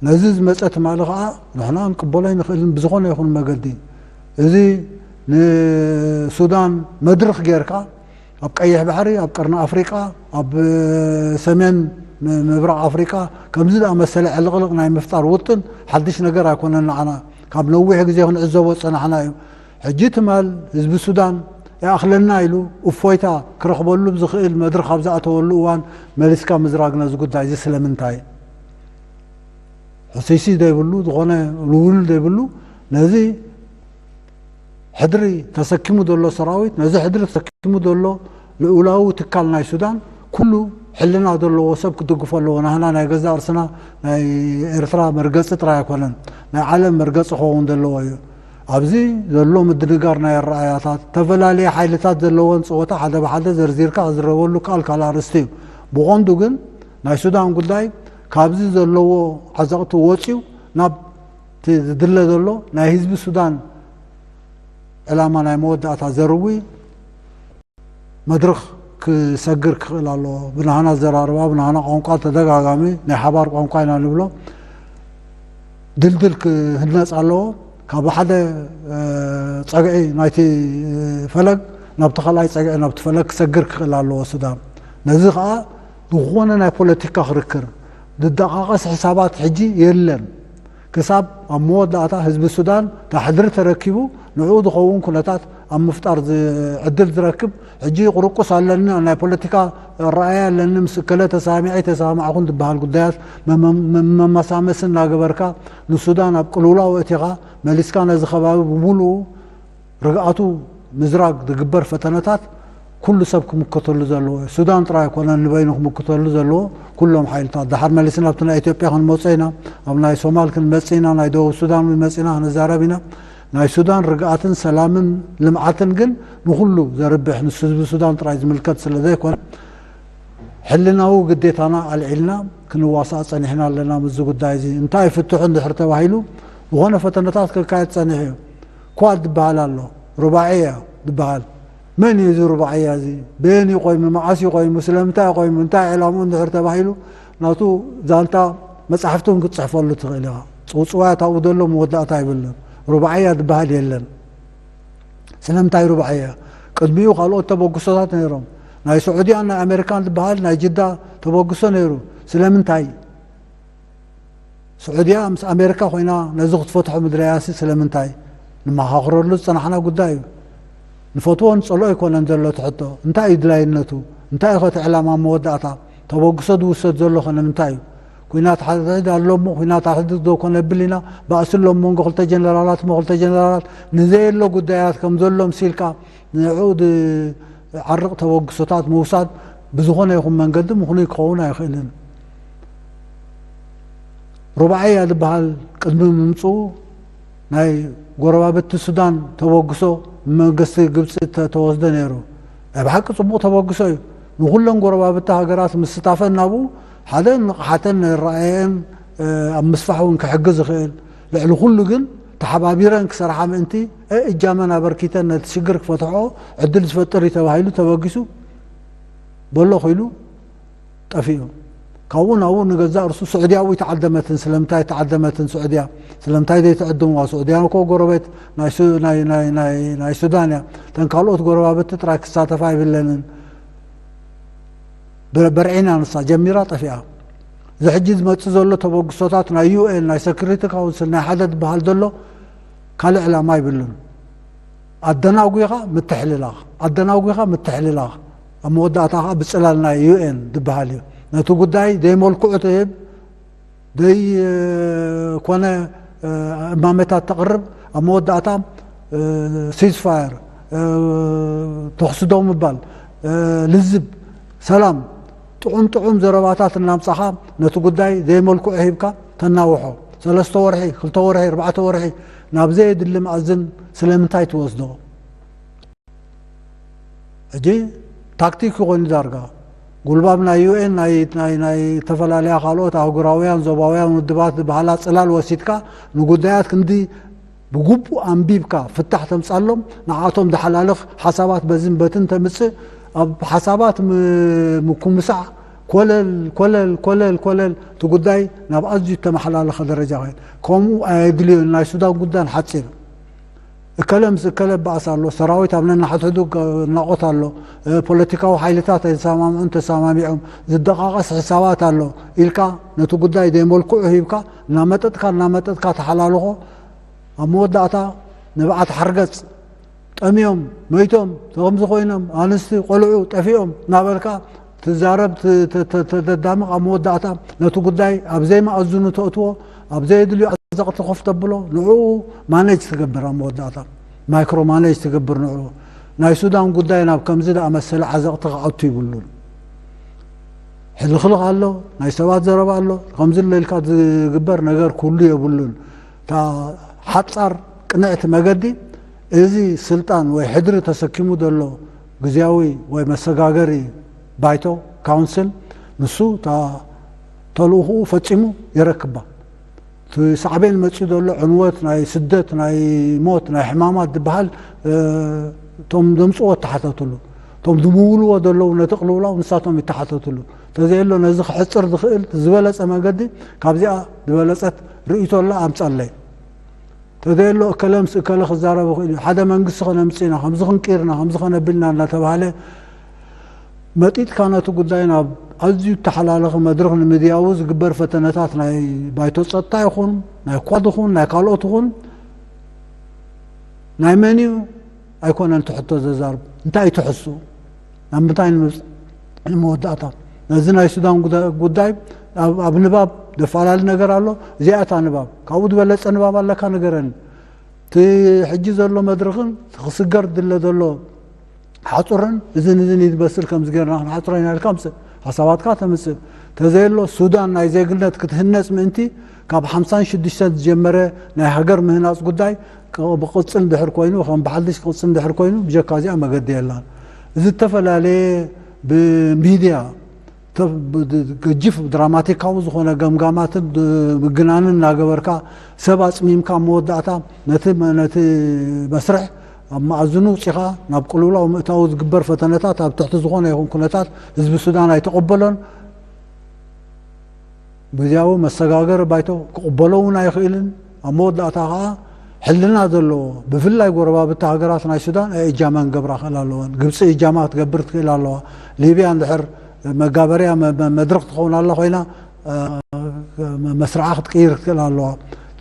ነዚ ዝመጸ ትማሊ ኸዓ ንሕና ክንቅበሎ ኣይንኽእልን ብዝኾነ ይኹን መገዲ። እዚ ንሱዳን መድርኽ ጌርካ ኣብ ቀይሕ ባሕሪ፣ ኣብ ቀርኒ ኣፍሪቃ፣ ኣብ ሰሜን ም-፣ ምብራቕ ኣፍሪቃ ከምዚ ዝኣመሰለ ዕልቕልቕ ናይ ምፍጣር ውጥን ሓድሽ ነገር ኣይኮነን ንዓና። ካብ ነዊሕ ግዜ ክንዕዘቦ ዝጸናሕና እዩ። ሕጂ ትማል ህዝቢ ሱዳን ይኣኽለና ኢሉ እፎይታ ክረኽበሉ ዝኽእል መድረኽ ኣብ ዝኣተወሉ እዋን መሊስካ ምዝራግ ነዚ ጉዳይ እዚ ስለምንታይ? ሕስይሲ ዘይብሉ፣ ዝኾነ ልውሉል ዘይብሉ፣ ነዚ ሕድሪ ተሰኪሙ ዘሎ ሰራዊት፣ ነዚ ሕድሪ ተሰኪሙ ዘሎ ልኡላዊ ትካል ናይ ሱዳን፣ ኩሉ ሕልና ዘለዎ ሰብ ክድግፎ ኣለዎ። ናህና ናይ ገዛእ ርእስና ናይ ኤርትራ መርገጺ ጥራይ ኣይኮነን፣ ናይ ዓለም መርገጺ ክኸውን ዘለዎ እዩ። ኣብዚ ዘሎ ምድንጋር ናይ ኣረኣያታት፣ ዝተፈላለየ ሓይልታት ዘለወን ጸወታ ሓደ ብሓደ ዘርዚርካ ክዝረበሉ ከኣል ካልእ ኣርእስቲ እዩ። ብቐንዱ ግን ናይ ሱዳን ጉዳይ ካብዚ ዘለዎ ዓዘቕቲ ወጺኡ ናብ እቲ ዝድለ ዘሎ ናይ ህዝቢ ሱዳን ዕላማ ናይ መወዳእታ ዘርዊ መድረኽ ክሰግር ክኽእል ኣለዎ። ብናህና ኣዘራርባ፣ ብናህና ቋንቋ ተደጋጋሚ ናይ ሓባር ቋንቋ ኢና ንብሎ። ድልድል ክህነጽ ኣለዎ። ካብ ሓደ፣ እ፣ ጸግዒ ናይቲ ፈለግ ናብቲ ካልኣይ ጸግዒ ናብቲ ፈለግ ክሰግር ክኽእል ኣለዎ ሱዳን። ነዚ ኸኣ ዝኾነ ናይ ፖለቲካ ክርክር፣ ዝደቓቐስ ሕሳባት ሕጂ የለን። ክሳብ ኣብ መወዳእታ ህዝቢ ሱዳን እታ ሕድሪ ተረኪቡ ንዕኡ ዝኸውን ኩነታት ኣብ ምፍጣር ዝ-፣ ዕድል ዝረክብ፣ ሕጂ ቁርቁስ ኣለኒ፣ ናይ ፖለቲካ ኣረኣእያ ኣለኒ፣ ምስ እከለ ተሳሚዐ ተሰማማዕኩን ዝበሃል ጉዳያት መመ-፣ መ-፣ መመሳመሲ እናገበርካ ንሱዳን ኣብ ቅልውላው ኣእቲኻ መሊስካ ነዚ ከባቢ ብምሉኡ ርግኣቱ ምዝራግ ዝግበር ፈተነታት ኩሉ ሰብ ክምከተሉ ዘለዎ እዩ። ሱዳን ጥራይ ኣይኮነን ንበይኑ ክምክተሉ ዘለዎ፣ ኩሎም ሓይልታት። ደሓር መሊስና ኣብቲ ናይ ኢትዮጵያ ክንመጾ ኢና፣ ኣብ ናይ ሶማል ክንመጽእ ኢና፣ ናይ ደቡብ ሱዳን እውን መጺና ክንዛረብ ኢና። ናይ ሱዳን ርግኣትን ሰላምን ልምዓትን ግን ንኹሉ ዘርብሕ፣ ንሱ ህዝቢ ሱዳን ጥራይ ዝምልከት ስለ ዘይኮነ፣ ሕልናዊ ግዴታና ኣልዒልና ክንዋሳእ ጸኒሕና ኣለና። ምስዚ ጉዳይ እዚ እንታይ ፍትሑ እንድሕር ተባሂሉ፣ ዝኾነ ፈተነታት ክካየድ ጸኒሑ እዩ። ኳድ ዝበሃል ኣሎ፣ ሩባዕያ ዝበሃል። መን እዩ እዚ ሩባዕያ እዚ? በየን እዩ ቆይሙ? መዓስ እዩ ቆይሙ? ስለምንታይ እዩ ቆይሙ? እንታይ ዕላምኡ እንድሕር ተባሂሉ፣ ናቱ ዛንታ መጻሕፍቲ እውን ክትጽሕፈሉ ትኽእል ኢኻ። ጽውጽዋያት ኣብኡ ዘሎ መወዳእታ ኣይብሉን። ሩባዕያ ዝበሃል የለን። ስለምንታይ ሩባዕያ? ቅድሚኡ ካልኦት ተበግሶታት ነይሮም። ናይ ስዑድያን ናይ ኣሜሪካን ዝበሃል ናይ ጅዳ ተበግሶ ነይሩ። ስለምንታይ? ስዑድያ ምስ ኣሜሪካ ኮይና ነዚ ክትፈትሖ ምድለያሲ ስለምንታይ? ንመኻኽረሉ ዝጸናሕና ጉዳይ እዩ። ንፈትዎ ንጸልኦ ኣይኮነን ዘሎ እቲ ሕቶ። እንታይ እዩ ድላይነቱ? እንታይ እዩ ከቲ ዕላማ መወዳእታ? ተበግሶ ዝውሰድ ዘሎ ከ ንምንታይ እዩ? ኲናት ሓድሕድ ኣሎ እሞ፣ ኲናት ሓድሕድ ዶ ኮነ ብል ኢና? ባእሲ ኣሎ ኣብ መንጎ ክልተ ጀነራላት እሞ፣ ክልተ ጀነራላት ንዘየሎ ጉዳያት ከም ዘሎ ምሲልካ ንዕኡ ዝዓርቕ ተበግሶታት ምውሳድ ብዝኾነ ይኹን መንገዲ ምኽኑይ ክኸውን ኣይኽእልን። ሩባዕያ ዝበሃል ቅድሚ ምምጽኡ ናይ ጎረባብቲ ሱዳን ተበግሶ ብመንግስቲ ግብጺ ተ-፣ ተወስደ ነይሩ። ናይ ብሓቂ ጽቡቕ ተበግሶ እዩ። ንኹለን ጎረባብቲ ሃገራት ምስታፈን ናብኡ ሓደ ንቕሓተን ንራእየን ኣብ ምስፋሕ እውን ክሕግዝ ይኽእል። ልዕሊ ኩሉ ግን ተሓባቢረን ክሰርሓ ምእንቲ እጃመን ኣበርኪተን ነቲ ሽግር ክፈትሖ ዕድል ዝፈጥር እዩ ተባሂሉ ተበጊሱ በሎ ኪሉ ጠፊኡ። ካብኡ ናብኡ ንገዛእ ርሱ ስዑድያ እውን ተዓደመትን። ስለምንታይ ተዓደመትን ስዑድያ? ስለምንታይ ዘይተዕድምዋ? ስዑድያ እኮ ጎረቤት ናይ ሱ- ናይ ናይ ናይ ናይ ሱዳን እያ። እተን ካልኦት ጎረባብቲ ጥራይ ክሳተፋ ኣይብለንን። በ- በርዒና ንሳ ጀሚራ ጠፊኣ። እዚ ሕጂ ዝመጽእ ዘሎ ተበግሶታት ናይ ዩ ኤን ናይ ሰክሪቲ ካውንስል ናይ ሓደ ዝበሃል ዘሎ ካልእ ዕላማ ይብሉን። ኣደናጒኻ ምትሕልላኽ ኣደናጒኻ ምትሕልላኽ ኣብ መወዳእታ ከዓ ብፅላል ናይ ዩ ኤን ዝበሃል እዩ። ነቲ ጉዳይ ዘይመልክዑ ትህብ ዘይኮነ እማመታት ተቕርብ ኣብ መወዳእታ ሲዝፋየር ተኽሲ ደው ምባል ልዝብ ሰላም ጥዑም ጥዑም ዘረባታት እናምፃኻ ነቲ ጉዳይ ዘይመልክዑ ሂብካ ተናውሖ። ሰለስተ ወርሒ ክልተ ወርሒ ኣርባዕተ ወርሒ ናብ ዘየድሊ መኣዝን ስለምንታይ ትወስዶ? ሕጂ ታክቲክ ይኾን ዳርጋ ጉልባብ ናይ ዩ ኤን ናይ ናይ ናይ ዝተፈላለያ ካልኦት ኣህጉራውያን ዞባውያን ውድባት ዝበሃላ ፅላል ወሲድካ ንጉዳያት ክንዲ ብግቡእ ኣንቢብካ ፍታሕ ተምፃሎም ንዓቶም ዝሓላልኽ ሓሳባት በዝን በትን ተምፅእ ኣብ ሓሳባት ምኩምሳዕ ኮለል ኮለል ኮለል ኮለል እቲ ጉዳይ ናብ ኣዝዩ ተመሓላለኸ ደረጃ ኸይድ። ከምኡ ኣየድልዮን። ናይ ሱዳን ጉዳይ ሓፂር እከለ ምስ እከለ በኣስ ኣሎ፣ ሰራዊት ኣብ ነናሕድሕዱ ናቆት ኣሎ፣ ፖለቲካዊ ሓይልታት ኣይተሰማምዑን ተሰማሚዖም ዝደቃቀስ ሕሳባት ኣሎ ኢልካ ነቲ ጉዳይ ዘይመልክዑ ሂብካ እናመጠጥካ እናመጠጥካ ተሓላልኾ ኣብ መወዳእታ ንብዓት ሓርገፅ ጠምዮም መይቶም ከምዚ ኮይኖም ኣንስቲ ቆልዑ ጠፊኦም እናበልካ ትዛረብ ተዳምቕ ኣብ መወዳእታ ነቲ ጉዳይ ኣብ ዘይመኣዝኑ ተእትዎ ኣብ ዘየድልዩ ዓዘቕቲ ኮፍ ተብሎ ንዕኡ ማነጅ ትገብር ኣብ መወዳእታ ማይክሮ ማነጅ ትገብር ንዕኡ ናይ ሱዳን ጉዳይ ናብ ከምዚ ዝኣመሰለ ዓዘቕቲ ክኣቱ ይብሉን ሕልኽልኽ ኣሎ ናይ ሰባት ዘረባ ኣሎ ከምዚ ለልካ ዝግበር ነገር ኩሉ የብሉን እታ ሓፃር ቅንዕቲ መገዲ እዚ ስልጣን ወይ ሕድሪ ተሰኪሙ ዘሎ ግዜያዊ ወይ መሰጋገሪ ባይቶ ካውንስል ንሱ እታ ተልእኽኡ ፈፂሙ የረክባ። እቲ ሳዕቤን መፂኡ ዘሎ ዕንወት ናይ ስደት ናይ ሞት ናይ ሕማማት ዝበሃል እቶም ዘምፅዎ ተሓተትሉ እቶም ዝምውልዎ ዘለዉ ነቲ ቅልውላው ንሳቶም ይተሓተትሉ። ተዘየሎ ነዚ ክሕፅር ዝኽእል ዝበለፀ መገዲ ካብዚኣ ዝበለፀት ርእይቶ ኣላ ኣምፀለይ። ተዘየሎ እከለ ምስ እከለ ክዛረብ ይኽእል እዩ። ሓደ መንግስቲ ከነምፅእ ኢና፣ ከምዚ ክንቅይር ኢና፣ ከምዚ ከነብል ኢና እናተባሃለ መጢጥካ ነቲ ጉዳይ ናብ ኣዝዩ እተሓላለኸ መድረኽ ንምድያቡ ዝግበር ፈተነታት ናይ ባይቶ ፀጥታ ይኹን ናይ ኳድ ይኹን ናይ ካልኦት ይኹን ናይ መን እዩ ኣይኮነን እቲ ሕቶ ዘዛርብ እንታይ እዩ እቲ ሕሱ ናብ ምንታይ ንምብፅ ንመወዳእታ ነዚ ናይ ሱዳን ጉዳይ ኣብ ንባብ ዘፈላለ ነገር ኣሎ እዚኣ እታ ንባብ ካብኡ ዝበለፀ ንባብ ኣለካ ንገረኒ እቲ ሕጂ ዘሎ መድረኽን ክስገር ድለ ዘሎ ሓፁርን እዝን እዝን እዩ ዝበስል ከምዚ ገርና ክንሓፅሮ ኢና ኢልካ ምፅእ ሓሳባትካ ተምፅእ ተዘየሎ ሱዳን ናይ ዜግነት ክትህነፅ ምእንቲ ካብ ሓምሳን ሽዱሽተን ዝጀመረ ናይ ሃገር ምህናፅ ጉዳይ ብቕፅል ድሕር ኮይኑ ከም ብሓድሽ ክቕፅል ድሕር ኮይኑ ብጀካ እዚኣ መገዲ የላን። እዚ ዝተፈላለየ ብሚድያ ገጅፍ ድራማቲካዊ ዝኾነ ገምጋማትን ምግናንን እናገበርካ ሰብ ኣፅሚምካ መወዳእታ ነቲ ነቲ መስርሕ ኣብ መኣዝኑ ውፂኻ ናብ ቅልውላው ምእታዊ ዝግበር ፈተነታት ኣብ ትሕቲ ዝኾነ ይኹን ኩነታት ህዝቢ ሱዳን ኣይተቐበሎን። ግዜያዊ መሰጋገሪ ባይቶ ክቕበሎ እውን ኣይኽእልን። ኣብ መወዳእታ ከዓ ሕልና ዘለዎ ብፍላይ ጎረባብቲ ሃገራት ናይ ሱዳን እጃማ ክገብራ ክእል ኣለወን። ግብፂ እጃማ ክትገብር ትክእል ኣለዋ። ሊብያ እንድሕር መጋበርያ መድረክ ትኸውን ኣላ ኮይና መስርዓ ክትቅይር ክትክእል ኣለዋ።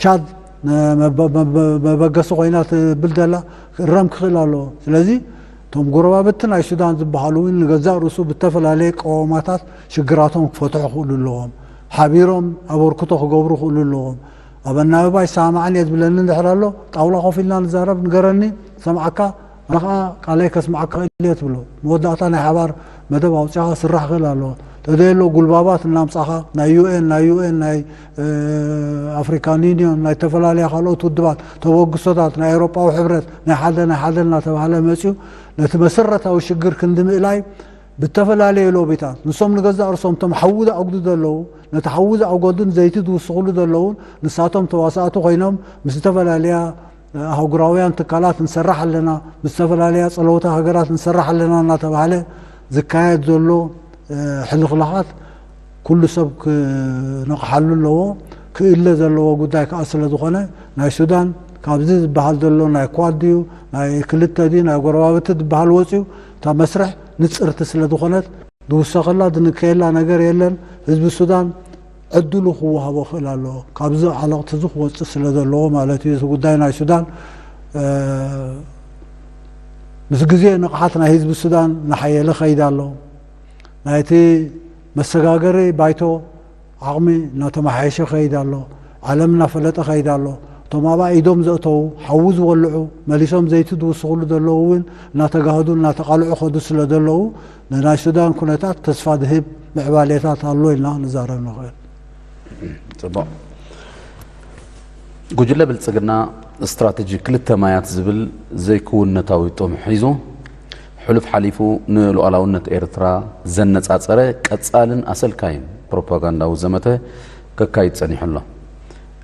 ቻድ መበገሲ ኮይና ትብል ዘላ ክእረም ክኽእል ኣለዎ። ስለዚ እቶም ጎረባብቲ ናይ ሱዳን ዝበሃሉ እውን ንገዛእ ርእሱ ብተፈላለየ ቀዋማታት ሽግራቶም ክፈትሑ ክኽእሉ ኣለዎም። ሓቢሮም ኣበርክቶ ክገብሩ ክኽእሉ ኣለዎም። ኣብ ኣናብባ ይሰማማዕን እየ ዝብለኒ እንድሕር ኣሎ ጣውላ ኮፍ ኢልና ንዛረብ ንገረኒ ሰምዓካ ኣነ ከዓ ቃለይ ከስምዓካ ክእል እየ ትብሎ። መወዳእታ ናይ ሓባር መደብ ኣውፂኻ ስራሕ ክእል ኣለዎ። ተደሎ ጉልባባት እናምጻኻ ናይ ዩ ኤን ናይ ዩ ኤን ናይ ኣፍሪካን ዩኒዮን ናይ ዝተፈላለያ ካልኦት ውድባት ተበግሶታት ናይ ኤውሮጳዊ ሕብረት ናይ ሓደ ናይ ሓደ እናተባህለ መፅዩ ነቲ መሰረታዊ ሽግር ክንዲ ምእላይ ብተፈላለየ ሎቢታት ንሶም ንገዛእ ርሶም እቶም ሓዊ ዝኣጉዱ ዘለዉ ነቲ ሓዊ ዝኣጎዱን ዘይቲ ዝውስኽሉ ዘለዉን ንሳቶም ተዋሳእቲ ኮይኖም ምስ ዝተፈላለያ ኣህጉራውያን ትካላት ንሰርሕ ኣለና ምስ ዝተፈላለያ ፀለውታ ሃገራት ንሰርሕ ኣለና እናተባህለ ዝካየድ ዘሎ ሕልኽላኻት ኩሉ ሰብ ክነቕሓሉ ኣለዎ። ክእለ ዘለዎ ጉዳይ ከዓ ስለ ዝኾነ ናይ ሱዳን ካብዚ ዝበሃል ዘሎ ናይ ኳድ ድዩ ናይ ክልተ ድዩ ናይ ጎረባብቲ ዝበሃል ወፅዩ እታ መስርሕ ንፅርቲ ስለ ዝኾነት ዝውሰኸላ ዝንከየላ ነገር የለን። ህዝቢ ሱዳን ዕድሉ ክወሃቦ ክእል ኣለዎ። ካብዚ ዓለቕቲ እዚ ክወፅእ ስለ ዘለዎ ማለት እዩ። እዚ ጉዳይ ናይ ሱዳን ምስ ግዜ ንቕሓት ናይ ህዝቢ ሱዳን እናሓየለ ከይድ ኣሎ። ናይቲ መሰጋገሪ ባይቶ ዓቕሚ እናተመሓየሸ ከይድ ኣሎ። ዓለም እናፈለጠ ከይድ ኣሎ። እቶም ኣብኣ ኢዶም ዘእተዉ ሓዊ ዝወልዑ መሊሶም ዘይቲ ዝውስኽሉ ዘለዉ እውን እናተጋህዱ እናተቓልዑ ከዱ ስለ ዘለዉ ንናይ ሱዳን ኩነታት ተስፋ ዝህብ ምዕባሌታት ኣሎ ኢልና ንዛረብ ንኽእል። ፅቡቕ። ጉጅለ ብልፅግና ስትራተጂ ክልተ ማያት ዝብል ዘይክውንነታዊ ጥሙሕ ሒዙ ሕሉፍ ሓሊፉ ንሉዓላውነት ኤርትራ ዘነፃፀረ ቀፃልን ኣሰልካይን ፕሮፓጋንዳዊ ዘመተ ከካይድ ፀኒሑ ኣሎ።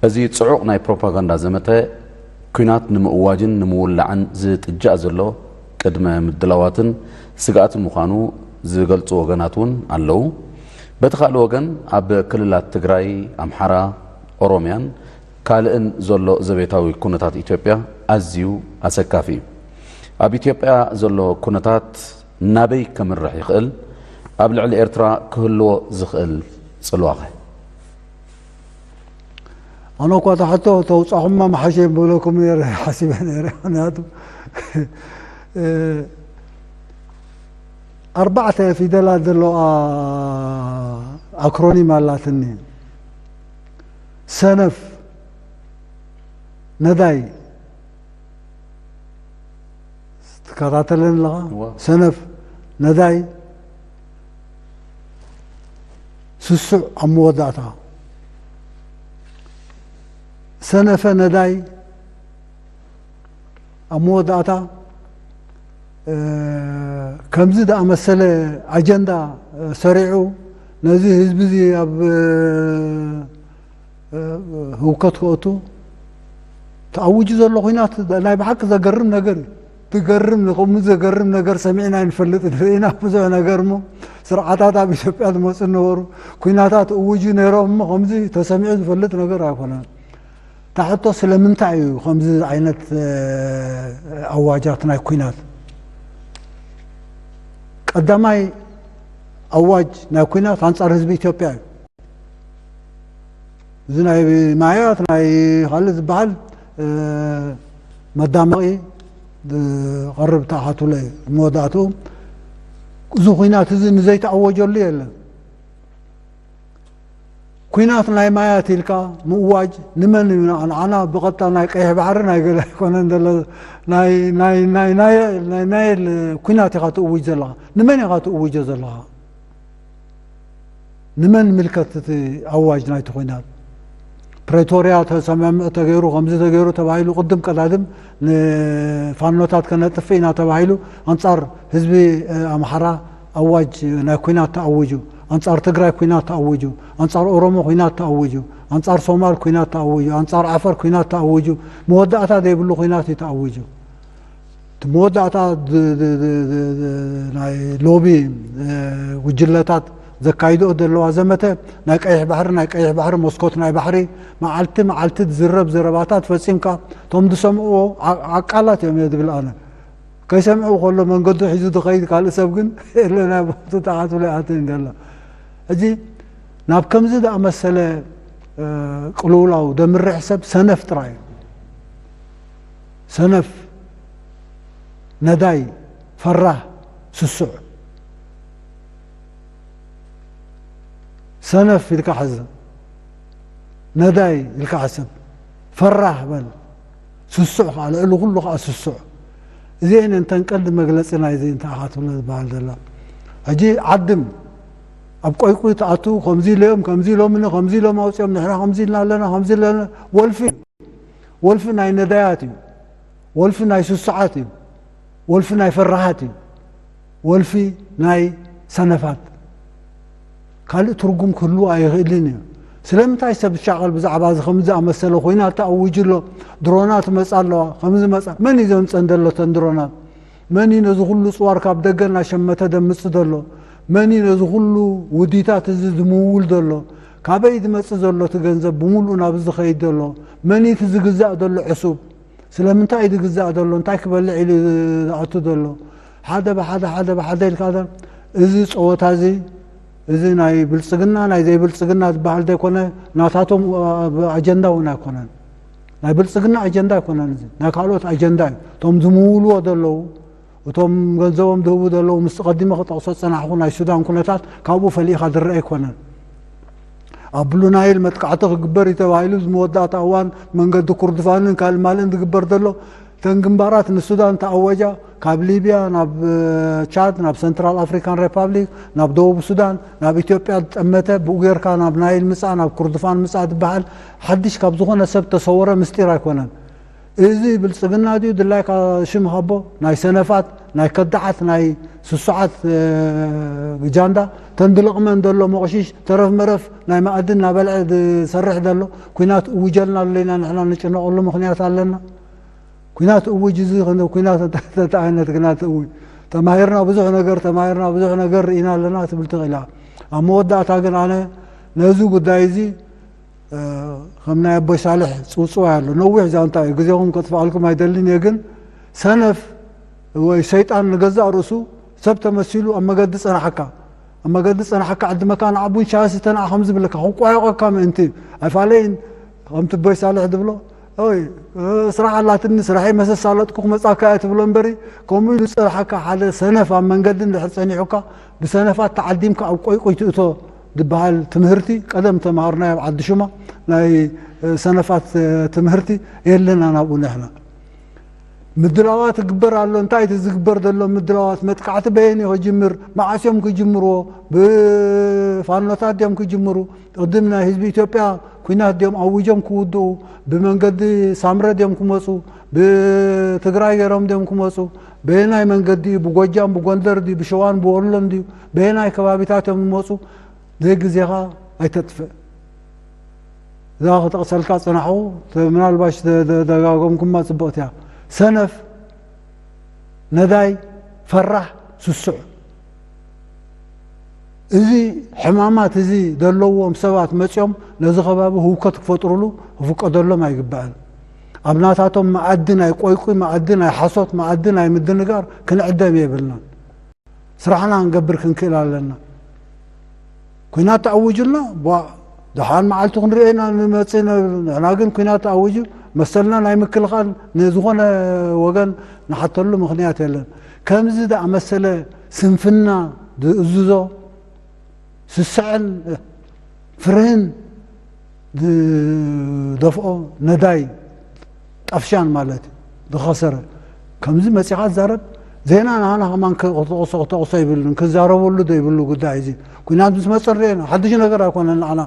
እዚ ፅዑቕ ናይ ፕሮፓጋንዳ ዘመተ ኲናት ንምእዋጅን ንምውላዕን ዝጥጃእ ዘሎ ቅድመ ምድላዋትን ስግኣትን ምዃኑ ዝገልፁ ወገናት እውን ኣለዉ። በቲ ካልእ ወገን ኣብ ክልላት ትግራይ፣ ኣምሓራ፣ ኦሮምያን ካልእን ዘሎ ዘቤታዊ ኩነታት ኢትዮጵያ ኣዝዩ ኣሰካፊ እዩ። ኣብ ኢትዮጵያ ዘሎ ኩነታት ናበይ ከምርሕ ይኽእል? ኣብ ልዕሊ ኤርትራ ክህልዎ ዝኽእል ጽልዋኸ? ኣነ እኳ እታ ሕቶ ተውፃኹማ መሓሸ ምበለኩም ነረ ሓሲበ ነረ። ምክንያቱ ኣርባዕተ ፊደላት ዘለዋ ኣክሮኒም ኣላትኒ። ሰነፍ፣ ነዳይ፣ ትከታተለን ኣለኻ? ሰነፍ፣ ነዳይ፣ ስሱዕ ኣብ መወዳእታ ሰነፈ ነዳይ ኣብ መወዳእታ ከምዚ ዝኣመሰለ ኣጀንዳ ሰሪዑ ነዚ ህዝቢ እዚ ኣብ ህውከት ክእቱ ተኣውጁ ዘሎ ኹናት ናይ ብሓቂ ዘገርም ነገር እዩ። ትገርም ንኸምኡ ዘገርም ነገር ሰሚዕና ኣይንፈልጥን ኢና ብዙሕ ነገር እሞ ስርዓታት ኣብ ኢትዮጵያ ዝመፁ ነበሩ ኩናታት እውጁ ነይሮም እሞ ከምዚ ተሰሚዑ ዝፈልጥ ነገር ኣይኮነን። እታ ሕቶ ስለምንታይ እዩ ከምዚ ዓይነት ኣዋጃት ናይ ኩናት ቀዳማይ ኣዋጅ ናይ ኩናት ኣንፃር ህዝቢ ኢትዮጵያ እዩ። እዚ ናይ ማያት ናይ ካልእ ዝበሃል መዳመቒ ዝቐርብ ተኣኻትሎ እዩ። መወዳእትኡ እዚ ኩናት እዚ ንዘይተኣወጀሉ የለን። ኩናት ናይ ማያት ኢልካ ምእዋጅ ንመን እዩ ንዓና ብቐጥታ ናይ ቀይሕ ባሕሪ ናይ ገለ ኣይኮነን ዘሎ ናይ ናይ ናይ ናይ ናይ ናይ ኩናት ኢኻ ትእውጅ ዘለኻ። ንመን ኢኻ ትእውጆ ዘለኻ? ንመን ምልከት እቲ ኣዋጅ ናይቲ ኩናት? ፕሬቶርያ ተሰማምዕ ተገይሩ ከምዚ ተገይሩ ተባሂሉ ቅድም ቀዳድም ንፋኖታት ከነጥፍእ ኢና ተባሂሉ ኣንጻር ህዝቢ ኣምሓራ ኣዋጅ ናይ ኩናት ተኣዊጁ፣ ኣንጻር ትግራይ ኩናት ተኣዊጁ፣ ኣንጻር ኦሮሞ ኩናት ተኣዊጁ፣ ኣንጻር ሶማል ኩናት ተኣዊጁ፣ ኣንጻር ዓፈር ኩናት ተኣዊጁ፣ መወዳእታ ዘይብሉ ኩናት እዩ ተኣዊጁ። እቲ መወዳእታ ናይ ሎቢ ጉጅለታት ዘካይድኦ ዘለዋ ዘመተ ናይ ቀይሕ ባሕሪ ናይ ቀይሕ ባሕሪ መስኮት ናይ ባሕሪ መዓልቲ መዓልቲ ዝዝረብ ዘረባታት ፈጺምካ እቶም ዝሰምዕዎ ዓቃላት እዮም እየ ዝብል ኣነ። ከይሰምዑ ከሎ መንገዱ ሒዙ ዝኸይድ ካልእ ሰብ ግን የለ ናይ ቦቱ ተዓትብሎ ይኣትን ዘሎ። ሕጂ ናብ ከምዚ ዝኣመሰለ ቅልውላው ዘምርሕ ሰብ ሰነፍ ጥራይ እዩ። ሰነፍ፣ ነዳይ፣ ፈራህ፣ ስሱዕ። ሰነፍ ኢልካ ሕዝ፣ ነዳይ ኢልካ ሕስብ፣ ፈራህ በል፣ ስሱዕ ከዓ ልዕሊ ኩሉ ከዓ ስሱዕ። እዚአን እንተን ቀንዲ መግለፂ ናይዚ እንታይ ኢኻ ትብሎ ዝበሃል ዘሎ። ሕጂ ዓድም ኣብ ቆይቁይ ትኣቱ። ከምዚ ኢሎም ከምዚ ኢሎምኒ ከምዚ ኢሎም ኣውፅኦም፣ ንሕና ከምዚ ኢልና ኣለና ከምዚ ኣለና። ወልፊ ወልፊ ናይ ነዳያት እዩ። ወልፊ ናይ ስሱዓት እዩ። ወልፊ ናይ ፈራሃት እዩ። ወልፊ ናይ ሰነፋት። ካልእ ትርጉም ክህልዎ ኣይኽእልን እዩ። ስለምንታይ ሰብ ዝሻቐል ብዛዕባ እዚ ከምዚ ዝኣመሰለ? ኩናት ተኣዊጁ ኣሎ። ድሮናት መፃ ኣለዋ። ከምዚ መፃ፣ መን እዩ ዘምፀን ዘሎ እተን ድሮናት? መን እዩ ነዚ ኩሉ ፅዋር ካብ ደገ እናሸመተ ደምፅ ዘሎ? መን እዩ ነዚ ኩሉ ውዲታት እዚ ዝምውል ዘሎ? ካበይ ዝመፅእ ዘሎ እቲ ገንዘብ ብምሉእ ናብ ዝኸይድ ዘሎ? መን እዩ እቲ ዝግዛእ ዘሎ ዕሱብ? ስለምንታይ እዩ ዝግዛእ ዘሎ? እንታይ ክበልዕ ኢሉ ዝኣቱ ዘሎ? ሓደ ብሓደ፣ ሓደ ብሓደ ኢልካ ዶ-፣ እዚ ፀወታ እዚ፣ እዚ ናይ ብልፅግና፣ ናይ ዘይብልፅግና ዝበሃል ዘይኮነ፣ ናታቶም፣ እ፣ ኣጀንዳ እውን ኣይኮነን። ናይ ብልፅግና ኣጀንዳ ኣይኮነን። እዚ ናይ ካልኦት ኣጀንዳ እዩ። እቶም ዝምውልዎ ዘለዉ፣ እቶም ገንዘቦም ዝህቡ ዘለዉ፣ ምስ ቀዲመ ክጠቕሶ ዝፀናሕኩ ናይ ሱዳን ኩነታት ካብኡ ፈሊኻ ዝረአ ኣይኮነን። ኣብ ብሉ ናይል መጥቃዕቲ ክግበር እዩ ተባሂሉ፣ እዚ መወዳእታ እዋን መንገዲ ኩርድፋንን ካልእ ማልእን ዝግበር ዘሎ፣ እተን ግንባራት ንሱዳን ተኣወጃ፣ ካብ ሊብያ ናብ፣ እ፣ ቻድ፣ ናብ ሰንትራል ኣፍሪካን ሪፓብሊክ፣ ናብ ደቡብ ሱዳን፣ ናብ ኢትዮጵያ ዝጠመተ፣ ብኡ ጌርካ ናብ ናይል ምጻእ፣ ናብ ኩርድፋን ምጻእ ዝበሃል ሓድሽ ካብ ዝኾነ ሰብ ተሰወረ ምስጢር ኣይኮነን። እዚ ብልጽግና ድዩ ድላይካ ሽም ሃቦ? ናይ ሰነፋት፣ ናይ ከዳዓት፣ ናይ ስሱዓት፣ እ፣ ጃንዳ፣ ተን ድልቕመን ዘሎ መቑሽሽ፣ ተረፍ መረፍ ናይ ማእድን እናበልዐ ዝሰርሕ ዘሎ፣ ኲናት እውጀልና ኣሎ ኢና፣ ንሕና ንጭነቐሉ ምኽንያት ኣለና? ኲናት እውጅ፣ እዚ ኹነ-፣ ኲናት እንታይ ዓይነት ኲናት እውጅ? ተማሂርና ብዙሕ ነገር፣ ተማሂርና ብዙሕ ነገር ርኢና ኣለና ትብል ትኽእል እያ። ኣብ መወዳእታ ግን ኣነ ነዚ ጉዳይ እዚ፣ እ፣ ከም ናይ ኣቦይ ሳልሕ ጽውጽዋይ ኣሎ። ነዊሕ ዛንታ እዩ፣ ግዜኹም ከጥፍኣልኩም ኣይደልን እየ። ግን ሰነፍ ወይ ሰይጣን ንገዛእ ርእሱ ሰብ ተመሲሉ ኣብ መገዲ ጸናሕካ፣ ኣብ መገዲ ጸናሕካ ዕድመካ ንዓ ቡን ሻሂ ስተ ንዓ ከም ዝብለካ ክቋየቐካ ምእንቲ ኣይፋለይን። ከምቲ ኣቦይ ሳልሕ ዝብሎ፣ ኦይ፣ እ፣ ስራሕ ኣላትኒ፣ ስራሐይ መሰስ ኣለጥኩ ክመጻካ እየ ትብሎ እምበሪ፣ ከምኡ ኢሉ ዝጸናሕካ ሓደ ሰነፍ ኣብ መንገዲ እንድሕር ጸኒሑካ፣ ብሰነፋት ተዓዲምካ ኣብ ቆይቆይ ትእቶ ዝበሃል ትምህርቲ ቀደም ተምሃርናዮ ኣብ ዓዲ ሹማ። ናይ፣ እ፣ ሰነፋት፣ እ፣ ትምህርቲ የለና ናብኡ ንሕና። ምድላዋት ይግበር ኣሎ። እንታይ እቲ ዝግበር ዘሎ ምድላዋት? መጥቃዕቲ በየን እዩ ክጅምር? መዓስ እዮም ክጅምርዎ? ብፋኖታት ድዮም ክጅምሩ? ቅድም ናይ ህዝቢ ኢትዮጵያ ኲናት ድዮም ኣዊጆም ክውድኡ? ብመንገዲ ሳምረ ድዮም ክመፁ? ብትግራይ ገይሮም ድዮም ክመፁ? በየናይ መንገዲ እዩ? ብጎጃም፣ ብጎንደር ድዩ? ብሸዋን ብወሎን ድዩ? በየናይ ከባቢታት እዮም ዝመፁ? ዘይግዜኻ ኣይተጥፍእ። እዛ ክጠቕሰልካ ጽናሕኹ፣ ተ-፣ ምናልባሽ ተ-፣ ተ-፣ ደጋገምኩማ ጽብቕቲ እያ። ሰነፍ፣ ነዳይ፣ ፈራሕ፣ ስሱዕ። እዚ ሕማማት እዚ ዘለዎም ሰባት መጺኦም ነዚ ከባቢ ህውከት ክፈጥሩሉ ክፍቀደሎም ኣይግባእን። ኣብ ናታቶም መኣዲ ናይ ቆይቁይ፣ መኣዲ ናይ ሓሶት፣ መኣዲ ናይ ምድንጋር ክንዕደም የብልናን። ስራሕና ክንገብር ክንክእል ኣለና። ኲናት ተኣዊጁልና፣ ቧ፣ ደሓን መዓልቲ ክንሪኦ ኢና ንመጽእ ኢና። ንሕና ግን ኲናት ተኣዊጁ መሰልና ናይ ምክልኻል ንዝኾነ ወገን ንሓተሉ ምኽንያት የለን። ከምዚ ዝኣመሰለ ስንፍና ዝእዝዞ ስስዐን ፍርህን ዝደፍኦ ነዳይ ጠፍሻን ማለት እዩ፣ ዝኸሰረ። ከምዚ መጺኻ ትዛረብ፣ ዜና ንሃና ከማን ክተቕሶ፣ ክተቕሶ ይብልን፣ ክዛረበሉ ዘይብሉ ጉዳይ እዚ። ኲናት ምስ መጸ ንርእየና፣ ሓድሽ ነገር ኣይኮነን ንዓና።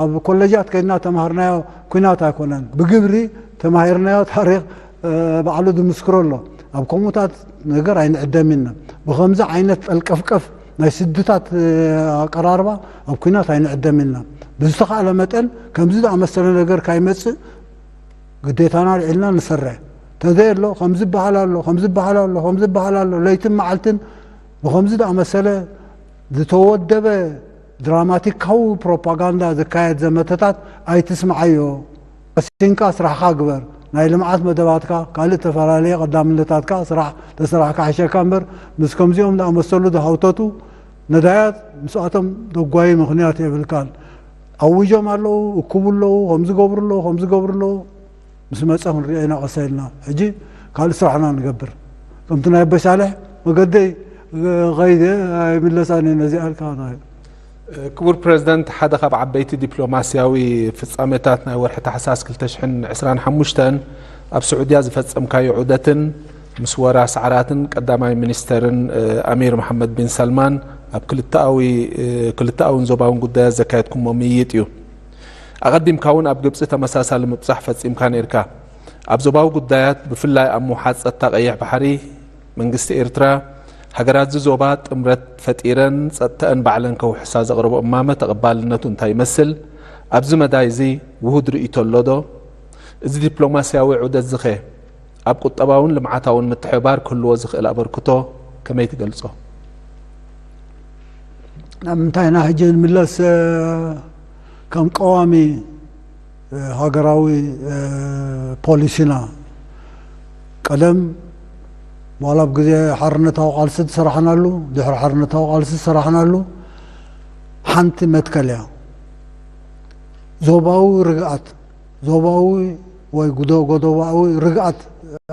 ኣብ ኮሌጃት ከይድና ተማሃርናዮ ኲናት ኣይኮነን። ብግብሪ ተማሂርናዮ ታሪኽ፣ እ፣ ባዕሉ ዝምስክሮ ኣሎ። ኣብ ከምኡታት ነገር ኣይንዕደም ኢና። ብኸምዚ ዓይነት ጠልቀፍቀፍ ናይ ስድታት፣ እ፣ ኣቀራርባ ኣብ ኲናት ኣይንዕደም ኢና። ብዝተኻእለ መጠን ከምዚ ዝኣመሰለ ነገር ካይመጽእ ግዴታና ኣልዒልና ንሰርሕ። ተዘየሎ ከምዚ ይበሃል ኣሎ፣ ከምዚ ይበሃል ኣሎ፣ ከምዚ ይበሃል ኣሎ፣ ለይትን መዓልትን ብኸምዚ ዝኣመሰለ ዝተወደበ ድራማቲካዊ ፕሮፓጋንዳ ዝካየድ ዘመተታት ኣይትስምዓዮ። ቀሲንካ ስራሕካ ግበር። ናይ ልምዓት መደባትካ፣ ካልእ ዝተፈላለየ ቀዳምነታትካ ስራሕ ተሰራሕካ ሕሸካ እምበር፣ ምስ ከምዚኦም ዝኣመሰሉ ዝሃውተቱ ነዳያት ምስኣቶም ደጓይ ምኽንያት የብልካን። ኣዊጆም ኣለዉ፣ እኩቡ ኣለዉ፣ ከምዚ ገብሩ ኣለዉ፣ ከምዚ ገብሩ ኣለዉ። ምስ መጸ ክንሪኦ ኢና ቀስ ኢልና። ሕጂ ካልእ ስራሕና ንገብር። ከምቲ ናይ ኣቦይ ሳልሕ መገደይ ከይደ ኣይምለሳን እየ ነዚኣ ኢልካ። ክቡር ፕረዚደንት፣ ሓደ ካብ ዓበይቲ ዲፕሎማስያዊ ፍጻመታት ናይ ወርሒ ታሕሳስ ክልተ ሽሕን ዕስራን ሓሙሽተን ኣብ ስዑድያ ዝፈጸምካዮ ዑደትን ምስ ወራ ሰዓራትን ቀዳማይ ሚኒስተርን፣ እ፣ ኣሚር መሓመድ ቢን ሰልማን ኣብ ክልተኣዊ ክልተኣውን ዞባውን ጉዳያት ዘካየድኩሞ ምይይጥ እዩ። ኣቐዲምካ እውን ኣብ ግብፂ ተመሳሳሊ ምብፃሕ ፈፂምካ ነይርካ። ኣብ ዞባዊ ጉዳያት፣ ብፍላይ ኣብ ምውሓድ ፀጥታ ቀይሕ ባሕሪ፣ መንግስቲ ኤርትራ፣ ሃገራት እዚ ዞባ ጥምረት ፈጢረን ፀጥተአን ባዕለን ከውሕሳ ዘቕረቦ እማመ ተቐባልነቱ እንታይ ይመስል? ኣብዚ መዳይ እዚ ውሁድ ርእይቶ ኣሎ ዶ? እዚ ዲፕሎማስያዊ ዑደት ዝኸ ኣብ ቁጠባውን ልምዓታውን ምትሕብባር ክህልዎ ዝኽእል ኣበርክቶ ከመይ ትገልጾ? ኣብ ምንታይ ኢና ሕጂ ንምለስ? ከም ቀዋሚ ሃገራዊ ፖሊሲና፣ ቀደም ዋላ ኣብ ግዜ ሓርነታዊ ቃልሲ ዝሰራሕናሉ፣ ድሕሪ ሓርነታዊ ቃልሲ ዝሰራሕናሉ ሓንቲ መትከል እያ። ዞባዊ ርግኣት፣ ዞባዊ ወይ ጎደባዊ ርግኣት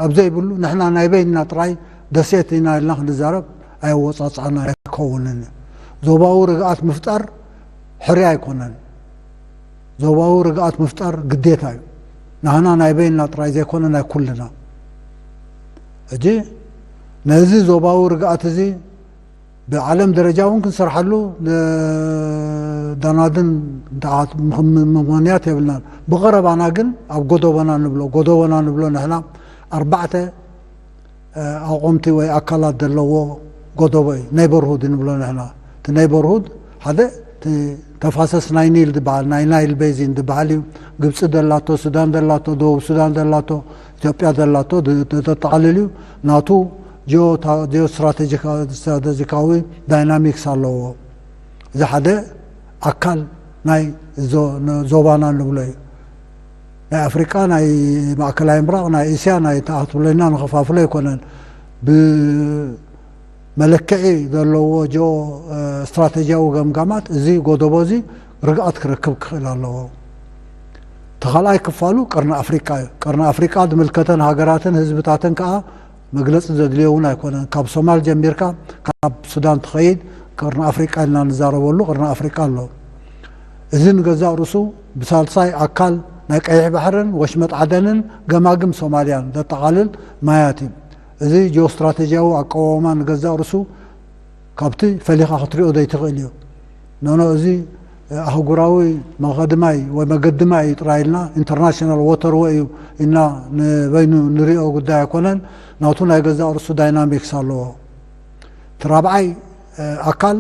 ኣብ ዘይብሉ፣ ንሕና ናይ በይንና ጥራይ ደሴት ኢና ኢልና ክንዛረብ ኣየወጻጽኣና ኣይከውንን እዩ። ዞባዊ ርግኣት ምፍጣር ሕርያ ኣይኮነን። ዞባዊ ርግኣት ምፍጣር ግዴታ እዩ። ናህና ናይ በይንና ጥራይ ዘይኮነ ናይ ኩልና። ሕጂ ነዚ ዞባዊ ርግኣት እዚ ብዓለም ደረጃ እውን ክንሰርሓሉ ደናድን ምኽንያት የብልናን። ብቐረባና ግን ኣብ ጎደቦና ንብሎ፣ ጎደቦና ንብሎ ንሕና ኣርባዕተ ኣቆምቲ ወይ ኣካላት ዘለዎ ጎደቦ እዩ፣ ኔይበርሁድ ንብሎ ንሕና። እቲ ኔይበርሁድ ሓደ እቲ ተፋሰስ ናይ ኒል ዝበሃል፣ ናይ ናይል ቤዚን ዝበሃል እዩ። ግብፂ ደላቶ፣ ሱዳን ደላቶ፣ ደቡብ ሱዳን ደላቶ፣ ኢትዮጵያ ደላቶ ተጠቃልል እዩ። ናቱ ጂኦ ስትራቴጂካዊ ዳይናሚክስ ኣለዎ። እዚ ሓደ ኣካል ናይ ዞባና ንብሎ እዩ። ናይ ኣፍሪቃ፣ ናይ ማእከላይ ምብራቕ፣ ናይ እስያ፣ ናይ ተኣትብለና ንኸፋፍሎ ኣይኮነን። ብመለክዒ ዘለዎ ጂኦ ስትራቴጂያዊ ገምጋማት እዚ ጎደቦ እዚ ርግኣት ክረክብ ክኽእል ኣለዎ። እቲ ካልኣይ ክፋሉ ቀርኒ ኣፍሪቃ እዩ። ቀርኒ ኣፍሪቃ ዝምልከተን ሃገራትን ህዝብታትን ከዓ መግለፂ ዘድልዮ እውን ኣይኮነን። ካብ ሶማል ጀሚርካ ካብ ሱዳን ትኸይድ ቀርኒ ኣፍሪቃ ኢልና ንዛረበሉ ቀርኒ ኣፍሪቃ ኣሎ። እዚ ንገዛእ ርእሱ ብሳልሳይ ኣካል ናይ ቀይሕ ባሕርን ወሽመጥ ዓደንን ገማግም ሶማልያን ዘጠቓልል ማያት እዩ። እዚ ጂኦስትራቴጂያዊ ኣቀዋውማ ንገዛእ ርእሱ ካብቲ ፈሊኻ ክትሪኦ ዘይትኽእል እዩ። ኖኖ፣ እዚ ኣህጉራዊ መኸዲ ማይ ወይ መገዲ ማይ እዩ ጥራይ ኢልና፣ ኢንተርናሽናል ዎተር ዌይ እዩ ኢልና ንበይኑ ንሪኦ ጉዳይ ኣይኮነን። ናቱ ናይ ገዛእ ርእሱ ዳይናሚክስ ኣለዎ። እቲ ራብዓይ ኣካል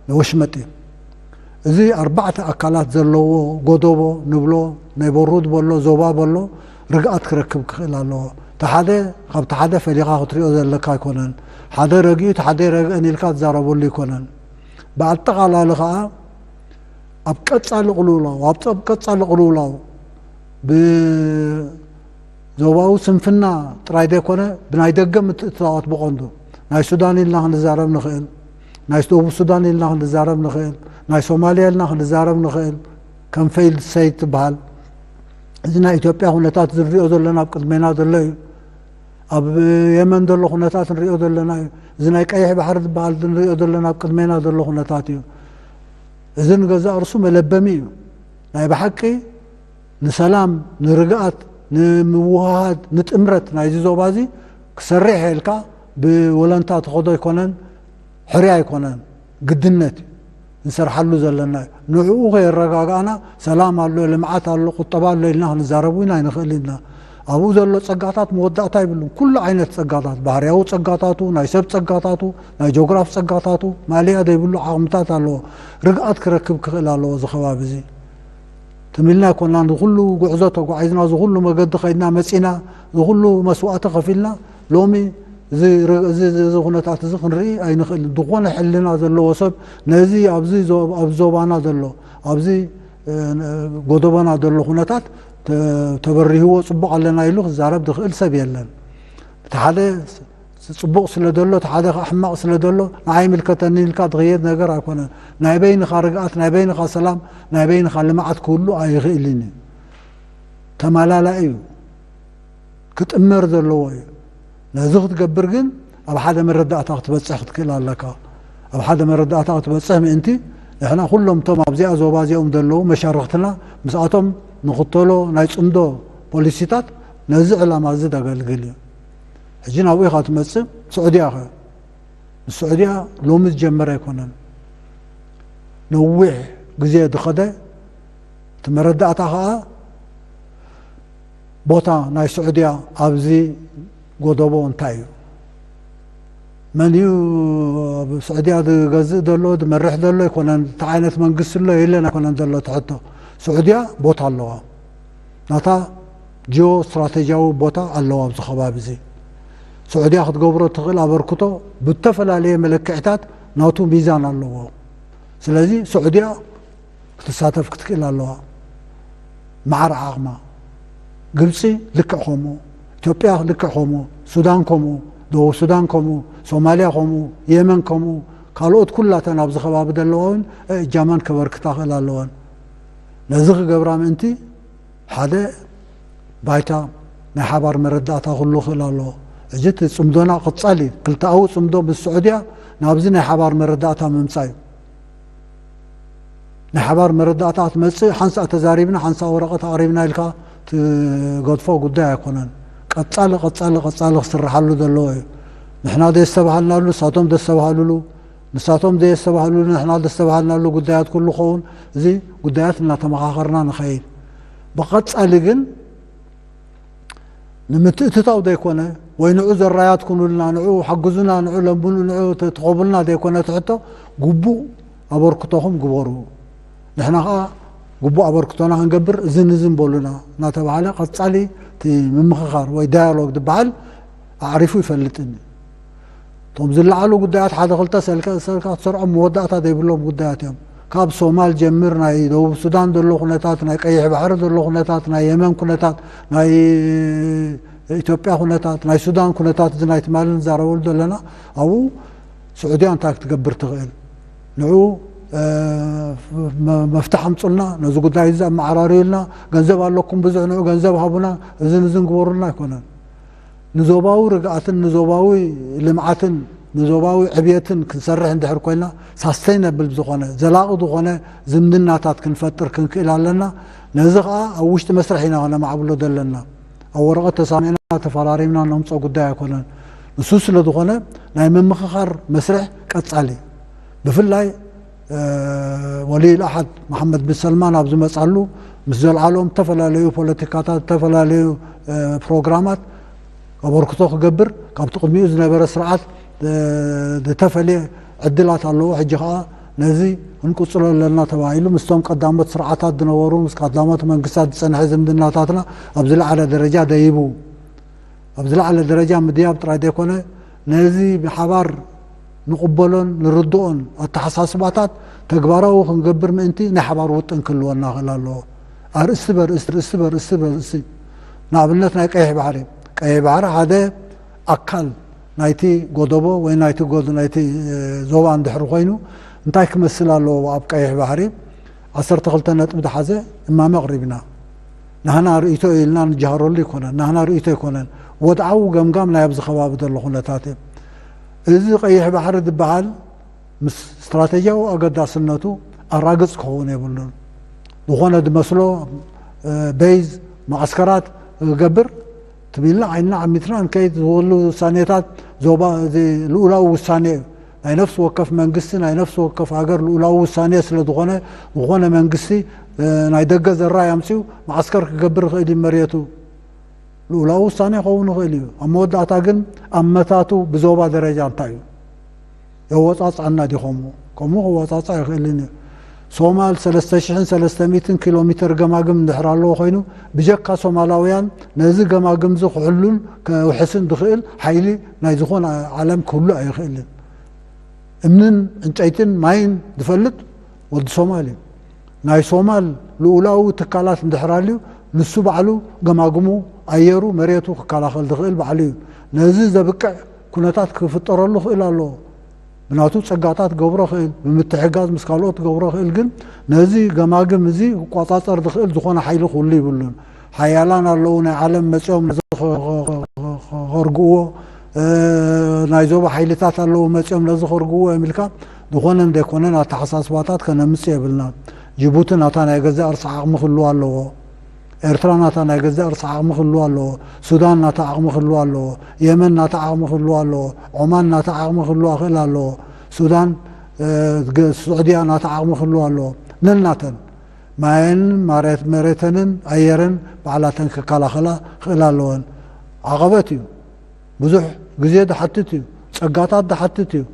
ንወሽመጥ እዩ። እዚ ኣርባዕተ ኣካላት ዘለዎ ጎደቦ ንብሎ፣ ኔይበርሁድ በሎ፣ ዞባ በሎ፣ ርግኣት ክረክብ ክኽእል ኣለዎ። እቲ ሓደ ካብቲ ሓደ ፈሊኻ ክትሪኦ ዘለካ ኣይኮነን። ሓደ ረጊኡ እቲ ሓደ ረግአን ኢልካ ትዛረበሉ ኣይኮነን። ብኣጠቓላሊ ኸዓ ኣብ ቀጻሊ ቅልውላው፣ ኣብ ጸብ ቀጻሊ ቅልውላው ብዞባዊ ስንፍና ጥራይ ዘይኮነ ብናይ ደገ ምትእትታዋት ብቐንዱ ናይ ሱዳን ኢልና ክንዛረብ ንኽእል፣ ናይ ደቡብ ሱዳን ኢልና ክንዛረብ ንኽእል፣ ናይ ሶማልያ ኢልና ክንዛረብ ንኽእል። ከም ፌይልድ ስቴት ትበሃል። እዚ ናይ ኢትዮጵያ ኩነታት እዚ ንሪኦ ዘለና ኣብ ቅድሜና ዘሎ እዩ። ኣብ የመን ዘሎ ኩነታት ንሪኦ ዘለና እዩ። እዚ ናይ ቀይሕ ባሕሪ ዝበሃል እዚ ንሪኦ ዘለና ኣብ ቅድሜና ዘሎ ኩነታት እዩ። እዚ ንገዛእ ርእሱ መለበሚ እዩ። ናይ ብሓቂ ንሰላም፣ ንርግኣት፣ ንምውህሃድ፣ ንጥምረት ናይዚ ዞባ እዚ ክሰርሕ ኢልካ ብወለንታ ትኸዶ ኣይኮነን፣ ሕርያ ኣይኮነን፣ ግድነት እዩ። ንሰርሓሉ ዘለና እዩ። ንዕኡ ከየረጋጋእና ሰላም ኣሎ፣ ልምዓት ኣሎ፣ ቁጠባ ኣሎ ኢልና ክንዛረብ እውን ኣይንኽእል ኢና። ኣብኡ ዘሎ ጸጋታት መወዳእታ የብሉን። ኩሉ ዓይነት ጸጋታት፣ ባህርያዊ ጸጋታቱ፣ ናይ ሰብ ጸጋታቱ፣ ናይ ጆግራፍ ጸጋታቱ፣ ማእለያ ዘይብሉ ዓቕምታት ኣለዎ። ርግኣት ክረክብ ክኽእል ኣለዎ እዚ ከባቢ እዚ። ትም ኢልና ኣይኮናን፣ ዝኹሉ ጉዕዞ ተጓዒዝና፣ ዝኹሉ መገዲ ከይድና መጺና፣ ዝኹሉ መስዋእቲ ከፊልና፣ ሎሚ እዚ ር-፣ እዚ፣ እዚ፣ እዚ ኩነታት እዚ ክንርኢ ኣይንኽእልን። ዝኾነ ሕልና ዘለዎ ሰብ ነዚ ኣብዚ ዞ-፣ ኣብ ዞባና ዘሎ፣ ኣብዚ፣ እ፣ ጎደቦና ዘሎ ኩነታት ተ-፣ ተበሪህዎ ጽቡቕ ኣለና ኢሉ ክዛረብ ዝኽእል ሰብ የለን። እቲ ሓደ ጽቡቕ ስለ ዘሎ፣ እቲ ሓደ ከዓ ሕማቕ ስለ ዘሎ፣ ንዓይ ይምልከተኒ ኢልካ ዝኽየድ ነገር ኣይኮነን። ናይ በይንኻ ርግኣት፣ ናይ በይንኻ ሰላም፣ ናይ በይንኻ ልምዓት ክህሉ ኣይኽእልን እዩ። ተመላላኢ እዩ። ክጥመር ዘለዎ እዩ። ነዚ ክትገብር ግን ኣብ ሓደ መረዳእታ ክትበጽሕ ክትክእል ኣለካ። ኣብ ሓደ መረዳእታ ክትበጽሕ ምእንቲ ንሕና ኩሎም እቶም ኣብዚኣ ዞባ እዚኦም ዘለዉ መሻርኽትና ምስኣቶም ንኽተሎ ናይ ጽምዶ ፖሊሲታት ነዚ ዕላማ እዚ ዘገልግል እዩ። ሕጂ ናብኡ ኢኻ ትመጽእ። ስዑድያ ኸ? ንስዑድያ ሎሚ ዝጀመረ ኣይኮነን። ነዊሕ ግዜ ዝኸደ እቲ መረዳእታ ከዓ ቦታ ናይ ስዑድያ ኣብዚ ጎደቦ እንታይ እዩ? መን እዩ ኣብ ስዑድያ ዝገዝእ ዘሎ ዝመርሕ ዘሎ ኣይኮነን። እንታይ ዓይነት መንግስቲ ኣሎ የለን ኣይኮነን ዘሎ እቲ ሕቶ። ስዑድያ ቦታ ኣለዋ። ናታ ጂኦ ስትራቴጂያዊ ቦታ ኣለዋ ኣብዚ ከባቢ እዚ። ስዑድያ ክትገብሮ ትኽእል ኣበርክቶ ብተፈላለየ መለክዕታት ናቱ ሚዛን ኣለዎ። ስለዚ ስዑድያ ክትሳተፍ ክትክእል ኣለዋ። ማዕረ ዓቕማ። ግብፂ ልክዕ ከምኡ፣ ኢትዮጵያ ልክዕ ከምኡ፣ ሱዳን ከምኡ፣ ደቡብ ሱዳን ከምኡ፣ ሶማልያ ከምኡ፣ የመን ከምኡ፣ ካልኦት ኩላተን ኣብዚ ከባቢ ዘለዋ እውን እጃመን ከበርክታ ክእል ኣለወን። ነዚ ክገብራ ምእንቲ ሓደ ባይታ ናይ ሓባር መረዳእታ ክህሉ ክእል ኣለዎ። ሕጂ እቲ ፅምዶና ቅፃሊ ክልተኣዊ ፅምዶ ምስ ስዑድያ ናብዚ ናይ ሓባር መረዳእታ ምምፃእ እዩ። ናይ ሓባር መረዳእታ ክትመፅእ ሓንሳእ ተዛሪብና ሓንሳእ ወረቐት ኣቕሪብና ኢልካ ትገድፎ ጉዳይ ኣይኮነን። ቀፃሊ ቀፃሊ ቀፃሊ ክስርሓሉ ዘለዎ እዩ። ንሕና ዘየስተባሃልናሉ ንሳቶም ዘስተባሃሉሉ፣ ንሳቶም ዘየስተባሃሉሉ ንሕና ዘስተባሃልናሉ ጉዳያት ኩሉ ኸውን፣ እዚ ጉዳያት እናተመኻኸርና ንኸይድ። ብቐፃሊ ግን ንምትእትታው ዘይኮነ ወይ ንዑ ዘራያት ኩኑልና፣ ንዑ ሓግዙና፣ ንዑ ለምኑ፣ ንዑ ተትኸቡልና ዘይኮነ ትሕቶ፣ ግቡእ ኣበርክቶኹም ግበሩ። ንሕና ኸዓ ግቡእ ኣበርክቶና ክንገብር እዝን እዝን በሉና እናተባሃለ ቀፃሊ እቲ ምምኽኻር ወይ ዳያሎግ ዝበሃል ኣዕሪፉ ይፈልጥን እዩ። እቶም ዝለዓሉ ጉዳያት ሓደ ክልተ ሰልከ ሰልካ ክትሰርዖም መወዳእታ ዘይብሎም ጉዳያት እዮም። ካብ ሶማል ጀምር ናይ ደቡብ ሱዳን ዘሎ ኩነታት፣ ናይ ቀይሕ ባሕሪ ዘሎ ኩነታት፣ ናይ የመን ኩነታት፣ ናይ ኢትዮጵያ ኩነታት፣ ናይ ሱዳን ኩነታት፣ እዚ ናይ ትማሊ ንዛረበሉ ዘለና ኣብኡ ስዑድያ እንታይ ክትገብር ትኽእል ንዑ መፍትሕ ኣምፁልና፣ ነዚ ጉዳይ እዚ ኣመዓራርዩልና፣ ገንዘብ ኣለኩም ብዙሕ ንዑ ገንዘብ ሃቡና፣ እዝን እዝን ግበሩልና ኣይኮነን። ንዞባዊ ርግኣትን ንዞባዊ ልምዓትን ንዞባዊ ዕብየትን ክንሰርሕ እንድሕር ኮይና ሳስተይነብል ዝኾነ ዘላቒ ዝኾነ ዝምድናታት ክንፈጥር ክንክእል ኣለና። ነዚ ከዓ ኣብ ውሽጢ መስርሕ ኢና ከነማዕብሎ ዘለና። ኣብ ወረቐት ተሳሚዕና ተፈራሪምና ነምፅኦ ጉዳይ ኣይኮነን። ንሱ ስለ ዝኾነ ናይ ምምኽኻር መስርሕ ቀፃሊ ብፍላይ ወልይ ኣሓድ መሓመድ ብን ሰልማን ኣብ ዝመፃሉ ምስ ዘልዓሎም ዝተፈላለዩ ፖለቲካታት ዝተፈላለዩ ፕሮግራማት ኣበርክቶ ክገብር ካብቲ ቅድሚኡ ዝነበረ ስርዓት ዝተፈለየ ዕድላት ኣለዎ። ሕጂ ከዓ ነዚ ክንቅፅሎ ኣለና ተባሂሉ ምስቶም ቀዳሞት ስርዓታት ዝነበሩ ምስ ቀዳሞት መንግስታት ዝፀንሐ ዝምድናታትና ኣብ ዝለዓለ ደረጃ ደይቡ ኣብ ዝለዓለ ደረጃ ምድያብ ጥራይ ዘይኮነ ነዚ ብሓባር ንቕበሎን ንርድኦን ኣተሓሳስባታት ተግባራዊ ክንገብር ምእንቲ ናይ ሓባር ውጥን ክህልወና ክእል ኣለዎ። ኣርእስቲ በርእስቲ ርእስቲ በርእስቲ በርእስቲ ንኣብነት ናይ ቀይሕ ባሕሪ ቀይሕ ባሕሪ ሓደ ኣካል ናይቲ ጎደቦ ወይ ናይቲ ጎ ናይቲ ዞባ እንድሕሪ ኮይኑ እንታይ ክመስል ኣለዎ ኣብ ቀይሕ ባሕሪ ዓሰርተ ክልተ ነጥቢ ዝሓዘ እማመ ኣቕሪብና። ናህና ርእይቶ ኢልና ንጀሃረሉ ኣይኮነን፣ ናህና ርእይቶ ኣይኮነን፣ ወድዓዊ ገምጋም ናይ ኣብዚ ከባቢ ዘሎ ኩነታት እዩ። እዚ ቀይሕ ባሕሪ ዝበሃል ምስ ስትራተጂያዊ ኣገዳስነቱ ኣራግፅ ክኸውን የብሉን። ዝኾነ ዝመስሎ ቤዝ ማዓስከራት ክገብር ትም ኢልና ዓይንና ዓሚትና ንከይድ ዝብሉ ውሳኔታት ዞባ እዚ ልኡላዊ ውሳኔ እዩ። ናይ ነፍሲ ወከፍ መንግስቲ ናይ ነፍሲ ወከፍ ሃገር ልኡላዊ ውሳኔ ስለ ዝኾነ ዝኾነ መንግስቲ ናይ ደገ ዘራይ ኣምፅኡ ማዓስከር ክገብር ይኽእል እዩ መሬቱ። ልኡላዊ ውሳኔ ክኸውን ይኽእል እዩ። ኣብ መወዳእታ ግን ኣመታቱ ብዞባ ደረጃ እንታይ እዩ? የወፃፅኣና ድዩ ከምኡ? ከምኡ ክወፃፃእ ኣይኽእልን እዩ። ሶማል ሰለስተ ሽሕን ሰለስተ ሚእትን ኪሎ ሜትር ገማግም እንድሕር ኣለዎ ኮይኑ ብጀካ ሶማላውያን ነዚ ገማግም እዚ ክሕሉን ከውሕስን ዝኽእል ሓይሊ ናይ ዝኾነ ዓለም ክህሉ ኣይኽእልን። እምንን ዕንጨይትን ማይን ዝፈልጥ ወዲ ሶማል እዩ። ናይ ሶማል ልኡላዊ ትካላት እንድሕር ኣልዩ ንሱ ባዕሉ ገማግሙ ኣየሩ መሬቱ ክከላኸል ዝኽእል ባዕሉ እዩ። ነዚ ዘብቅዕ ኩነታት ክፍጠረሉ ክእል ኣለዎ። ብናቱ ፀጋታት ገብሮ ክእል ብምትሕጋዝ ምስ ካልኦት ገብሮ ክእል ግን ነዚ ገማግም እዚ ክቋፃፀር ዝኽእል ዝኾነ ሓይሊ ክህሉ ይብሉን። ሓያላን ኣለዉ ናይ ዓለም መፂኦም ነዚ ከርግእዎ ናይ ዞባ ሓይልታት ኣለዉ መፂኦም ነዚ ከርግእዎ እዮም ኢልካ ዝኾነን ዘይኮነን ኣተሓሳስባታት ከነምፅእ የብልና። ጅቡቲ ናታ ናይ ገዛእ ርእሳ ዓቕሚ ክህልዋ ኣለዎ። ኤርትራ ናታ ናይ ገዛእ ርእሳ ዓቕሚ ክህልዋ ኣለዎ። ሱዳን ናታ ዓቕሚ ክህልዋ ኣለዎ። የመን ናታ ዓቕሚ ክህልዋ ኣለዎ። ዖማን ናታ ዓቕሚ ክህልዋ ክእል ኣለዎ። ሱዳን ስዑድያ ናታ ዓቕሚ ክህልዋ ኣለዎ። ነናተን ማየን መሬተንን ኣየረን ባዕላተን ክከላኸላ ክኽእላ ኣለወን። ዓቐበት እዩ። ብዙሕ ግዜ ዝሓትት እዩ። ጸጋታት ዝሓትት እዩ።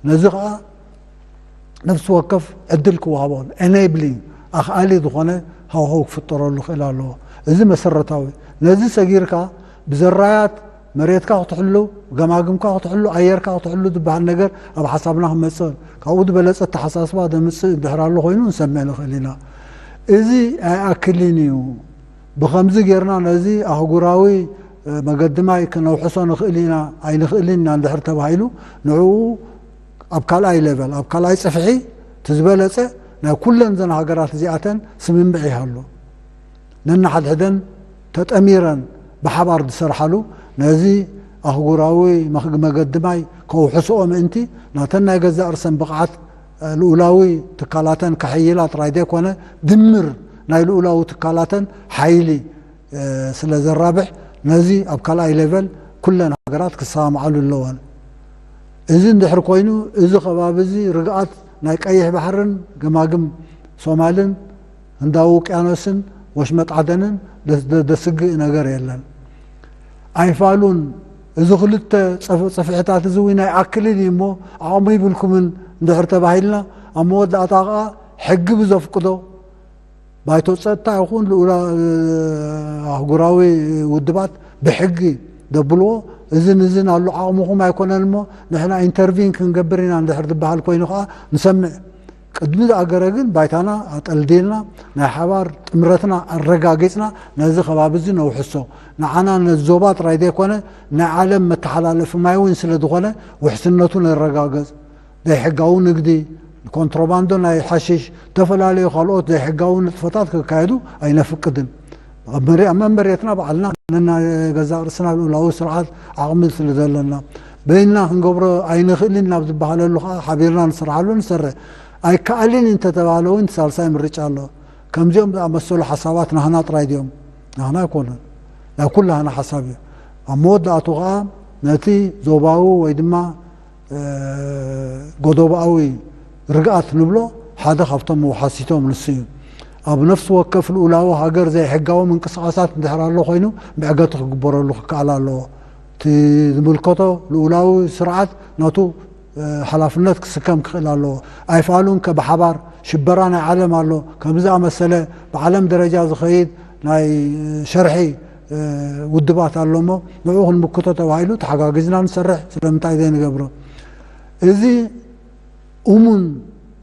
ነዚ ኸኣ ነፍሲ ወከፍ ዕድል ክወሃቦን ኤኔብሊንግ ኣኽኣሊ ዝኾነ ሃዋህው ክፍጠረሉ ክኽእል ኣለዎ። እዚ መሰረታዊ። ነዚ ሰጊርካ ብዘራያት መሬትካ ክትሕሉ፣ ገማግምካ ክትሕሉ፣ ኣየርካ ክትሕሉ ዝበሃል ነገር ኣብ ሓሳብና ክመጽእ፣ ካብኡ ዝበለጸ ኣተሓሳስባ ዘምጽእ እንድሕር ኣሎ ኮይኑ ክንሰምዕ ንኽእል ኢና። እዚ ኣይኣክልን እዩ። ብኸምዚ ጌርና ነዚ ኣህጉራዊ መገዲ ማይ ክነውሕሶ ንኽእል ኢና ኣይንኽእልን ኢና እንድሕር ተባሂሉ፣ ንዕኡ ኣብ ካልኣይ ሌቨል፣ ኣብ ካልኣይ ጽፍሒ እቲ ዝበለጸ ናይ ኩለን ዘን ሃገራት እዚኣተን ስምምዕ ይሃሉ። ነንሓድሕደን ተጠሚረን ብሓባር ዝሰርሓሉ፣ ነዚ ኣህጉራዊ መኽግ መገዲ ማይ ከውሕስኦ ምእንቲ ናተን ናይ ገዛእ ርእሰን ብቕዓት ልኡላዊ ትካላተን ከሐይላ ጥራይ ዘይኮነ፣ ድምር ናይ ልኡላዊ ትካላተን ሓይሊ ስለ ዘራብሕ፣ ነዚ ኣብ ካልኣይ ሌቨል ኩለን ሃገራት ክሰማምዓሉ ኣለወን። እዚ እንድሕር ኮይኑ፣ እዚ ከባቢ እዚ ርግኣት ናይ ቀይሕ ባሕርን ገማግም ሶማልን ህንዳዊ ውቅያኖስን ወሽመጥ ዓደንን ደስ-፣ ደ-፣ ደስግእ ነገር የለን። ኣይፋሉን። እዚ ክልተ ጸፍ-፣ ጽፍሕታት እዚ እውን ኣይኣክልን እዩ እሞ፣ ዓቕሚ ይብልኩምን እንድሕር ተባሂልና፣ ኣብ መወዳእታ ከኣ ሕጊ ብዘፍቅዶ፣ ባይቶ ጸጥታ ይኹን ልኡላ-፣ ኣህጉራዊ ውድባት ብሕጊ ዘብልዎ፣ እዝን እዝን ኣሎ፣ ዓቕምኹም ኣይኮነን እሞ ንሕና ኢንተርቪን ክንገብር ኢና እንድሕር ዝበሃል ኮይኑ ከኣ ንሰምዕ። ቅድሚ ዝኣገረ ግን ባይታና ኣጠልዲልና፣ ናይ ሓባር ጥምረትና ኣረጋጊጽና፣ ነዚ ከባቢ እዚ ነውሕሶ። ንዓና ነዚ ዞባ ጥራይ ዘይኮነ፣ ናይ ዓለም መተሓላለፊ ማይ እውን ስለ ዝኾነ፣ ውሕስነቱ ነረጋግጽ። ዘይሕጋዊ ንግዲ፣ ኮንትሮባንዶ ናይ ሓሽሽ፣ ዝተፈላለዩ ካልኦት ዘይሕጋዊ ንጥፈታት ክካየዱ ኣይነፍቅድን። ኣብ መሬ-፣ ኣብ መመሬትና ባዕልና ነናይ ገዛእ ርእስና ልኡላዊ ስርዓት ዓቕሚ ስለ ዘለና፣ በይንና ክንገብሮ ኣይንኽእልን ናብ ዝበሃለሉ ከኣ ሓቢርና ንሰርሓሉ ንሰርሕ። ኣይከኣልን እንተተባሃለ እውን ሳልሳይ ምርጫ ኣሎ። ከምዚኦም ዝኣመሰሉ ሓሳባት ናህና ጥራይ ድዮም? ናህና ኣይኮኑን። ናይ ኩላህና ሓሳብ እዩ። ኣብ መወዳእቱ ከኣ ነቲ ዞባዊ ወይ ድማ፣ እ፣ ጎዶባዊ ርግኣት ንብሎ ሓደ ካብቶም መውሓሲቶም ንሱ እዩ። ኣብ ነፍሲ ወከፍ ልኡላዊ ሃገር ዘይሕጋዊ ምንቅስቓሳት እንድሕር ኣሎ ኮይኑ፣ መዕገቲ ክግበረሉ ክከኣል ኣለዎ። እቲ ዝምልከቶ ልኡላዊ ስርዓት ናቱ፣ እ፣ ሓላፍነት ክስከም ክኽእል ኣለዎ። ኣይፋሉን ከ ብሓባር ሽበራ ናይ ዓለም ኣሎ፣ ከምዚ ዝኣመሰለ ብዓለም ደረጃ ዝኸይድ ናይ ሸርሒ፣ እ፣ ውድባት ኣሎ እሞ፣ ንዕኡ ክንምክቶ ተባሂሉ ተሓጋጊዝና ንሰርሕ። ስለምንታይ ዘይንገብሮ? እዚ እሙን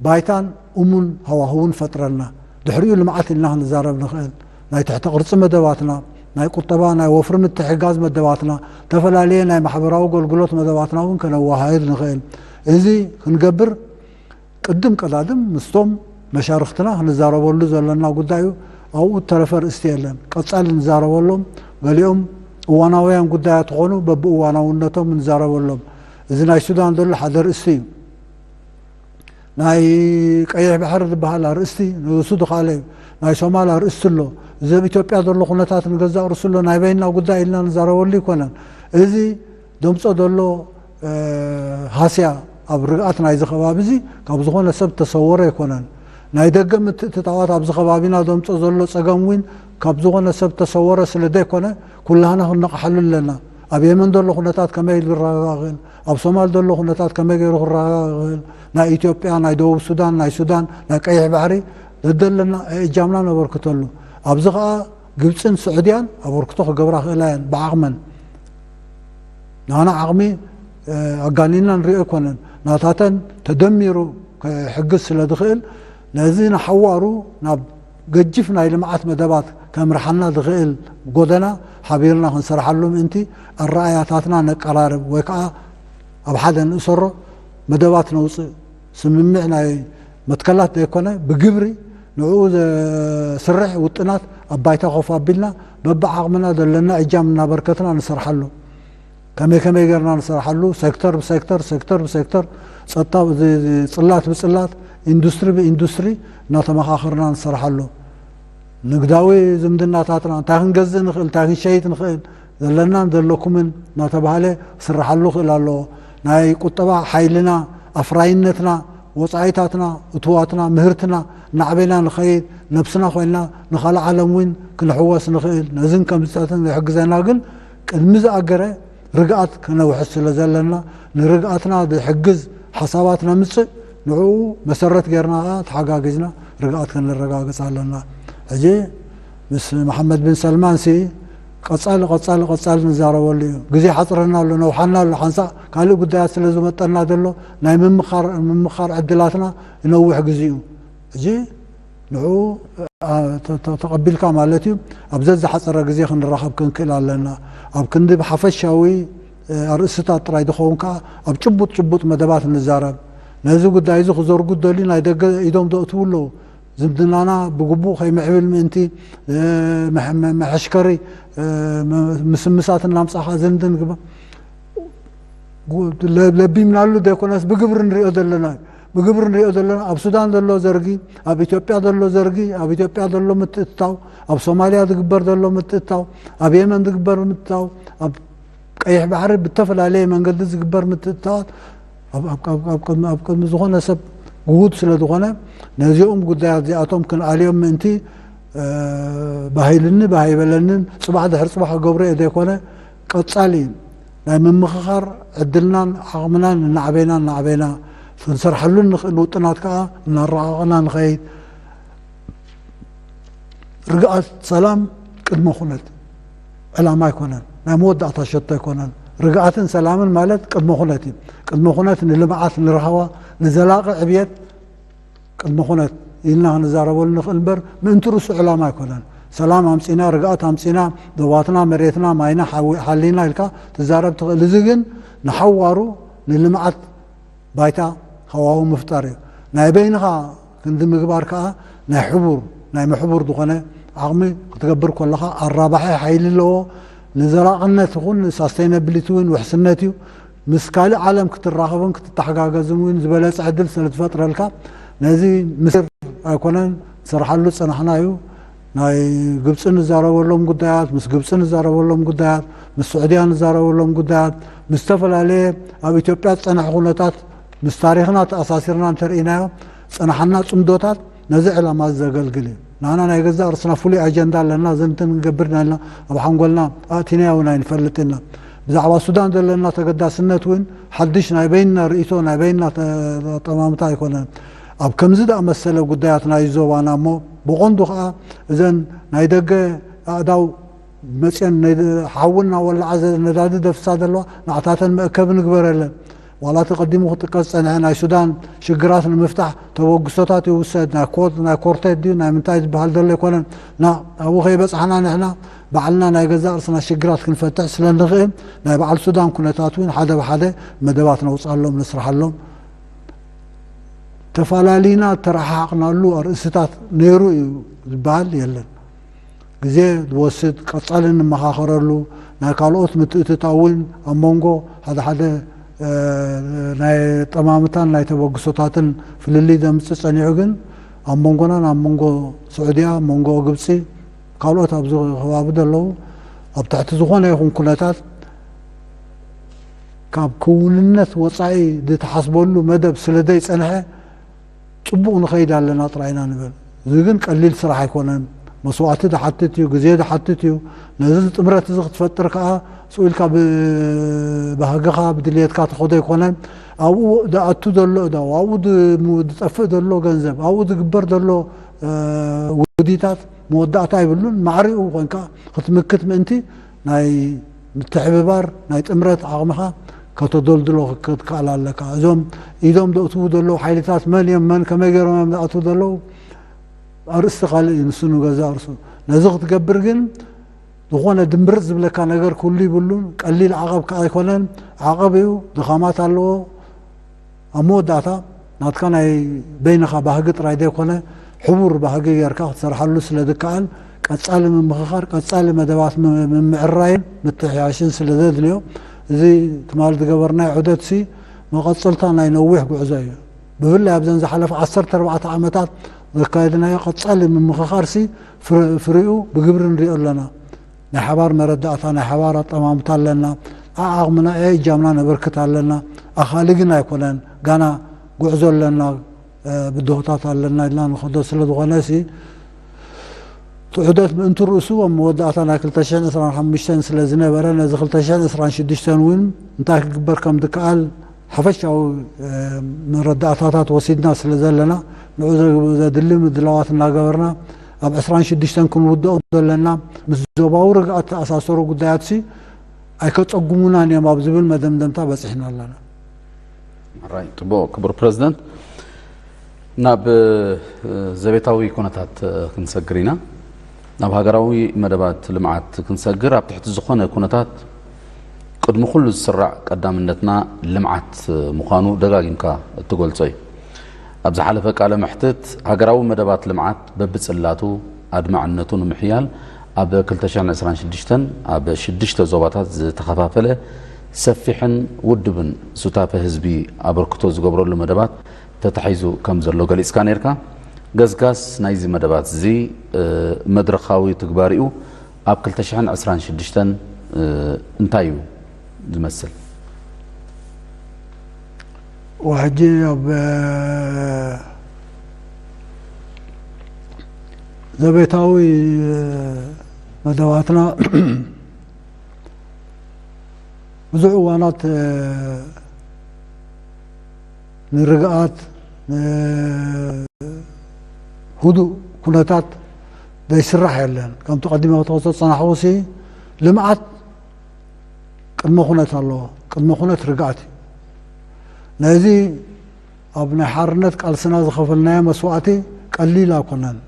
ባይታን እሙን ሃዋህውን ፈጥረልና። ድሕሪኡ ልምዓት ኢልና ክንዛረብ ንኽእል። ናይ ትሕቲ ቅርጺ መደባትና፣ ናይ ቁጠባ፣ ናይ ወፍሪ ምትሕጋዝ መደባትና፣ ዝተፈላለየ ናይ ማሕበራዊ ኣገልግሎት መደባትና እውን ከነወሃህድ ንኽእል። እዚ ክንገብር ቅድም ቀዳድም ምስቶም መሻርኽትና ክንዛረበሉ ዘለና ጉዳይ እዩ። ኣብኡ እተረፈ ርእስቲ የለን። ቀጻሊ ንዛረበሎም፣ ገሊኦም እዋናውያን ጉዳያት ዝኾኑ በብእዋናውነቶም ንዛረበሎም። እዚ ናይ ሱዳን ዘሎ ሓደ ርእስቲ እዩ። ናይ ቀይሕ ባሕሪ ዝበሃል ኣርእስቲ ንሱ ዝኸኣለ እዩ። ናይ ሶማል ኣርእስቲ ኣሎ። እዚ ኣብ ኢትዮጵያ ዘሎ ኩነታት ንገዛእ ርእሱ ኣሎ። ናይ በይንና ጉዳይ ኢልና ንዛረበሉ ኣይኮነን። እዚ ዘምጾ ዘሎ፣ እ፣ ሃስያ ኣብ ርግኣት ናይዚ ከባቢ እዚ ካብ ዝኾነ ሰብ ተሰወረ ኣይኮነን። ናይ ደገ ምትእትታዋት ኣብዚ ከባቢና ዘምጾ ዘሎ ጸገም እውን ካብ ዝኾነ ሰብ ተሰወረ ስለ ዘይኮነ፣ ኩላህና ክንነቕሓሉ ኣለና። ኣብ የመን ዘሎ ኩነታት ከመይ ኢሉ ክረጋጋእ ይኽእል? ኣብ ሶማል ዘሎ ኩነታት ከመይ ገይሩ ክረጋጋእ ይኽእል? ናይ ኢትዮጵያ፣ ናይ ደቡብ ሱዳን፣ ናይ ሱዳን፣ ናይ ቀይሕ ባሕሪ ዘደለና እጃምና ነበርክተሉ። ኣብዚ ኸኣ ግብጽን ስዑድያን ኣበርክቶ ክገብራ ክእላ እየን ብዓቕመን። ናና ዓቕሚ፣ እ፣ ኣጋኒና ንሪኦ ኣይኮነን። ናታተን ተደሚሩ ክሕግዝ ስለ ዝኽእል፣ ነዚ ንሓዋሩ ናብ ገጅፍ ናይ ልምዓት መደባት ከምርሓና ዝኽእል ጎደና ሓቢርና ክንሰርሓሉ ምእንቲ ኣረኣያታትና ነቀራርብ ወይ ከዓ ኣብ ሓደ ንእሰሮ መደባት ነውፅእ። ስምምዕ ናይ መትከላት ዘይኮነ ብግብሪ ንዕኡ ዘስርሕ ውጥናት ኣብ ባይታ ኮፍ ኣቢልና በብዓቕምና ዘለና እጃም እናበርከትና ንሰርሓሉ። ከመይ ከመይ ጌርና ንሰርሓሉ፣ ሴክተር ብሴክተር፣ ሴክተር ብሴክተር፣ ጸጥታ ብ-፣ ዝ-፣ ዝ-፣ ጽላት ብጽላት፣ ኢንዱስትሪ ብኢንዱስትሪ እናተመኻኸርና ንሰርሓሉ። ንግዳዊ ዝምድናታትና፣ እንታይ ክንገዝእ ንኽእል፣ እንታይ ክንሸይጥ ንኽእል፣ ዘለናን ዘለኩምን እናተባህለ ክስርሓሉ ክእል ኣለዎ። ናይ ቁጠባ ሓይልና፣ ኣፍራይነትና፣ ወጻኢታትና፣ እትዋትና፣ ምህርትና እናዕበና ንኸይድ፣ ነብስና ኮይንና ንኻልእ ዓለም እውን ክንሕወስ ንኽእል። ነዝን ከም ዝትሕትን ዝሕግዘና ግን ቅድሚ ዝኣገረ ርግኣት ከነውሕስ ስለ ዘለና፣ ንርግኣትና ዝሕግዝ ሓሳባት ነምጽእ፣ ንዕኡ መሰረት ጌርና ኸኣ ተሓጋጊዝና ርግኣት ከነረጋግጽ ኣለና። ሕጂ ምስ መሓመድ ብን ሰልማን ሲ ቀጻሊ፣ ቀጻሊ፣ ቀጻሊ ንዛረበሉ እዩ። ግዜ ሓጽረና ኣሎ፣ ነውሓና ኣሎ፣ ሓንሳእ ካልእ ጉዳያት ስለ ዝመጠና ዘሎ ናይ ምምኻር፣ ምምኻር ዕድላትና ይነውሕ ግዜ እዩ። ሕጂ ንዕኡ፣ ኣ፣ ተ-፣ ተ-፣ ተቐቢልካ ማለት እዩ። ኣብ ዘዝሓጸረ ግዜ ክንራኸብ ክንክእል ኣለና። ኣብ ክንዲ ብሓፈሻዊ፣ እ፣ ኣርእስትታት ጥራይ ዝኸውን ከኣ ኣብ ጭቡጥ ጭቡጥ መደባት ንዛረብ። ነዚ ጉዳይ እዚ ክዘርጉ ዝደልዩ ናይ ደገ ኢዶም ዘእትዉ ኣለዉ። ዝምድናና ብግቡእ ከይምዕብል ምእንቲ፣ እ፣ መሐ-፣ መ-፣ መሐሽከሪ፣ እ፣ መ-፣ ምስምሳት እናምጻኻ ዝንድን ግባ-፣ ጉ-፣ ለ-፣ ለቢምናሉ ዘይኮነስ ብግብሪ ንሪኦ ዘለና እዩ። ብግብሪ ንሪኦ ዘለና ኣብ ሱዳን ዘሎ ዘርጊ፣ ኣብ ኢትዮጵያ ዘሎ ዘርጊ፣ ኣብ ኢትዮጵያ ዘሎ ምትእትታው፣ ኣብ ሶማልያ ዝግበር ዘሎ ምትእትታው፣ ኣብ የመን ዝግበር ምትእትታው፣ ኣብ ቀይሕ ባሕሪ ብተፈላለየ መንገዲ ዝግበር ምትእትታዋት ኣብ፣ ኣብ፣ ኣብ፣ ኣብ ቅድሚ፣ ኣብ ቅድሚ ዝኾነ ሰብ ግሁድ ስለ ዝኾነ፣ ነዚኦም ጉዳያት እዚኣቶም ክንኣልዮም ምእንቲ፣ እ፣ ባህ ኢልኒ ባህ ኣይበለንን፣ ጽባሕ ድሕሪ ጽባሕ ክገብሮ እየ ዘይኮነ፣ ቀጻሊ ናይ ምምኽኻር ዕድልናን ዓቕምናን እናዕበና፣ እናዕበና ክንሰርሐሉን ንኽእል ውጥናት ከኣ እናረቓቕና ንኸይድ። ርግኣት ሰላም ቅድመ ኩነት ዕላማ ኣይኮነን፣ ናይ መወዳእታ ሸቶ ኣይኮነን። ርግኣትን ሰላምን ማለት ቅድመ ኩነት እዩ። ቅድመ ኩነት ንልምዓት፣ ንራህዋ፣ ንዘላቒ ዕብየት ቅድመ ኩነት ኢልና ክንዛረበሉ ንኽእል እምበር፣ ምእንቲ ርእሱ ዕላማ ኣይኮነን። ሰላም ኣምጺና፣ ርግኣት ኣምጺና፣ ዞባትና፣ መሬትና፣ ማይና ሓዊ-፣ ሓሊና ኢልካ ትዛረብ ትኽእል። እዚ ግን ንሓዋሩ ንልምዓት ባይታ ሃዋሁ ምፍጣር እዩ። ናይ በይንኻ ክንዲ ምግባር ከኣ ናይ ሕቡር፣ ናይ ምሕቡር ዝኾነ ዓቕሚ ክትገብር ከለኻ ኣራባሒ ሓይሊ ኣለዎ። ንዘላቕነት ይኹን ንሳስቴይናብሊቲ እውን ውሕስነት እዩ። ምስ ካልእ ዓለም ክትራኸብን ክትተሓጋገዝን እውን ዝበለጸ ዕድል ስለ ዝፈጥረልካ፣ ነዚ ምስር ኣይኮነን፣ ንሰርሓሉ ዝጸናሕና እዩ። ናይ ግብጺ ንዛረበሎም ጉዳያት፣ ምስ ግብጺ ንዛረበሎም ጉዳያት፣ ምስ ስዑድያ ንዛረበሎም ጉዳያት፣ ምስ ዝተፈላለየ ኣብ ኢትዮጵያ ዝጸንሐ ኩነታት ምስ ታሪኽና ተኣሳሲርና እንተርኢናዮ፣ ዝጸናሓና ጽምዶታት ነዚ ዕላማ እዚ ዘገልግል እዩ። ንሕና ናይ ገዛእ ርእስና ፍሉይ ኣጀንዳ ኣለና፣ ዘንትን ንገብር ኢና ኢልና ኣብ ሓንጎልና ኣእቲናዮ እውን ኣይንፈልጥን ኢና። ብዛዕባ ሱዳን ዘለና ተገዳስነት እውን ሓድሽ ናይ በይንና ርእይቶ፣ ናይ በይንና ተ-፣ ኣጠማምታ ኣይኮነን። ኣብ ከምዚ ዝኣመሰለ ጉዳያት ናይ ዞባና እሞ ብቐንዱ ኸኣ እዘን ናይ ደገ ኣእዳው መጽየን ናይ ሓዊ እናወልዓ ዘ-፣ ነዳዲ ደፍሳ ዘለዋ ንዓታተን መእከቢ ንግበረለን። ዋላ እቲ ቀዲሙ ክጥቀስ ዝጸንሐ ናይ ሱዳን ሽግራት ንምፍታሕ ተበግሶታት ይውሰድ። ናይ ኮ-፣ ናይ ኮርቴት ድዩ ናይ ምንታይ ዝበሃል ዘሎ ኣይኮነን። ና ኣብኡ ከይበጻሕና ንሕና ባዕልና ናይ ገዛእ ርእስና ሽግራት ክንፈትሕ ስለ ንኽእል ናይ በዓል ሱዳን ኩነታት እውን ሓደ ብሓደ መደባት ነውጽኣሎም፣ ንስርሓሎም። ተፈላሊና ተረሓሓቕናሉ ኣርእስትታት ነይሩ እዩ ዝበሃል የለን። ግዜ ዝወስድ ቀጻሊ እንመኻኸረሉ ናይ ካልኦት ምትእትታው እውን ኣብ መንጎ ሓደ ሓደ፣ እ፣ ናይ ጠማምታን ናይ ተበግሶታትን ፍልልይ ዘምጽእ ጸኒሑ ግን ኣብ መንጎናን ኣብ መንጎ ስዑድያ፣ ኣብ መንጎ ግብጺ፣ ካልኦት ኣብዚ ከባቢ ዘለዉ ኣብ ትሕቲ ዝኾነ ይኹን ኩነታት ካብ ክውንነት ወጻኢ ዝተሓስበሉ መደብ ስለ ዘይጸንሐ ጽቡቕ ንኸይድ ኣለና ጥራይ ኢና ንብል። እዚ ግን ቀሊል ስራሕ ኣይኮነን። መስዋእቲ ዝሓትት እዩ፣ ግዜ ዝሓትት እዩ። ነዚ ጥምረት እዚ ክትፈጥር ከኣ ስኡ ኢልካ ብባህግኻ ብድልየትካ ትኸዶ ኣይኮነን። ኣብኡ ዝኣቱ ዘሎ እዳው፣ ኣብኡ ዝ-፣ ዝጠፍእ ዘሎ ገንዘብ፣ ኣብኡ ዝግበር ዘሎ፣ እ፣ ውዲታት መወዳእታ ኣይብሉን። ማዕሪኡ ኮንካ ክትምክት ምእንቲ ናይ ምትሕብባር ናይ ጥምረት ዓቕምኻ ከተደልድሎ ክትከኣል ኣለካ። እዞም ኢዶም ዘእትዉ ዘለዉ ሓይልታት መን እዮም? መን ከመይ ገይሮም እዮም ዝኣትዉ ዘለዉ? ኣርእስቲ ካልእ እዩ፣ ንሱ ንገዛእ ርእሱ። ነዚ ክትገብር ግን ዝኾነ ድምብርጽ ዝብለካ ነገር ክህሉ ይብሉን። ቀሊል ዓቐብ ከኣ ኣይኮነን። ዓቐብ እዩ፣ ድኻማት ኣለዎ። ኣብ መወዳእታ ናትካ ናይ በይንኻ ባህጊ ጥራይ ዘይኮነ፣ ሕቡር ባህጊ ጌርካ ክትሰርሓሉ ስለ ዝከኣል፣ ቀጻሊ ምምኽኻር፣ ቀጻሊ መደባት ም-፣ ምምዕራይን ምትሕያሽን ስለ ዘድልዮ፣ እዚ ትማሊ ዝገበርናዮ ዑደትሲ መቐጸልታ ናይ ነዊሕ ጉዕዞ እዩ። ብፍላይ ኣብዘን ዝሓለፈ ዓሰርተ ኣርባዕተ ዓመታት ዘካየድናዮ ቀጻሊ ምምኽኻርሲ ፍረ-፣ ፍሪኡ ብግብሪ ንሪኦ ኣለና። ናይ ሓባር መረዳእታ፣ ናይ ሓባር ኣጠማምታ ኣለና። ዓዓቕምና፣ እጃምና ነበርክት ኣለና። ኣኻሊ ግን ኣይኮነን። ጋና ጉዕዞ ኣለና፣ ብድሆታት ኣለና ኢልና ንኸዶ ስለ ዝኾነ ሲ እቲ ዑደት ምእንቲ ርእሱ ኣብ መወዳእታ ናይ ክልተ ሽሕን ዕስራን ሓሙሽተን ስለ ዝነበረ፣ ነዚ ክልተ ሽሕን ዕስራን ሽዱሽተን እውን እንታይ ክግበር ከም ዝከኣል ሓፈሻዊ መረዳእታታት ወሲድና ስለ ዘለና፣ ንዑ ዘድሊ ምድላዋት እናገበርና ኣብ ዕስራን ሽዱሽተን ክንውድኦ ዘለና ምስ ዞባዊ ርግኣት ተኣሳሰሩ ጉዳያት ሲ ኣይከጸጉሙናን እዮም ኣብ ዝብል መደምደምታ በጺሕና ኣለና። ራይ ጽቡቕ። ክቡር ፕረዚደንት፣ ናብ ዘቤታዊ ኩነታት ክንሰግር ኢና። ናብ ሃገራዊ መደባት ልምዓት ክንሰግር፣ ኣብ ትሕቲ ዝኾነ ኩነታት ቅድሚ ኩሉ ዝስራዕ ቀዳምነትና ልምዓት ምዃኑ ደጋጊምካ እትገልጾ እዩ። ኣብ ዝሓለፈ ቃለ መሕትት፣ ሃገራዊ መደባት ልምዓት በብጽላቱ ኣድማዕነቱ ንምሕያል ኣብ ክልተ ሽሕን ዕስራን ሽዱሽተን ኣብ ሽዱሽተ ዞባታት ዝተኸፋፈለ ሰፊሕን ውድብን ሱታፈ ህዝቢ ኣበርክቶ ዝገብረሉ መደባት ተታሒዙ ከም ዘሎ ገሊጽካ ነይርካ። ገስጋስ ናይዚ መደባት እዚ መድረኻዊ ትግባሪኡ ኣብ ክልተ ሽሕን ዕስራን ሽዱሽተን እንታይ እዩ ዝመስል? ሕጂ ኣብ ዘቤታዊ መደባትና ብዙሕ እዋናት ንርግኣት፣ ንህዱእ ኩነታት ዘይስራሕ የለን። ከምቲ ቀዲመ ክትገልጾ ዝጸናሕኩ ሲ ልምዓት ቅድመ ኩነት ኣለዎ። ቅድመ ኩነት ርግኣት እዩ። ነዚ ኣብ ናይ ሓርነት ቃልስና ዝኸፈልናዮ መስዋእቲ ቀሊል ኣይኮነን።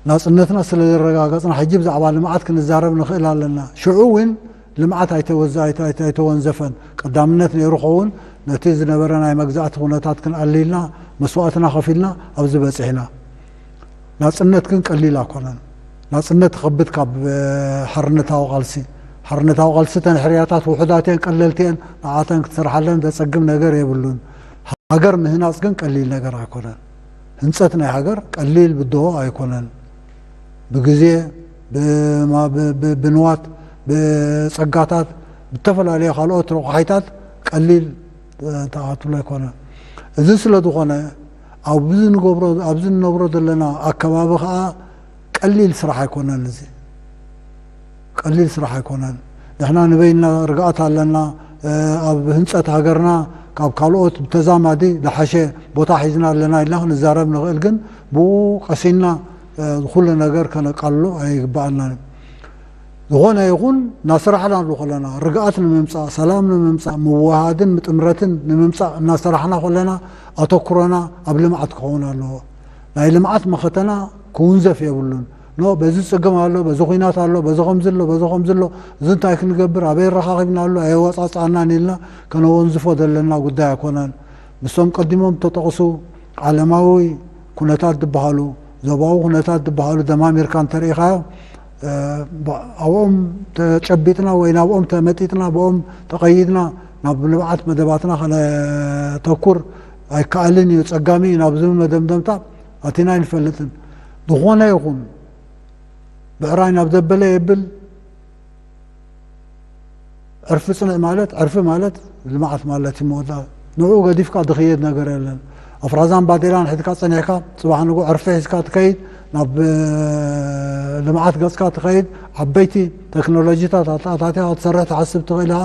ናጽነትና ስለ ዘረጋገጽና ሕጂ ብዛዕባ ልምዓት ክንዛረብ ንኽእል ኣለና። ሽዑ እውን ልምዓት ኣይተወንዘፈን። ቀዳምነት ነይሩ ኸውን ነቲ ዝነበረ ናይ መግዛእቲ ኩነታት ክንኣልይልና መስዋእትና ከፊልና ኣብዚ በጺሕና። ናጽነት ግን ቀሊል ኣይኮነን። ናጽነት ይኸብድ ካብ ሓርነታዊ ቃልሲ። ሓርነታዊ ቃልሲ እተን ሕርያታት ውሑዳት እየን፣ ቀለልቲ እየን፣ ንዓተን ክትሰርሓለን ዘጸግም ነገር የብሉን። ሃገር ምህናጽ ግን ቀሊል ነገር ኣይኮነን። ህንጸት ናይ ሃገር ቀሊል ብድሆ ኣይኮነን። ብግዜ፣ ብንዋት፣ ብጸጋታት፣ ብተፈላለየ ካልኦት ረቑሓይታት ቀሊል ተኣትሎ ኣይኮነን። እዚ ስለ ዝኾነ ኣብዚ ንገብሮ ኣብዚ ንነብሮ ዘለና ኣከባቢ ኸዓ ቀሊል ስራሕ ኣይኮነን። እዚ ቀሊል ስራሕ ኣይኮነን። ንሕና ንበይንና ርግኣት ኣለና። ኣብ ህንፀት ሃገርና ካብ ካልኦት ብተዛማዲ ዝሓሸ ቦታ ሒዝና ኣለና ኢልና ክንዛረብ ንኽእል፣ ግን ብኡ ቀሲንና ኩሉ ነገር ከነቃልሎ ኣይግበኣናን። ዝኾነ ይኹን እናሰራሕና ከለና ርግኣት ንምምፃእ፣ ሰላም ንምምፃእ፣ ምውሃድን ምጥምረትን ንምምፃእ እናሰራሕና ከለና ኣተኩሮና ኣብ ልምዓት ክኸውን ኣለዎ። ናይ ልምዓት መኸተና ክውንዘፍ የብሉን። ኖ በዚ ፀገም ኣሎ፣ በዚ ኹናት ኣሎ፣ በዚ ከምዚ ኣሎ፣ በዚ ከምዚ ኣሎ፣ እዚ እንታይ ክንገብር፣ ኣበይ ኣረኻኺብና ኣሎ፣ ኣየወፃፅኣናን ኢልና ከነወንዝፎ ዘለና ጉዳይ ኣይኮነን። ምስቶም ቀዲሞም ተጠቕሱ ዓለማዊ ኩነታት ዝበሃሉ፣ ዞባዊ ኩነታት ዝበሃሉ ደማሚርካ እንተርኢኻዮ፣ ኣብኦም ተጨቢጥና ወይ ናብኦም ተመጢጥና ብኦም ተቐይድና ናብ ልምዓት መደባትና ከነተኩር ኣይከኣልን እዩ፣ ፀጋሚ እዩ ናብ ዝብል መደምደምታ ኣቲና ኣይንፈልጥን። ዝኾነ ይኹን ብዕራይ ናብ ዘበለ የብል። ዕርፊ ፅንዕ ማለት ዕርፊ ማለት ልምዓት ማለት እዩ። መወዳ ንዑ ገዲፍካ ዝኽየድ ነገር የለን። ኣፍራዛን ባዴላን ሒዝካ ፀኒሕካ ፅባሕ ንጉ ዕርፊ ሒዝካ ትከይድ ናብ ልምዓት ገፅካ ትኸይድ። ዓበይቲ ቴክኖሎጂታት ኣተኣታትያ ክትሰርሕ ትሓስብ ትኽእል ኢኻ።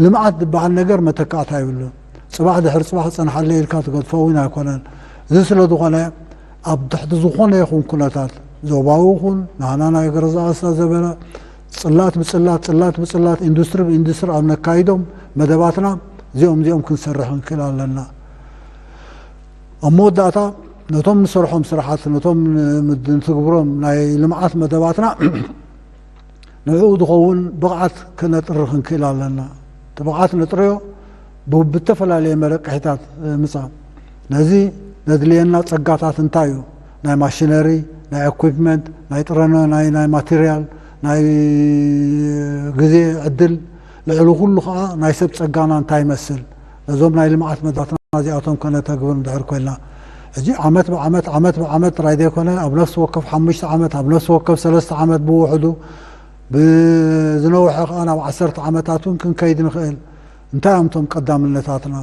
ልምዓት ዝበሃል ነገር መተካእታ ይብሉን። ፅባሕ ድሕሪ ፅባሕ ክፀንሓለ ኢልካ ትገድፎ እውን ኣይኮነን። እዚ ስለ ዝኾነ ኣብ ትሕቲ ዝኾነ ይኹን ኩነታት ዞባዊ ይኹን ናህና ናይ ገረዛ ኣስታ ዘበለ ፅላት ብፅላት ፅላት ብፅላት ኢንዱስትሪ ብኢንዱስትሪ ኣብ ነካይዶም መደባትና እዚኦም እዚኦም ክንሰርሕ ክንክእል ኣለና። ኣብ መወዳእታ ነቶም ንሰርሖም ስራሓት ነቶም ንትግብሮም ናይ ልምዓት መደባትና ንዕኡ ዝኸውን ብቕዓት ክነጥሪ ክንክእል ኣለና። እቲ ብቕዓት ነጥረዮ ብተፈላለየ መለቅሒታት ምፃ ነዚ ዘድልየና ፀጋታት እንታይ እዩ? ናይ ማሽነሪ፣ ናይ ኤኩፕመንት፣ ናይ ጥረኖ ናይ ናይ ማቴርያል፣ ናይ ግዜ ዕድል፣ ልዕሊ ኩሉ ከዓ ናይ ሰብ ፀጋና እንታይ ይመስል? ነዞም ናይ ልምዓት መዳትና እዚኣቶም ከነተግብር እንድሕር ኮይና ሕጂ ዓመት ብዓመት ዓመት ብዓመት ጥራይ ዘይኮነ ኣብ ነፍሲ ወከፍ ሓሙሽተ ዓመት ኣብ ነፍሲ ወከፍ ሰለስተ ዓመት ብውሕዱ ብዝነውሐ ከዓ ናብ ዓሰርተ ዓመታት እውን ክንከይድ ንኽእል። እንታይ እዮም እቶም ቀዳምነታትና?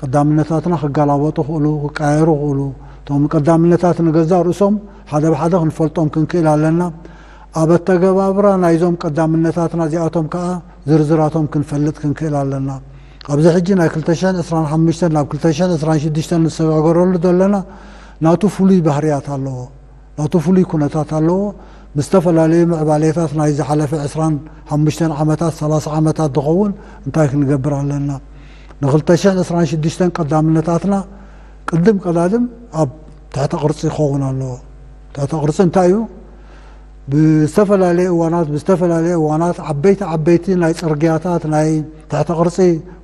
ቀዳምነታትና ክጋላበጡ ክእሉ፣ ክቃየሩ ክእሉ፣ እቶም ቀዳምነታት ንገዛእ ርእሶም ሓደ ብሓደ ክንፈልጦም ክንክእል ኣለና። ኣብ ኣተገባብራ ናይዞም ቀዳምነታትና እዚኣቶም ከኣ ዝርዝራቶም ክንፈልጥ ክንክእል ኣለና። ኣብዚ ሕጂ ናይ ክልተ ሽሕን ዕስራን ሓሙሽተን ናብ ክልተ ሽሕን ዕስራን ሽዱሽተን ንሰጋገረሉ ዘለና ናቱ ፍሉይ ባህርያት ኣለዎ። ናቱ ፍሉይ ኩነታት ኣለዎ። ብዝተፈላለዩ ምዕባሌታት ናይ ዝሓለፈ ዕስራን ሓሙሽተን ዓመታት፣ ሰላሳ ዓመታት ዝኸውን እንታይ ክንገብር ኣለና? ንክልተ ሽሕን ዕስራን ሽዱሽተን ቀዳምነታትና ቅድም ቀዳድም ኣብ ትሕተ ቅርጺ ክኸውን ኣለዎ። ትሕተ ቅርጺ እንታይ እዩ? ብዝተፈላለየ እዋናት፣ ብዝተፈላለየ እዋናት ዓበይቲ ዓበይቲ ናይ ጽርግያታት፣ ናይ ትሕተ ቅርጺ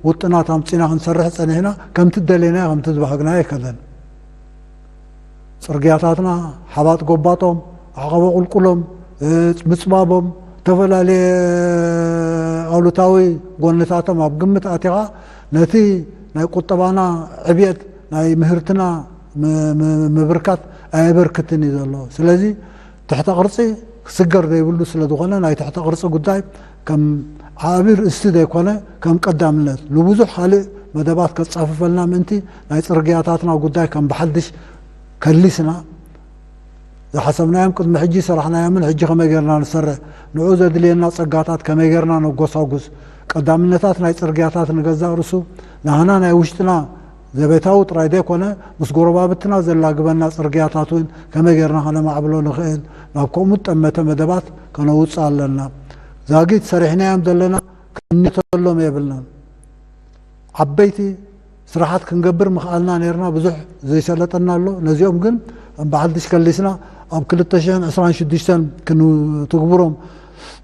ውጥናት ኣምጺና ክንሰርሕ ጸኒሕና፣ ከምቲ ደሌናዮ፣ ከምቲ ዝበሃግናዮ ኣይከደን። ጽርግያታትና ሓባጥ ጎባጦም፣ ዓቐቦ ቁልቁሎም፣ እ፣ ምጽባቦም፣ ዝተፈላለየ ኣሉታዊ ጎንታቶም ኣብ ግምት ኣቲኻ፣ ነቲ ናይ ቁጠባና ዕብየት፣ ናይ ምህርትና ም-፣ ም-፣ ምብርካት ኣየበርክትን እዩ ዘሎ። ስለዚ ትሕተ ቅርጺ ክስገር ዘይብሉ ስለ ዝኾነ፣ ናይ ትሕተ ቅርጺ ጉዳይ ከም ዓቢ ርእስቲ ዘይኮነ፣ ከም ቀዳምነት ንብዙሕ ካልእ መደባት ከጻፍፈልና ምእንቲ፣ ናይ ጽርግያታትና ጉዳይ ከም ብሓድሽ ከሊስና፣ ዝሓሰብናዮም ቅድሚ ሕጂ ሰራሕናዮምን ሕጂ ከመይ ጌርና ንሰርሕ፣ ንዑ ዘድልየና ጸጋታት ከመይ ጌርና ነጎሳጉስ፣ ቀዳምነታት ናይ ጽርግያታት ንገዛእ ርእሱ ናህና ናይ ውሽጥና ዘቤታዊ ጥራይ ዘይኮነ፣ ምስ ጎረባብትና ዘላግበና ጽርግያታት እውን ከመይ ጌርና ከነማዕብሎ ንኽእል፣ ናብ ከምኡ ጠመተ መደባት ከነውጽእ ኣለና። ዛጊት ሰሪሕናዮም ዘለና ክንተሎም የብልናን። ዓበይቲ ስራሓት ክንገብር ምኽኣልና ነይርና፣ ብዙሕ ዘይሰለጠና ኣሎ። ነዚኦም ግን ከም ብሓድሽ ከሊስና ኣብ ክልተ ሽሕን ዕስራን ሽዱሽተን ክንትግብሮም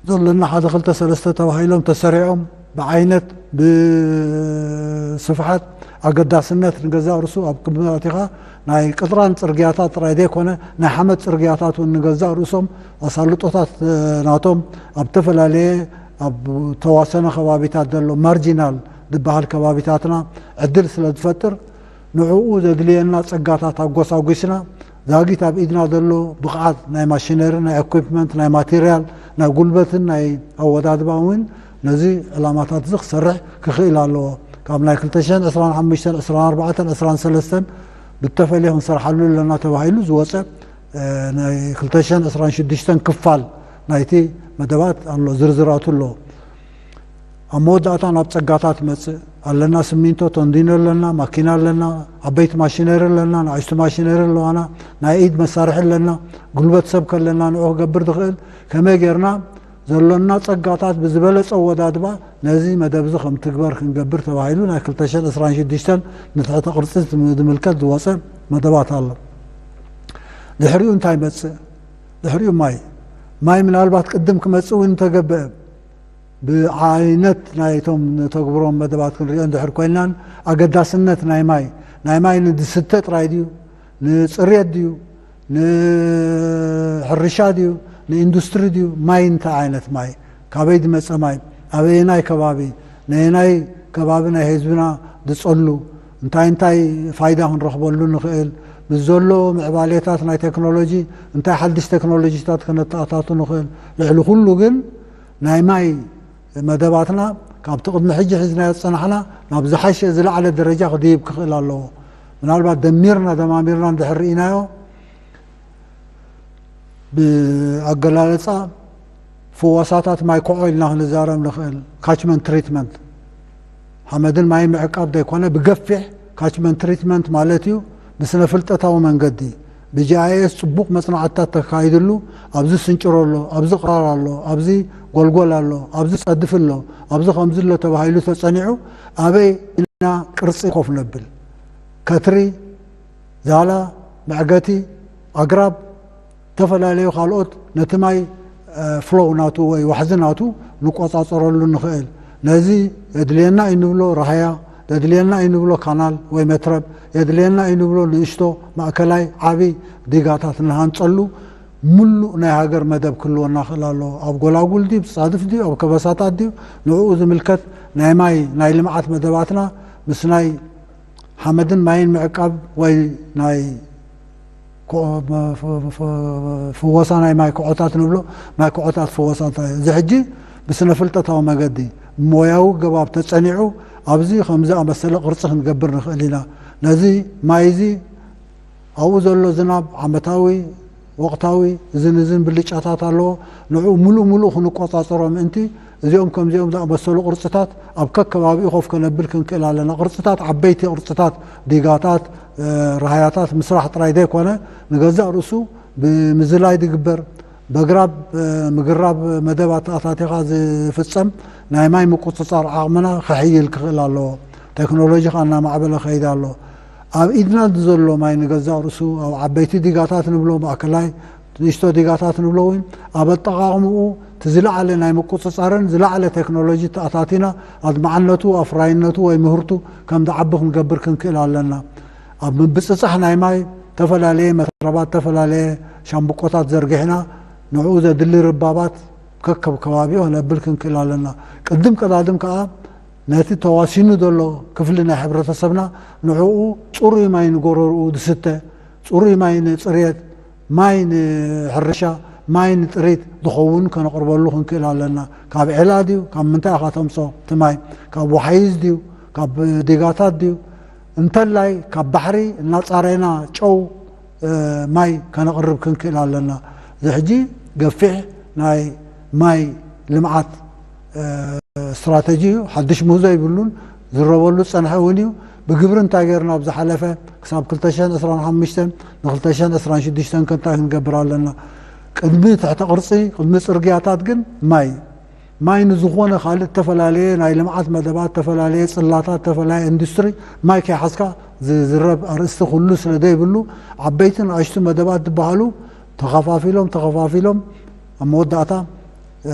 ዘለና ሓደ ክልተ ሰለስተ ተባሂሎም ተሰሪዖም፣ ብዓይነት፣ ብስፍሓት፣ ኣገዳስነት ንገዛእ ርእሱ ኣብ ግምት ኣቲኻ፣ ናይ ቅጥራን ጽርግያታት ጥራይ ዘይኮነ፣ ናይ ሓመድ ጽርግያታት እውን ንገዛእ ርእሶም ኣሳልጦታት፣ እ፣ ናቶም ኣብ ዝተፈላለየ፣ ኣብ ተዋሰነ ከባቢታት ዘሎ ማርጂናል ዝበሃል ከባቢታትና ዕድል ስለ ዝፈጥር፣ ንዕኡ ዘድልየና ጸጋታት ኣጎሳጒስና፣ ዛጊት ኣብ ኢድና ዘሎ ብቕዓት ናይ ማሽነሪ፣ ናይ ኤኩፕመንት፣ ናይ ማቴርያል፣ ናይ ጉልበትን ናይ ኣወዳድባ እውን ነዚ ዕላማታት እዚ ክሰርሕ ክኽእል ኣለዎ። ካብ ናይ ክልተ ሽሕን ዕስራን ሓሙሽተን፣ ዕስራን ኣርባዕተን፣ ዕስራን ሰለስተን ብተፈልየ ክንሰርሓሉ ኣለና ተባሂሉ ዝወጸ፣ እ፣ ናይ ክልተ ሽሕን ዕስራን ሽዱሽተን ክፋል ናይቲ መደባት ኣሎ፣ ዝርዝራቱ ኣሎ። ኣብ መወዳእታ ናብ ጸጋታት ይመጽእ። ኣለና ስሚንቶ፣ ተንዲኖ ኣለና፣ ማኪና ኣለና፣ ዓበይቲ ማሽነሪ ኣለና፣ ንኣሽቱ ማሽነሪ ኣለዋና፣ ናይ ኢድ መሳርሒ ኣለና፣ ጉልበት ሰብ ከለና ንዑ ክገብር ዝኽእል፣ ከመይ ጌርና ዘሎና ጸጋታት ብዝበለጸ ኣወዳድባ ነዚ መደብ እዚ ከም ትግበር ክንገብር ተባሂሉ ናይ ክልተ ሽሕን ዕስራን ሽዱሽተን ንትሕተ ቅርጺ ዝምልከት ዝወጸ መደባት ኣሎ። ድሕሪኡ እንታይ ይመጽእ? ድሕሪኡ ማይ። ማይ ምናልባት ቅድም ክመጽእ እውን እንተገብአ፣ ብዓይነት ናይቶም ንተግብሮም መደባት ክንሪኦ እንድሕር ኮይናን፣ ኣገዳስነት ናይ ማይ፣ ናይ ማይ ንዝስተ ጥራይ ድዩ፣ ንጽሬት ድዩ፣ ንሕርሻ ድዩ፣ ንኢንዱስትሪ ድዩ፣ ማይ እንታይ ዓይነት ማይ፣ ካበይ ዝመጸ ማይ፣ ኣበየናይ ከባቢ፣ ነየናይ ከባቢ ናይ ህዝብና ዝጸሉ፣ እንታይ እንታይ ፋይዳ ክንረኽበሉ ንኽእል፣ ምስ ዘሎ ምዕባሌታት ናይ ቴክኖሎጂ እንታይ ሓድሽ ቴክኖሎጂታት ከነተኣታቱ ንኽእል፣ ልዕሊ ኩሉ ግን ናይ ማይ መደባትና ካብቲ ቅድሚ ሕጂ ሒዝናዮ ዝጸናሕና ናብ ዝሓሸ ዝለዓለ ደረጃ ክድይብ ክኽእል ኣለዎ። ምናልባት ደሚርና ደማሚርና እንድሕር ርኢናዮ፣ ብኣገላልጻ ፍወሳታት ማይ ኮዖ ኢልና ክንዛረብ ንኽእል። ካችመንት ትሪትመንት፣ ሓመድን ማይን ምዕቃብ ዘይኮነ ብገፊሕ ካችመንት ትሪትመንት ማለት እዩ። ብስነ ፍልጠታዊ መንገዲ ብጂ ኣይ ኤስ ጽቡቕ መጽናዕትታት ተካይድሉ፣ ኣብዚ ስንጭሮ ኣሎ፣ ኣብዚ ቕራር ኣሎ፣ ኣብዚ ጎልጎል ኣሎ፣ ኣብዚ ጸድፊ ኣሎ፣ ኣብዚ ከምዚ ኣሎ ተባሂሉ ተጸኒዑ ኣበይ ኢና ቅርጺ ኮፍ ነብል? ከትሪ፣ ዛላ፣ መዕገቲ፣ ኣግራብ፣ ዝተፈላለዩ ካልኦት ነቲ ማይ፣ እ፣ ፍሎው ናቱ ወይ ዋሕዚ ናቱ ንቆጻጸረሉ ንኽእል። ነዚ የድልየና እዩ ንብሎ ራህያ፣ የድልየና እዩ ንብሎ ካናል ወይ መትረብ፣ የድልየና እዩ ንብሎ ንእሽቶ፣ ማእከላይ፣ ዓቢ ዲጋታት ንሃንጸሉ ምሉእ ናይ ሃገር መደብ ክህልወና ክእል ኣለዎ። ኣብ ጎላጉል ድዩ፣ ጻድፍ ድዩ፣ ኣብ ከበሳታት ድዩ፣ ንዕኡ ዝምልከት ናይ ማይ፣ ናይ ልምዓት መደባትና ምስ ናይ ሓመድን ማይን ምዕቃብ ወይ ናይ ኮ-፣ መ-፣ ፍ-፣ ፍ-፣ ፍወሳ ናይ ማይ ኮዖታት ንብሎ፣ ማይ ኮዖታት ፍወሳ እንታይ እዩ? እዚ ሕጂ ብስነ ፍልጠታዊ መገዲ፣ ብሞያዊ ገባብ ተጸኒዑ፣ ኣብዚ ከምዚ ኣመሰለ ቅርጺ ክንገብር ንኽእል ኢና። ነዚ ማይ እዚ ኣብኡ ዘሎ ዝናብ ዓመታዊ፣ ወቕታዊ፣ እዝን እዝን ብልጫታት ኣለዎ። ንዕኡ ምሉእ ምሉእ ክንቆጻጸሮ ምእንቲ፣ እዚኦም ከምዚኦም ዝኣመሰሉ ቅርጽታት ኣብ ከከባቢኡ ኮፍ ከነብል ክንክእል ኣለና። ቅርጽታት፣ ዓበይቲ ቅርጽታት፣ ዲጋታት፣ እ፣ ራህያታት ምስራሕ ጥራይ ዘይኮነ፣ ንገዛእ ርእሱ ብምዝላይ ዝግበር፣ በግራብ፣ እ፣ ምግራብ መደብ ኣተኣታቲኻ ዝፍጸም ናይ ማይ ምቁጽጻር ዓቕምና ከሕይል ክኽእል ኣለዎ። ቴክኖሎጂ ከኣ እናማዕበለ ከይድ ኣሎ። ኣብ ኢድና ዘሎ ማይ ንገዛእ ርእሱ ኣብ ዓበይቲ ዲጋታት ንብሎ፣ ማእከላይ ንእሽቶ ዲጋታት ንብሎ እውን ኣብ ኣጠቓቕምኡ እቲ ዝለዓለ ናይ ምቁጽጻርን ዝለዓለ ቴክኖሎጂ ተኣታቲና ኣድማዕነቱ፣ ኣፍራይነቱ ወይ ምህርቱ ከም ዝዓቢ ክንገብር ክንክእል ኣለና። ኣብ ምብጽጻሕ ናይ ማይ ዝተፈላለየ መትረባት፣ ዝተፈላለየ ሻምብቆታት ዘርጊሕና ንዕኡ ዘድሊ ርባባት ከከብ ከባቢኡ ክነብል ክንክእል ኣለና። ቅድም ቀዳድም ከኣ ነቲ ተዋሲኑ ዘሎ ክፍሊ ናይ ሕብረተሰብና ንዕኡ ጽሩይ ማይ ንጎረርኡ ዝስተ፣ ጽሩይ ማይ ንጽርየት፣ ማይ ንሕርሻ፣ ማይ ንጥሪት ዝኸውን ከነቕርበሉ ክንክእል ኣለና። ካብ ዔላ ድዩ? ካብ ምንታይ ኢኻ ተምጾ እቲ ማይ? ካብ ወሓይዝ ድዩ? ካብ ዲጋታት ድዩ? እንተላይ ካብ ባሕሪ እናጻረና ጨው፣ እ፣ ማይ ከነቕርብ ክንክእል ኣለና። እዚ ሕጂ ገፊሕ ናይ ማይ ልምዓት፣ እ፣ ስትራተጂ እዩ። ሓድሽ ምህዞ ይብሉን ዝረበሉ ዝጸንሐ እውን እዩ። ብግብሪ እንታይ ገይርና ኣብ ዝሓለፈ ክሳብ ክልተ ሽሕን ዕስራን ሓሙሽተን ን ክልተ ሽሕን ዕስራን ሽዱሽተን ከ እንታይ ክንገብር ኣለና? ቅድሚ ትሕተ ቅርጺ፣ ቅድሚ ጽርግያታት ግን ማይ። ማይ ንዝኾነ ካልእ እተፈላለየ ናይ ልምዓት መደባት፣ እተፈላለየ ጽላታት፣ እተፈላለየ ኢንዱስትሪ ማይ ከይሓዝካ ዝዝረብ ኣርእስቲ ኩሉ ስለ ዘይብሉ፣ ዓበይቲ ንኣሽቱ መደባት ዝበሃሉ ተኸፋፊሎም፣ ተኸፋፊሎም ኣብ መወዳእታ፣ እ፣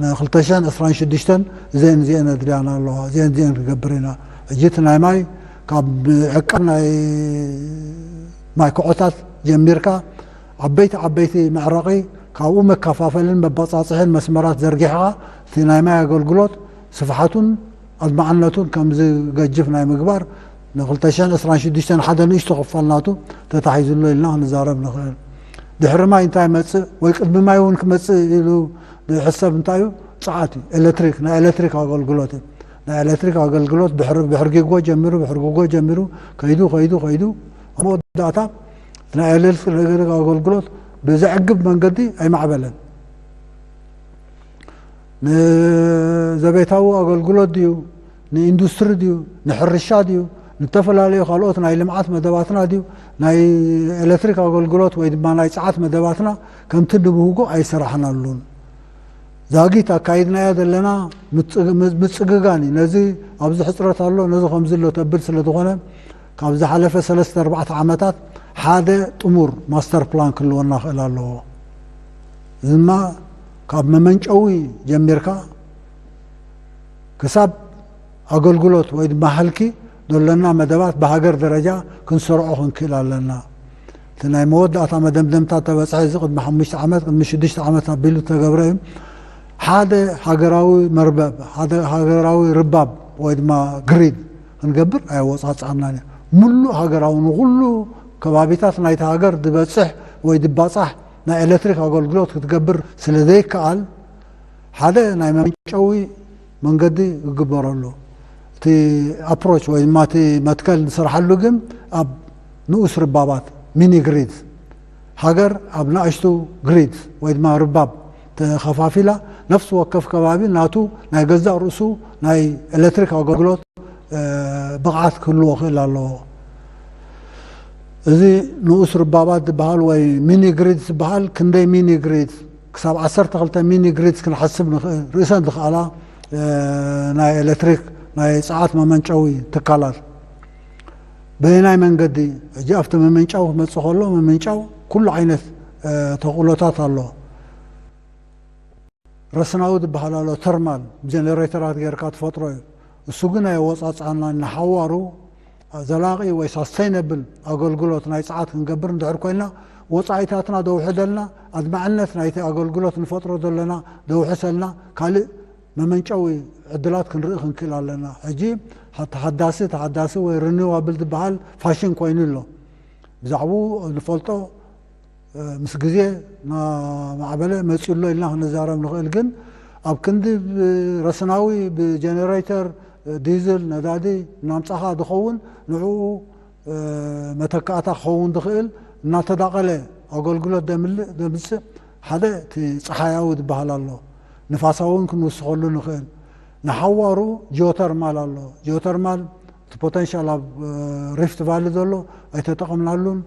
ን ክልተ ሽሕን ዕስራን ሽዱሽተን እዘን እዚአን ኣድልያና ኣለዋ፣ እዚአን እዚአን ክገብር ኢና። ሕጂ እቲ ናይ ማይ ካብ ዕቃብ ናይ ማይ ክዖታት ጀሚርካ ዓበይቲ ዓበይቲ መዕረቒ፣ ካብኡ መከፋፈልን መባጻጽሕን መስመራት ዘርጊሕኻ እቲ ናይ ማይ ኣገልግሎት ስፍሓቱን ኣድማዕነቱን ከም ዝገጅፍ ናይ ምግባር ን ክልተ ሽሕን ዕስራን ሽዱሽተን ሓደ ንእሽቶ ክፋል ናቱ ተታሒዙ ኣሎ ኢልና ክንዛረብ ንኽእል። ድሕሪ ማይ እንታይ ይመጽእ ወይ ቅድሚ ማይ እውን ክመጽእ ኢሉ ዝሕሰብ እንታይ እዩ? ጸዓት እዩ። ኤሌክትሪክ፣ ናይ ኤሌክትሪክ ኣገልግሎት እዩ። ናይ ኤሌክትሪክ ኣገልግሎት ብሕር-፣ ብሕርጊጎ ጀሚሩ፣ ብሕርጊጎ ጀሚሩ ከይዱ፣ ከይዱ፣ ከይዱ ኣብ መወዳእታ ናይ ኤሌክትሪክ ኣገልግሎት ብዘዕግብ መንገዲ ኣይማዕበለን። ንዘቤታዊ ኣገልግሎት ድዩ? ንኢንዱስትሪ ድዩ? ንሕርሻ ድዩ? ንተፈላለዩ ካልኦት ናይ ልምዓት መደባትና ድዩ? ናይ ኤሌክትሪክ ኣገልግሎት ወይ ድማ ናይ ጸዓት መደባትና ከምቲ ንብህጎ ኣይሰራሕናሉን። ዛጊት ኣካይድናዮ ዘለና ምጽ-፣ ምጽግጋን እዩ። ነዚ ኣብዚ ሕጽረት ኣሎ፣ ነዚ ከምዚ ኣሎ ተብል ስለ ዝኾነ፣ ካብ ዝሓለፈ ሰለስተ ኣርባዕተ ዓመታት ሓደ ጥሙር ማስተር ፕላን ክህልወና ክእል ኣለዎ። እዚ ድማ ካብ መመንጨዊ ጀሚርካ ክሳብ ኣገልግሎት ወይ ድማ ሃልኪ ዘሎና መደባት ብሃገር ደረጃ ክንሰርዖ ክንክእል ኣለና። እቲ ናይ መወዳእታ መደምደምታ ተበጽሐ፣ እዚ ቅድሚ ሓሙሽተ ዓመት፣ ቅድሚ ሽዱሽተ ዓመት ኣቢሉ እተገብረ እዩ። ሓደ ሃገራዊ መርበብ፣ ሓደ ሃገራዊ ርባብ ወይ ድማ ግሪድ ክንገብር ኣየወጻጽኣናን እዩ። ምሉእ ሃገራዊ፣ ንኹሉ ከባቢታት ናይቲ ሃገር ዝበጽሕ ወይ ዝባጻሕ ናይ ኤሌክትሪክ ኣገልግሎት ክትገብር ስለ ዘይከኣል፣ ሓደ ናይ መመንጨዊ መንገዲ ክግበረሉ፣ እቲ ኣፕሮች ወይ ድማ እቲ መትከል ንሰርሓሉ ግን ኣብ ንኡስ ርባባት፣ ሚኒ ግሪድ፣ ሃገር ኣብ ንኣሽቱ ግሪድ ወይ ድማ ርባብ ተኸፋፊላ፣ ነፍሲ ወከፍ ከባቢ ናቱ ናይ ገዛእ ርእሱ ናይ ኤሌክትሪክ ኣገልግሎት፣ እ፣ ብቕዓት ክህልዎ ክእል ኣለዎ። እዚ ንኡስ ርባባት ዝበሃል ወይ ሚኒ ግሪድ ዝበሃል፣ ክንደይ ሚኒ ግሪድ፣ ክሳብ ዓሰርተ ክልተ ሚኒ ግሪድ ክንሓስብ ንኽእል። ርእሰን ዝኸኣላ፣ እ፣ ናይ ኤሌክትሪክ፣ ናይ ጸዓት መመንጨዊ ትካላት። በየናይ መንገዲ? ሕጂ ኣብቲ ምምንጫው ክመጽእ ከሎ፣ ምምንጫው ኩሉ ዓይነት፣ እ፣ ተኽእሎታት ኣሎ። ረስናዊ ዝበሃል ኣሎ፣ ተርማል ጀነሬተራት ጌርካ ትፈጥሮ እዩ። እሱ ግን ኣየወጻጽኣና። ንሓዋሩ ዘላቒ ወይ ሳስተይነብል ኣገልግሎት ናይ ጸዓት ክንገብር እንድሕር ኮይና፣ ወጻኢታትና ደውሕደልና፣ ኣድማዕነት ናይቲ ኣገልግሎት ንፈጥሮ ዘለና ደውሕሰልና፣ ካልእ መመንጨዊ ዕድላት ክንርኢ ክንክእል ኣለና። ሕጂ ተሓዳሲ፣ ተሓዳሲ ወይ ሪኒዋብል ዝበሃል ፋሽን ኮይኑ ኣሎ። ብዛዕባኡ ንፈልጦ፣ እ፣ ምስ ግዜ እናማዕበለ መጺኡ ኣሎ ኢልና ክንዛረብ ንኽእል። ግን ኣብ ክንዲ ረስናዊ ብጀነሬተር ዲዝል ነዳዲ እናምጻኻ ዝኸውን ንዕኡ መተካእታ ክኸውን ዝኽእል እናተዳቐለ ኣገልግሎት ዘምልእ ዘምጽእ ሓደ እቲ ጸሓያዊ ዝበሃል ኣሎ። ንፋሳዊ እውን ክንውስኸሉ ንኽእል። ንሓዋሩ ጂኦተርማል ኣሎ። ጂኦተርማል እቲ ፖተንሻል ኣብ ሪፍት ቫሊ ዘሎ ኣይተጠቐምናሉን፣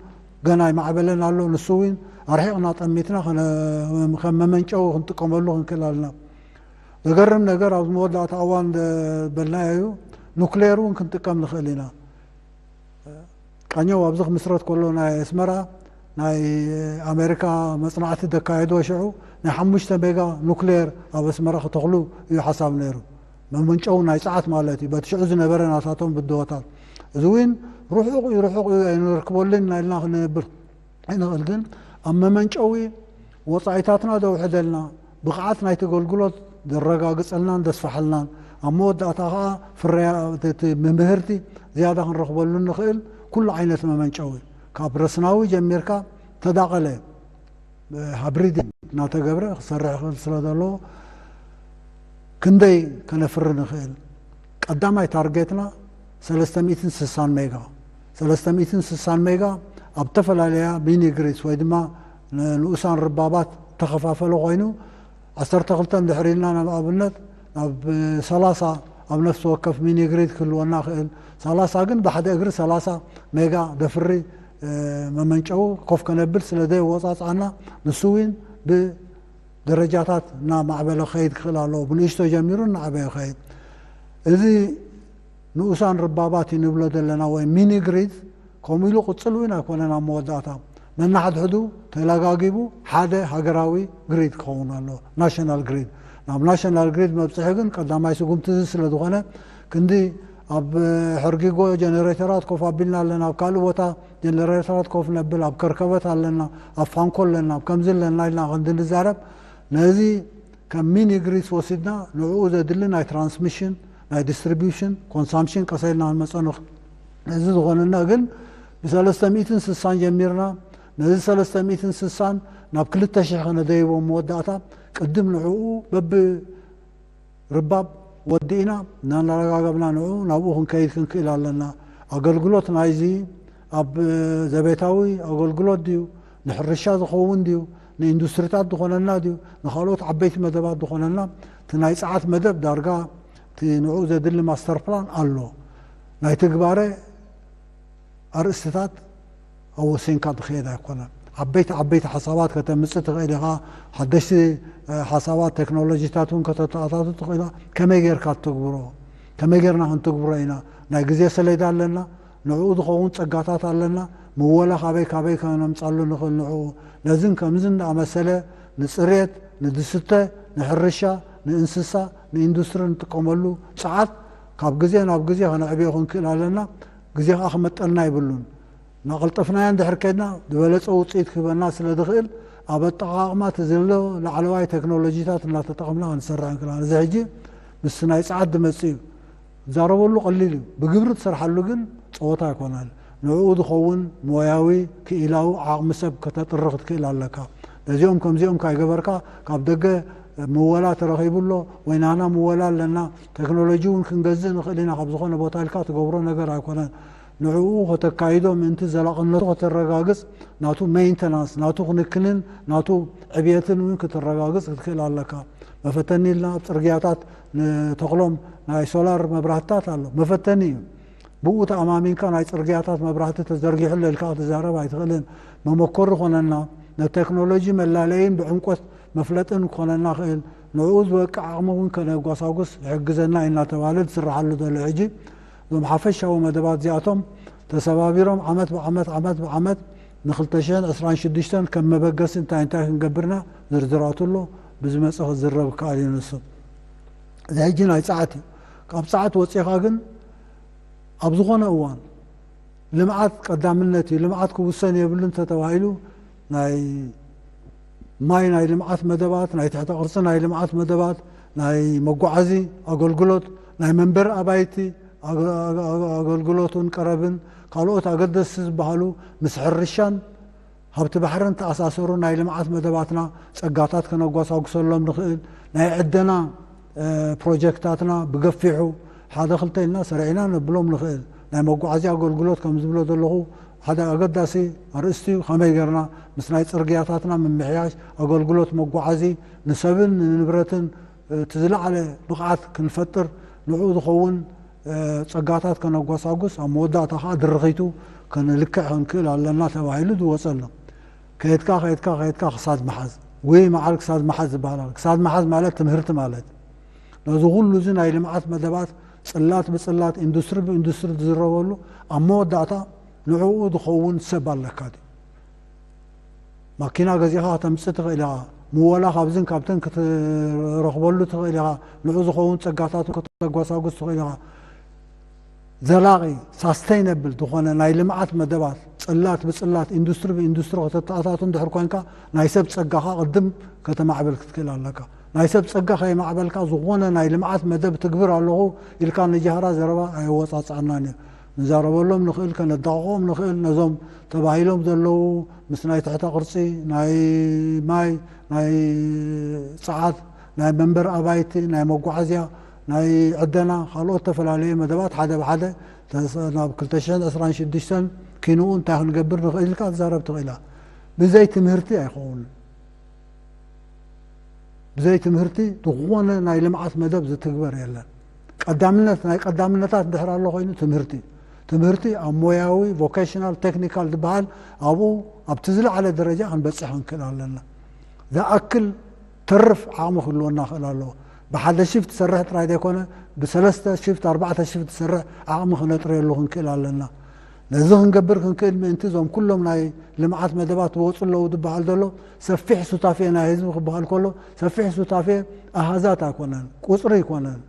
ገና ኣይማዕበለን ኣሎ። ንሱ እውን ኣርሒቕና ጠሚትና ከም መመንጨዊ ክንጥቀመሉ ክንክእል ኣለና። ዘገርም ነገር ኣብዚ መወዳእታ እዋን በልናዮ እዩ። ኑክሌር እውን ክንጥቀም ንኽእል ኢና። ቃኘው ኣብዚ ክምስረት ከሎ ናይ ኣስመራ ናይ ኣሜሪካ መፅናዕቲ ዘካየዶ ሽዑ ናይ ሓሙሽተ ሜጋ ኑክሌር ኣብ ኣስመራ ክተኽሉ እዩ ሓሳብ ነይሩ። መመንጨዊ ናይ ፀዓት ማለት እዩ። በቲ ሽዑ ዝነበረ ናታቶም ብድሆታት እዚ እውን ርሑቕ እዩ፣ ርሑቕ እዩ፣ ኣይንረክበሉን ኢና ኢልና ክንነብር ኣይንኽእል። ግን ኣብ መመንጨዊ ወፃኢታትና ዘውሕደልና ብቕዓት ናይቲ ኣገልግሎት ዘረጋግፀልናን ዘስፋሕልናን ኣብ መወዳእታ ከዓ ፍርያ እቲ ምህርቲ ዝያዳ ክንረኽበሉ ንኽእል ኩሉ ዓይነት መመንጨዊ ካብ ረስናዊ ጀሚርካ ተዳቐለ ሃብሪድ እናተገብረ ክሰርሕ ይኽእል ስለ ዘለዎ ክንደይ ከነፍሪ ንኽእል? ቀዳማይ ታርጌትና ሰለስተ ሚእትን ስሳን ሜጋ፣ ሰለስተ ሚእትን ስሳን ሜጋ ኣብ ዝተፈላለያ ሚኒ ግሪድስ ወይ ድማ ንኡሳን ርባባት ተኸፋፈለ ኮይኑ ዓሰርተ ክልተ እንድሕር ኢልና ናብ ኣብነት ናብ ሰላሳ ኣብ ነፍሲ ወከፍ ሚኒ ግሪድ ክህልወና ክእል፣ ሰላሳ ግን ብሓደ እግሪ ሰላሳ ሜጋ ደፍሪ መመንጨዊ ኮፍ ከነብል ስለ ዘይወፃፅኣና ንሱ እውን ብደረጃታት እናማዕበለ ክኸይድ ክኽእል ኣለዎ። ብንእሽቶ ጀሚሩ እናዓበየ ክኸይድ። እዚ ንኡሳን ርባባት እዩ ንብሎ ዘለና ወይ ሚኒ ግሪድ ከምኡ ኢሉ ቅፅል እውን ኣይኮነን። ኣብ መወዳእታ ነናሕድሕዱ ተለጋጊቡ ሓደ ሃገራዊ ግሪድ ክኸውን ኣለዎ፣ ናሽናል ግሪድ። ናብ ናሽናል ግሪድ መብፅሒ ግን ቀዳማይ ስጉምቲ እዚ ስለ ዝኾነ ክንዲ ኣብ ሕርጊጎ ጀነሬተራት ኮፍ ኣቢልና ኣለና፣ ኣብ ካልእ ቦታ ጀነሬተራት ኮፍ ነብል፣ ኣብ ከርከበት ኣለና፣ ኣብ ፋንኮ ኣለና፣ ኣብ ከምዚ ኣለና ኢልና ክንዲ ንዛረብ ነዚ ከም ሚኒ ግሪድስ ወሲድና ንዕኡ ዘድሊ ናይ ትራንስሚሽን ናይ ዲስትሪቢዩሽን ኮንሳምፕሽን ቀሰልና ክንመፀ ንኽእል። እዚ ዝኾነና ግን ብሰለስተ ሚእትን ስሳን ጀሚርና ነዚ ሰለስተ ሚእትን ስሳን ናብ ክልተ ሽሕ ከነደይቦ መወዳእታ ቅድም ንዕኡ በብ ርባብ ወዲእና እናናረጋገብና ንዑ ናብኡ ክንከይድ ክንክእል ኣለና። ኣገልግሎት ናይዚ ኣብ ዘቤታዊ ኣገልግሎት ድዩ፣ ንሕርሻ ዝኸውን ድዩ፣ ንኢንዱስትሪታት ዝኾነና ድዩ፣ ንኻልኦት ዓበይቲ መደባት ዝኾነና፣ እቲ ናይ ጸዓት መደብ ዳርጋ እቲ ንዑ ዘድሊ ማስተር ፕላን ኣሎ። ናይ ትግባረ ኣርእስትታት ኣወሲንካ ዝኸየድ ኣይኮነን። ዓበይቲ ዓበይቲ ሓሳባት ከተምፅእ ትኽእል ኢኻ። ሓደሽቲ ሓሳባት ቴክኖሎጂታት እውን ከተተኣታቱ ትኽእል ኢኻ። ከመይ ጌርካ ትትግብሮ? ከመይ ጌርና ክንትግብሮ ኢና? ናይ ግዜ ሰሌዳ ኣለና። ንዕኡ ዝኸውን ፀጋታት ኣለና። ምወላ ካበይ ካበይ ከነምፃሉ ንኽእል ንዕኡ ነዝን ከምዝን ዝኣመሰለ ንፅሬት፣ ንድስተ፣ ንሕርሻ፣ ንእንስሳ፣ ንኢንዱስትሪ ንጥቀመሉ ፀዓት ካብ ግዜ ናብ ግዜ ከነዕብዮ ክንክእል ኣለና። ግዜ ከዓ ክመጠልና ይብሉን። እናቐልጠፍናዮ እንድሕር ከድና ዝበለፀ ውፅኢት ክህበና ስለ ዝኽእል ኣብ ኣጠቓቕማ እቲ ዘሎ ላዕለዋይ ቴክኖሎጂታት እናተጠቐምና ክንሰርሕ ንክእል። እዚ ሕጂ ምስ ናይ ፀዓት ዝመፅእ እዩ። ትዛረበሉ ቀሊል እዩ፣ ብግብሪ ትሰርሓሉ ግን ፀወታ ኣይኮነን። ንዕኡ ዝኸውን ሞያዊ ክኢላዊ ዓቕሚ ሰብ ከተጥሪ ክትክእል ኣለካ። ነዚኦም ከምዚኦም ካይገበርካ ካብ ደገ ምወላ ተረኺቡ ኣሎ ወይ ናና ምወላ ኣለና፣ ቴክኖሎጂ እውን ክንገዝእ ንኽእል ኢና ካብ ዝኾነ ቦታ ኢልካ ትገብሮ ነገር ኣይኮነን። ንዕኡ ከተካይዶ ምእንቲ ዘላቕነቱ ከተረጋግፅ ናቱ ሜንተናንስ ናቱ ክንክንን ናቱ ዕብየትን እውን ክትረጋግፅ ክትክእል ኣለካ። መፈተኒ ኢልና ኣብ ፅርግያታት ንተኽሎም ናይ ሶላር መብራህትታት ኣሎ፣ መፈተኒ እዩ። ብኡ ተኣማሚንካ ናይ ፅርግያታት መብራህቲ ተዘርጊሑ ኣሎ ኢልካ ክትዛረብ ኣይትኽእልን። መመኮሪ ኮነና፣ ነቴክኖሎጂ መላለይን ብዕምቆት መፍለጥን ክኾነና ክእል፣ ንዕኡ ዝበቅዕ ዓቕሚ እውን ከነጓሳጉስ ይሕግዘና እዩ እናተባህለ ዝስራሓሉ ዘሎ ሕጂ እዞም ሓፈሻዊ መደባት እዚኣቶም ተሰባቢሮም ዓመት ብዓመት ዓመት ብዓመት ንክልተ ሽሕን ዕስራን ሽዱሽተን ከም መበገሲ እንታይ እንታይ ክንገብርና ዝርዝራቱ ኣሎ። ብዝመፀ ክዝረብ ክኣል እዩ ንሱ። እዚ ሕጂ ናይ ፀዓት እዩ። ካብ ፀዓት ወፂኻ ግን ኣብ ዝኾነ እዋን ልምዓት ቀዳምነት እዩ፣ ልምዓት ክውሰን የብሉን ተተባሂሉ ናይ ማይ ናይ ልምዓት መደባት፣ ናይ ትሕተ ቅርፂ ናይ ልምዓት መደባት፣ ናይ መጓዓዚ ኣገልግሎት፣ ናይ መንበሪ ኣባይቲ ኣገልግሎትን ቀረብን ካልኦት ኣገደስቲ ዝበሃሉ ምስ ሕርሻን ኣብቲ ባሕርን ተኣሳሰሩ ናይ ልምዓት መደባትና ጸጋታት ከነጓሳጉሰሎም ንኽእል፣ ናይ ዕደና ፕሮጀክታትና ብገፊሑ ሓደ ክልተ ኢልና ሰሪዕና ነብሎም ንኽእል። ናይ መጓዓዝያ ኣገልግሎት ከም ዝብሎ ዘለኹ ሓደ ኣገዳሲ ኣርእስቲ እዩ። ከመይ ጌርና ምስ ናይ ጽርግያታትና ምምሕያሽ ኣገልግሎት መጓዓዚ ንሰብን ንንብረትን እቲ ዝለዓለ ብቕዓት ክንፈጥር ንዕኡ ዝኸውን ጸጋታት ከነጓሳጉስ ኣብ መወዳእታ ከዓ ድርኺቱ ክንልክዕ ክንክእል ኣለና ተባሂሉ ዝወፀሎም። ከየድካ ከየድካ ከየድካ ክሳድ መሓዝ ወይ መዓል ክሳድ መሓዝ ዝበሃል ኣሎ። ክሳድ መሓዝ ማለት ትምህርቲ ማለት ነዚ ኩሉ እዚ ናይ ልምዓት መደባት ጽላት ብጽላት ኢንዱስትሪ ብኢንዱስትሪ ዝዝረበሉ ኣብ መወዳእታ ንዕኡ ዝኸውን ሰብ ኣለካ ድዩ? ማኪና ገዚኻ ከተምጽእ ትኽእል ኢኻ። ምወላ ካብዝን ካብተን ክትረኽበሉ ትኽእል ኢኻ። ንዑ ዝኸውን ጸጋታት ከተጓሳጉስ ትኽእል ኢኻ። ዘላቒ ሳስተይነብል ዝኾነ ናይ ልምዓት መደባት ጽላት ብጽላት ኢንዱስትሪ ብኢንዱስትሪ ከተተኣታቱ እንድሕር ኮንካ ናይ ሰብ ጸጋኻ ቅድም ከተማዕብል ክትክእል ኣለካ። ናይ ሰብ ጸጋ ከየማዕበልካ ዝኾነ ናይ ልምዓት መደብ ትግብር ኣለኹ ኢልካ ንጃህራ ዘረባ ኣየወጻጽኣናን እዩ። ንዛረበሎም ንኽእል ከነዳቕቖም ንኽእል ነዞም ተባሂሎም ዘለዉ ምስ ናይ ትሕተ ቅርጺ ናይ ማይ ናይ ጸዓት ናይ መንበር ኣባይቲ ናይ መጓዓዝያ ናይ ዕደና ካልኦት ተፈላለየ መደባት ሓደ ብሓደ ናብ ክልተ ሽሕን ዕስራን ሽዱሽተን ኪንኡ እንታይ ክንገብር ንኽእል ኢልካ ትዛረብ ትኽእላ። ብዘይ ትምህርቲ ኣይኸውንን። ብዘይ ትምህርቲ ዝኾነ ናይ ልምዓት መደብ ዝትግበር የለን። ቀዳምነት ናይ ቀዳምነታት እንድሕር ኣሎ ኮይኑ ትምህርቲ ትምህርቲ ኣብ ሞያዊ ቮኬሽናል ቴክኒካል ዝበሃል ኣብኡ ኣብቲ ዝለዓለ ደረጃ ክንበፅሕ ክንክእል ኣለና። ዝኣክል ተርፍ ዓቕሚ ክህልወና ክእል ኣለዎ። ብሓደ ሽፍት ትሰርሕ ጥራይ ዘይኮነ ብሰለስተ ሽፍት ኣርባዕተ ሽፍት ትሰርሕ ዓቕሚ ክነጥረየሉ ክንክእል ኣለና። ነዚ ክንገብር ክንክእል ምእንቲ እዞም ኩሎም ናይ ልምዓት መደባት ዝወፁ ኣለዉ ዝበሃል ዘሎ ሰፊሕ ሱታፌ ናይ ህዝቢ ክበሃል ከሎ ሰፊሕ ሱታፌ ኣሃዛት ኣይኮነን፣ ቁፅሪ ኣይኮነን።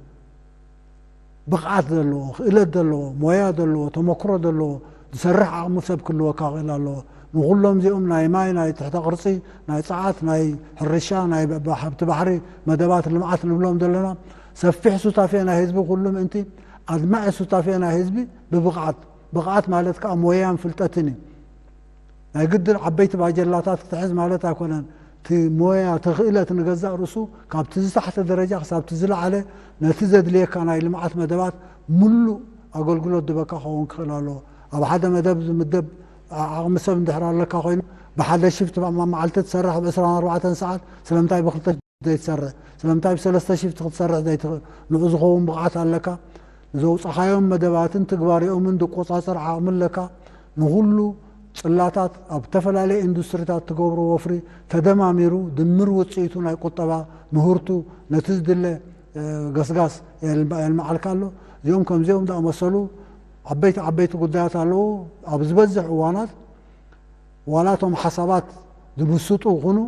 ብቕዓት ዘለዎ፣ ክእለት ዘለዎ፣ ሞያ ዘለዎ፣ ተመክሮ ዘለዎ ዝሰርሕ ዓቕሚ ሰብ ክህልወካ ክእል ኣለዎ። ንኹሎም እዚኦም ናይ ማይ፣ ናይ ትሕተ ቅርፂ፣ ናይ ፀዓት፣ ናይ ሕርሻ፣ ናይ ሃብቲ ባሕሪ መደባት ልምዓት ንብሎም ዘለና ሰፊሕ ሱታፌ ናይ ህዝቢ ኩሉ ምእንቲ ኣድማዒ ሱታፌ ናይ ህዝቢ ብብቕዓት፣ ብቕዓት ማለት ከዓ ሞያን ፍልጠትን እዩ። ናይ ግድን ዓበይቲ ባጀላታት ክትሕዝ ማለት ኣይኮነን። እቲ ሞያ፣ እቲ ክእለት ንገዛእ ርእሱ ካብቲ ዝታሕተ ደረጃ ክሳብ እቲ ዝለዓለ ነቲ ዘድልየካ ናይ ልምዓት መደባት ምሉእ ኣገልግሎት ድበካ ክኸውን ክኽእል ኣለዎ። ኣብ ሓደ መደብ ዝምደብ ዓቕሚ ሰብ እንድሕር ኣለካ ኮይኑ ብሓደ ሽፍት መዓልቲ ትሰርሕ ብ ዕስራን ኣርባዕተን ሰዓት ስለምንታይ ብክልተ ዘይትሰርሕ? ስለምንታይ ብሰለስተ ሽፍት ክትሰርሕ ዘይትኽእል? ንዑ ዝኸውን ብቕዓት ኣለካ። ንዘውፃኻዮም መደባትን ትግባሬኦምን ድቆፃፀር ዓቕሚ ኣለካ። ንኹሉ ፅላታት ኣብ ዝተፈላለየ ኢንዱስትሪታት ትገብሮ ወፍሪ ተደማሚሩ ድምር ውፅኢቱ ናይ ቁጠባ ምህርቱ ነቲ ዝድለ ገስጋስ የልምዓልካ ኣሎ። እዚኦም ከምዚኦም ዝኣመሰሉ ዓበይቲ ዓበይቲ ጉዳያት ኣለዉ። ኣብ ዝበዝሕ እዋናት ዋላ እቶም ሓሳባት ዝምስጡ ይኹኑ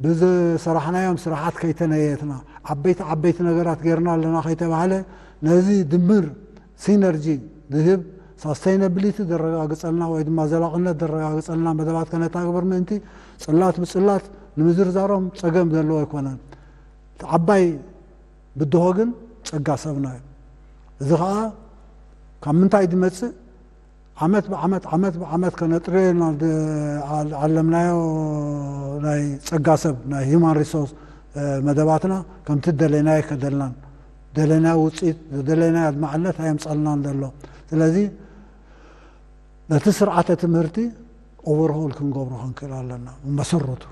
ብዝሰራሕናዮም ስራሓት ከይተነየትና ዓበይቲ ዓበይቲ ነገራት ጌርና ኣለና ከይተባህለ ነዚ ድምር ሲነርጂ ዝህብ ሳስተይነብሊቲ ዘረጋግፀልና ወይ ድማ ዘላቕነት ዘረጋግፀልና መደባት ከነታግብር ምእንቲ ፅላት ብፅላት ንምዝርዛሮም ፀገም ዘለዎ ኣይኮነን። እቲ ዓባይ ብድሆ ግን ፀጋ ሰብና እዩ። እዚ ከዓ ካብ ምንታይ ዝመፅእ ዓመት ብዓመት ዓመት ብዓመት ከነጥርዮ ኢና ዓለምናዮ ናይ ፀጋ ሰብ ናይ ሂማን ሪሶርስ መደባትና ከምቲ ደለናዮ ከደልናን ደለናዮ ውፅኢት ደለናዮ ኣድማዕነት ኣየምፀልናን ዘሎ። ስለዚ ነቲ ስርዓተ ትምህርቲ ኦቨርሆል ክንገብሮ ክንክእል ኣለና። መሰረቱ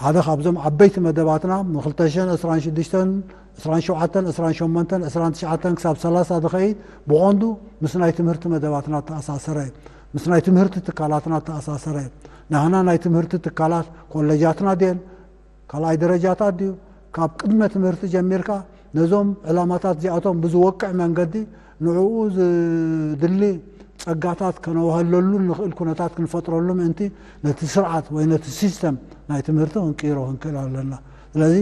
ሓደ ካብዞም ዓበይቲ መደባትና ን ክልተ ሽሕን ዕስራን ሽዱሽተን፣ ዕስራን ሸውዓተን፣ ዕስራን ሸሞንተን፣ ዕስራን ትሽዓተን ክሳብ ሰላሳ ዝኸይድ ብቐንዱ ምስ ናይ ትምህርቲ መደባትና እተኣሳሰረ እዩ። ምስ ናይ ትምህርቲ ትካላትና እተኣሳሰረ እዩ። ናህና ናይ ትምህርቲ ትካላት ኮሌጃትና ድየን ካልኣይ ደረጃታት ድዩ? ካብ ቅድመ ትምህርቲ ጀሚርካ ነዞም ዕላማታት እዚኣቶም ብዝወቅዕ መንገዲ ንዕኡ ዝድሊ ጸጋታት ከነዋህለሉ ንኽእል ኩነታት ክንፈጥረሉ ምእንቲ ነቲ ስርዓት ወይ ነቲ ሲስተም ናይ ትምህርቲ ክንቅይሮ ክንክእል ኣለና። ስለዚ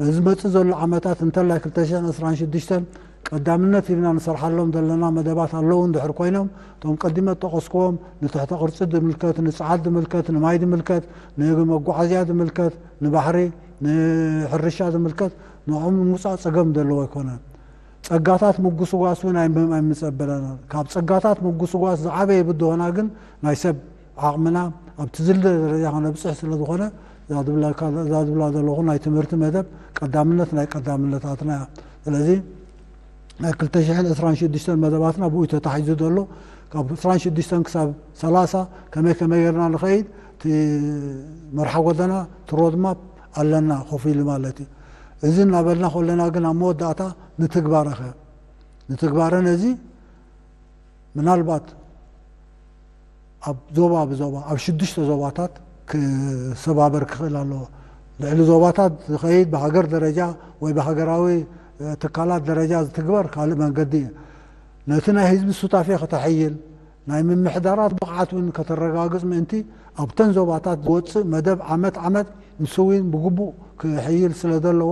ነዚ መጽእ ዘሎ ዓመታት እንተላይ ክልተ ሽሕን ዕስራን ሽዱሽተን ቀዳምነት ሂብና ንሰርሓሎም ዘለና መደባት ኣለዉ እንድሕር ኮይኖም እቶም ቀዲመ ዝጠቐስክዎም ንትሕተ ቅርጺ ዝምልከት፣ ንጸዓት ዝምልከት፣ ንማይ ዝምልከት፣ ንመጓዓዝያ ዝምልከት፣ ንባሕሪ፣ ንሕርሻ ዝምልከት ንዕኦም ንምውጻእ ጸገም ዘለዎ ኣይኮነን። ጸጋታት ምጉስጓስ እውን ኣይምጸበለናን። ካብ ጸጋታት ምጉስጓስ ዝዓበየ ብድሆና ግን ናይ ሰብ ዓቕምና ኣብቲ ዝል ደረጃ ከነብፅሕ ስለ ዝኾነ እዛ ዝብላ ዘለኹ ናይ ትምህርቲ መደብ ቀዳምነት ናይ ቀዳምነታትና እያ። ስለዚ ናይ ክልተ ሽሕን ዕስራን ሽዱሽተን መደባትና ብኡ ተታሒዙ ዘሎ ካብ ዕስራን ሽዱሽተን ክሳብ ሰላሳ ከመይ ከመይ ጌርና ንኸይድ እቲ መርሓ ጎደና እቲ ሮድማፕ ኣለና ኮፍ ኢሉ ማለት እዩ። እዚ እናበልና ከለና ግን ኣብ መወዳእታ ንትግባረኸ ንትግባረ ነዚ ምናልባት ኣብ ዞባ ብዞባ ኣብ ሽዱሽተ ዞባታት ክሰባበር ክኽእል ኣለዎ። ልዕሊ ዞባታት ዝኸይድ ብሃገር ደረጃ ወይ ብሃገራዊ ትካላት ደረጃ ዝትግበር ካልእ መንገዲ እዩ። ነቲ ናይ ህዝቢ ሱታፌ ከተሐይል ናይ ምምሕዳራት ብቕዓት እውን ከተረጋግጽ ምእንቲ ኣብተን ዞባታት ዝወፅእ መደብ ዓመት ዓመት ንሱ እውን ብግቡእ ክሕይል ስለ ዘለዎ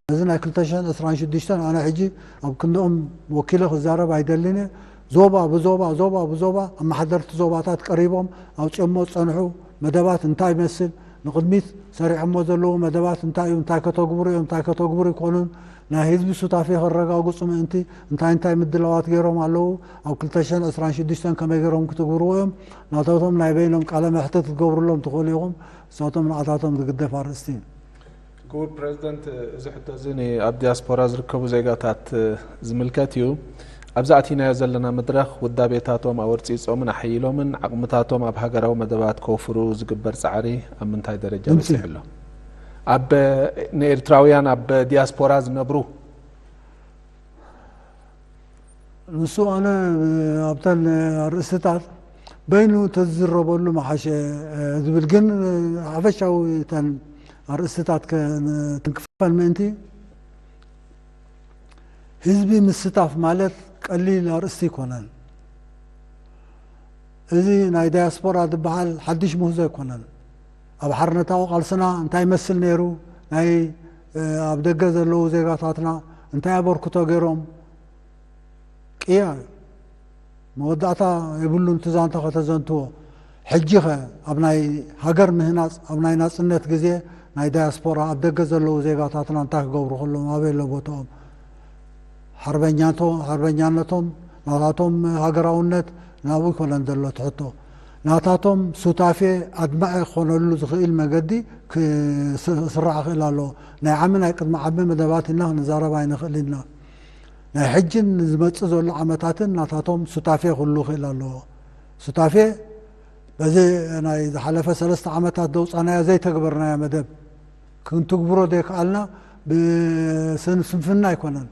ነዚ ናይ ክልተ ሽሕን ዕስራን ሽዱሽተን ኣነ ሕጂ ኣብ ክንድኦም ወኪለ ክዛረብ ኣይደልን እየ። ዞባ ብዞባ ዞባ ብዞባ ኣመሓደርቲ ዞባታት ቀሪቦም ኣውፅኦሞ ዝፀንሑ መደባት እንታይ ይመስል ንቕድሚት ሰሪዖሞ ዘለዉ መደባት እንታይ እዩ እንታይ ከተግብሩ እዮም እንታይ ከተግብሩ ይኮኑን ናይ ህዝቢ ሱታፌ ከረጋግፁ ምእንቲ እንታይ እንታይ ምድላዋት ገይሮም ኣለዉ ኣብ ክልተ ሽሕን ዕስራን ሽዱሽተን ከመይ ገይሮም ክትግብርዎ እዮም ናታቶም ናይ በይኖም ቃለ መሕትት ክትገብሩሎም ትኽእሉ ኢኹም ንሳቶም ንዓታቶም ዝግደፍ ኣርእስቲ እዩ። ክቡር ፕረዚደንት፣ እዚ ሕቶ እዚ ንኣብ ዲያስፖራ ዝርከቡ ዜጋታት ዝምልከት እዩ። ኣብዚ ኣቲናዮ ዘለና መድረኽ ውዳቤታቶም ኣወርጺጾምን ኣሐይሎምን ዓቕምታቶም ኣብ ሃገራዊ መደባት ከውፍሩ ዝግበር ጻዕሪ ኣብ ምንታይ ደረጃ በጺሑ ኣሎ? ኣብ ንኤርትራውያን ኣብ ዲያስፖራ ዝነብሩ ንሱ ኣነ ኣብተን ኣርእስትታት በይኑ ተዝዝረበሉ መሓሸ ዝብል ግን ሓፈሻዊ ተን ኣርእስትታት ክንክፈል ምእንቲ ህዝቢ ምስታፍ ማለት ቀሊል ኣርእስቲ ኣይኮነን። እዚ ናይ ዳያስፖራ ዝበሃል ሓድሽ ምህዞ ኣይኮነን። ኣብ ሓርነታዊ ቃልስና እንታይ ይመስል ነይሩ፣ ናይ ኣብ ደገ ዘለዉ ዜጋታትና እንታይ ኣበርክቶ ገይሮም፣ ቅያ እዩ። መወዳእታ የብሉን እቲ ዛንታ ከተዘንትዎ። ሕጂኸ ኣብ ናይ ሃገር ምህናፅ ኣብ ናይ ናፅነት ግዜ ናይ ዳያስፖራ ኣብ ደገ ዘለዉ ዜጋታትና እንታይ ክገብሩ ከለዎም ኣበይ ኣሎ ቦትኦም? ሓርበኛነቶም ናታቶም ሃገራውነት ናብኡ ኣይኮነን ዘሎ እቲ ሕቶ። ናታቶም ሱታፌ ኣድማዒ ክኾነሉ ዝኽእል መገዲ ክስራዕ ክእል ኣለዎ። ናይ ዓሚ ናይ ቅድሚ ዓሚ መደባት ኢልና ክንዛረብ ኣይንኽእል ኢና። ናይ ሕጅን ንዝመጽእ ዘሎ ዓመታትን ናታቶም ሱታፌ ክህሉ ክእል ኣለዎ። ሱታፌ በዚ ናይ ዝሓለፈ ሰለስተ ዓመታት ዘውጻናዮ ዘይተግበርናዮ መደብ ክንትግብሮ ዘይከኣልና ብስንፍና ኣይኮነን።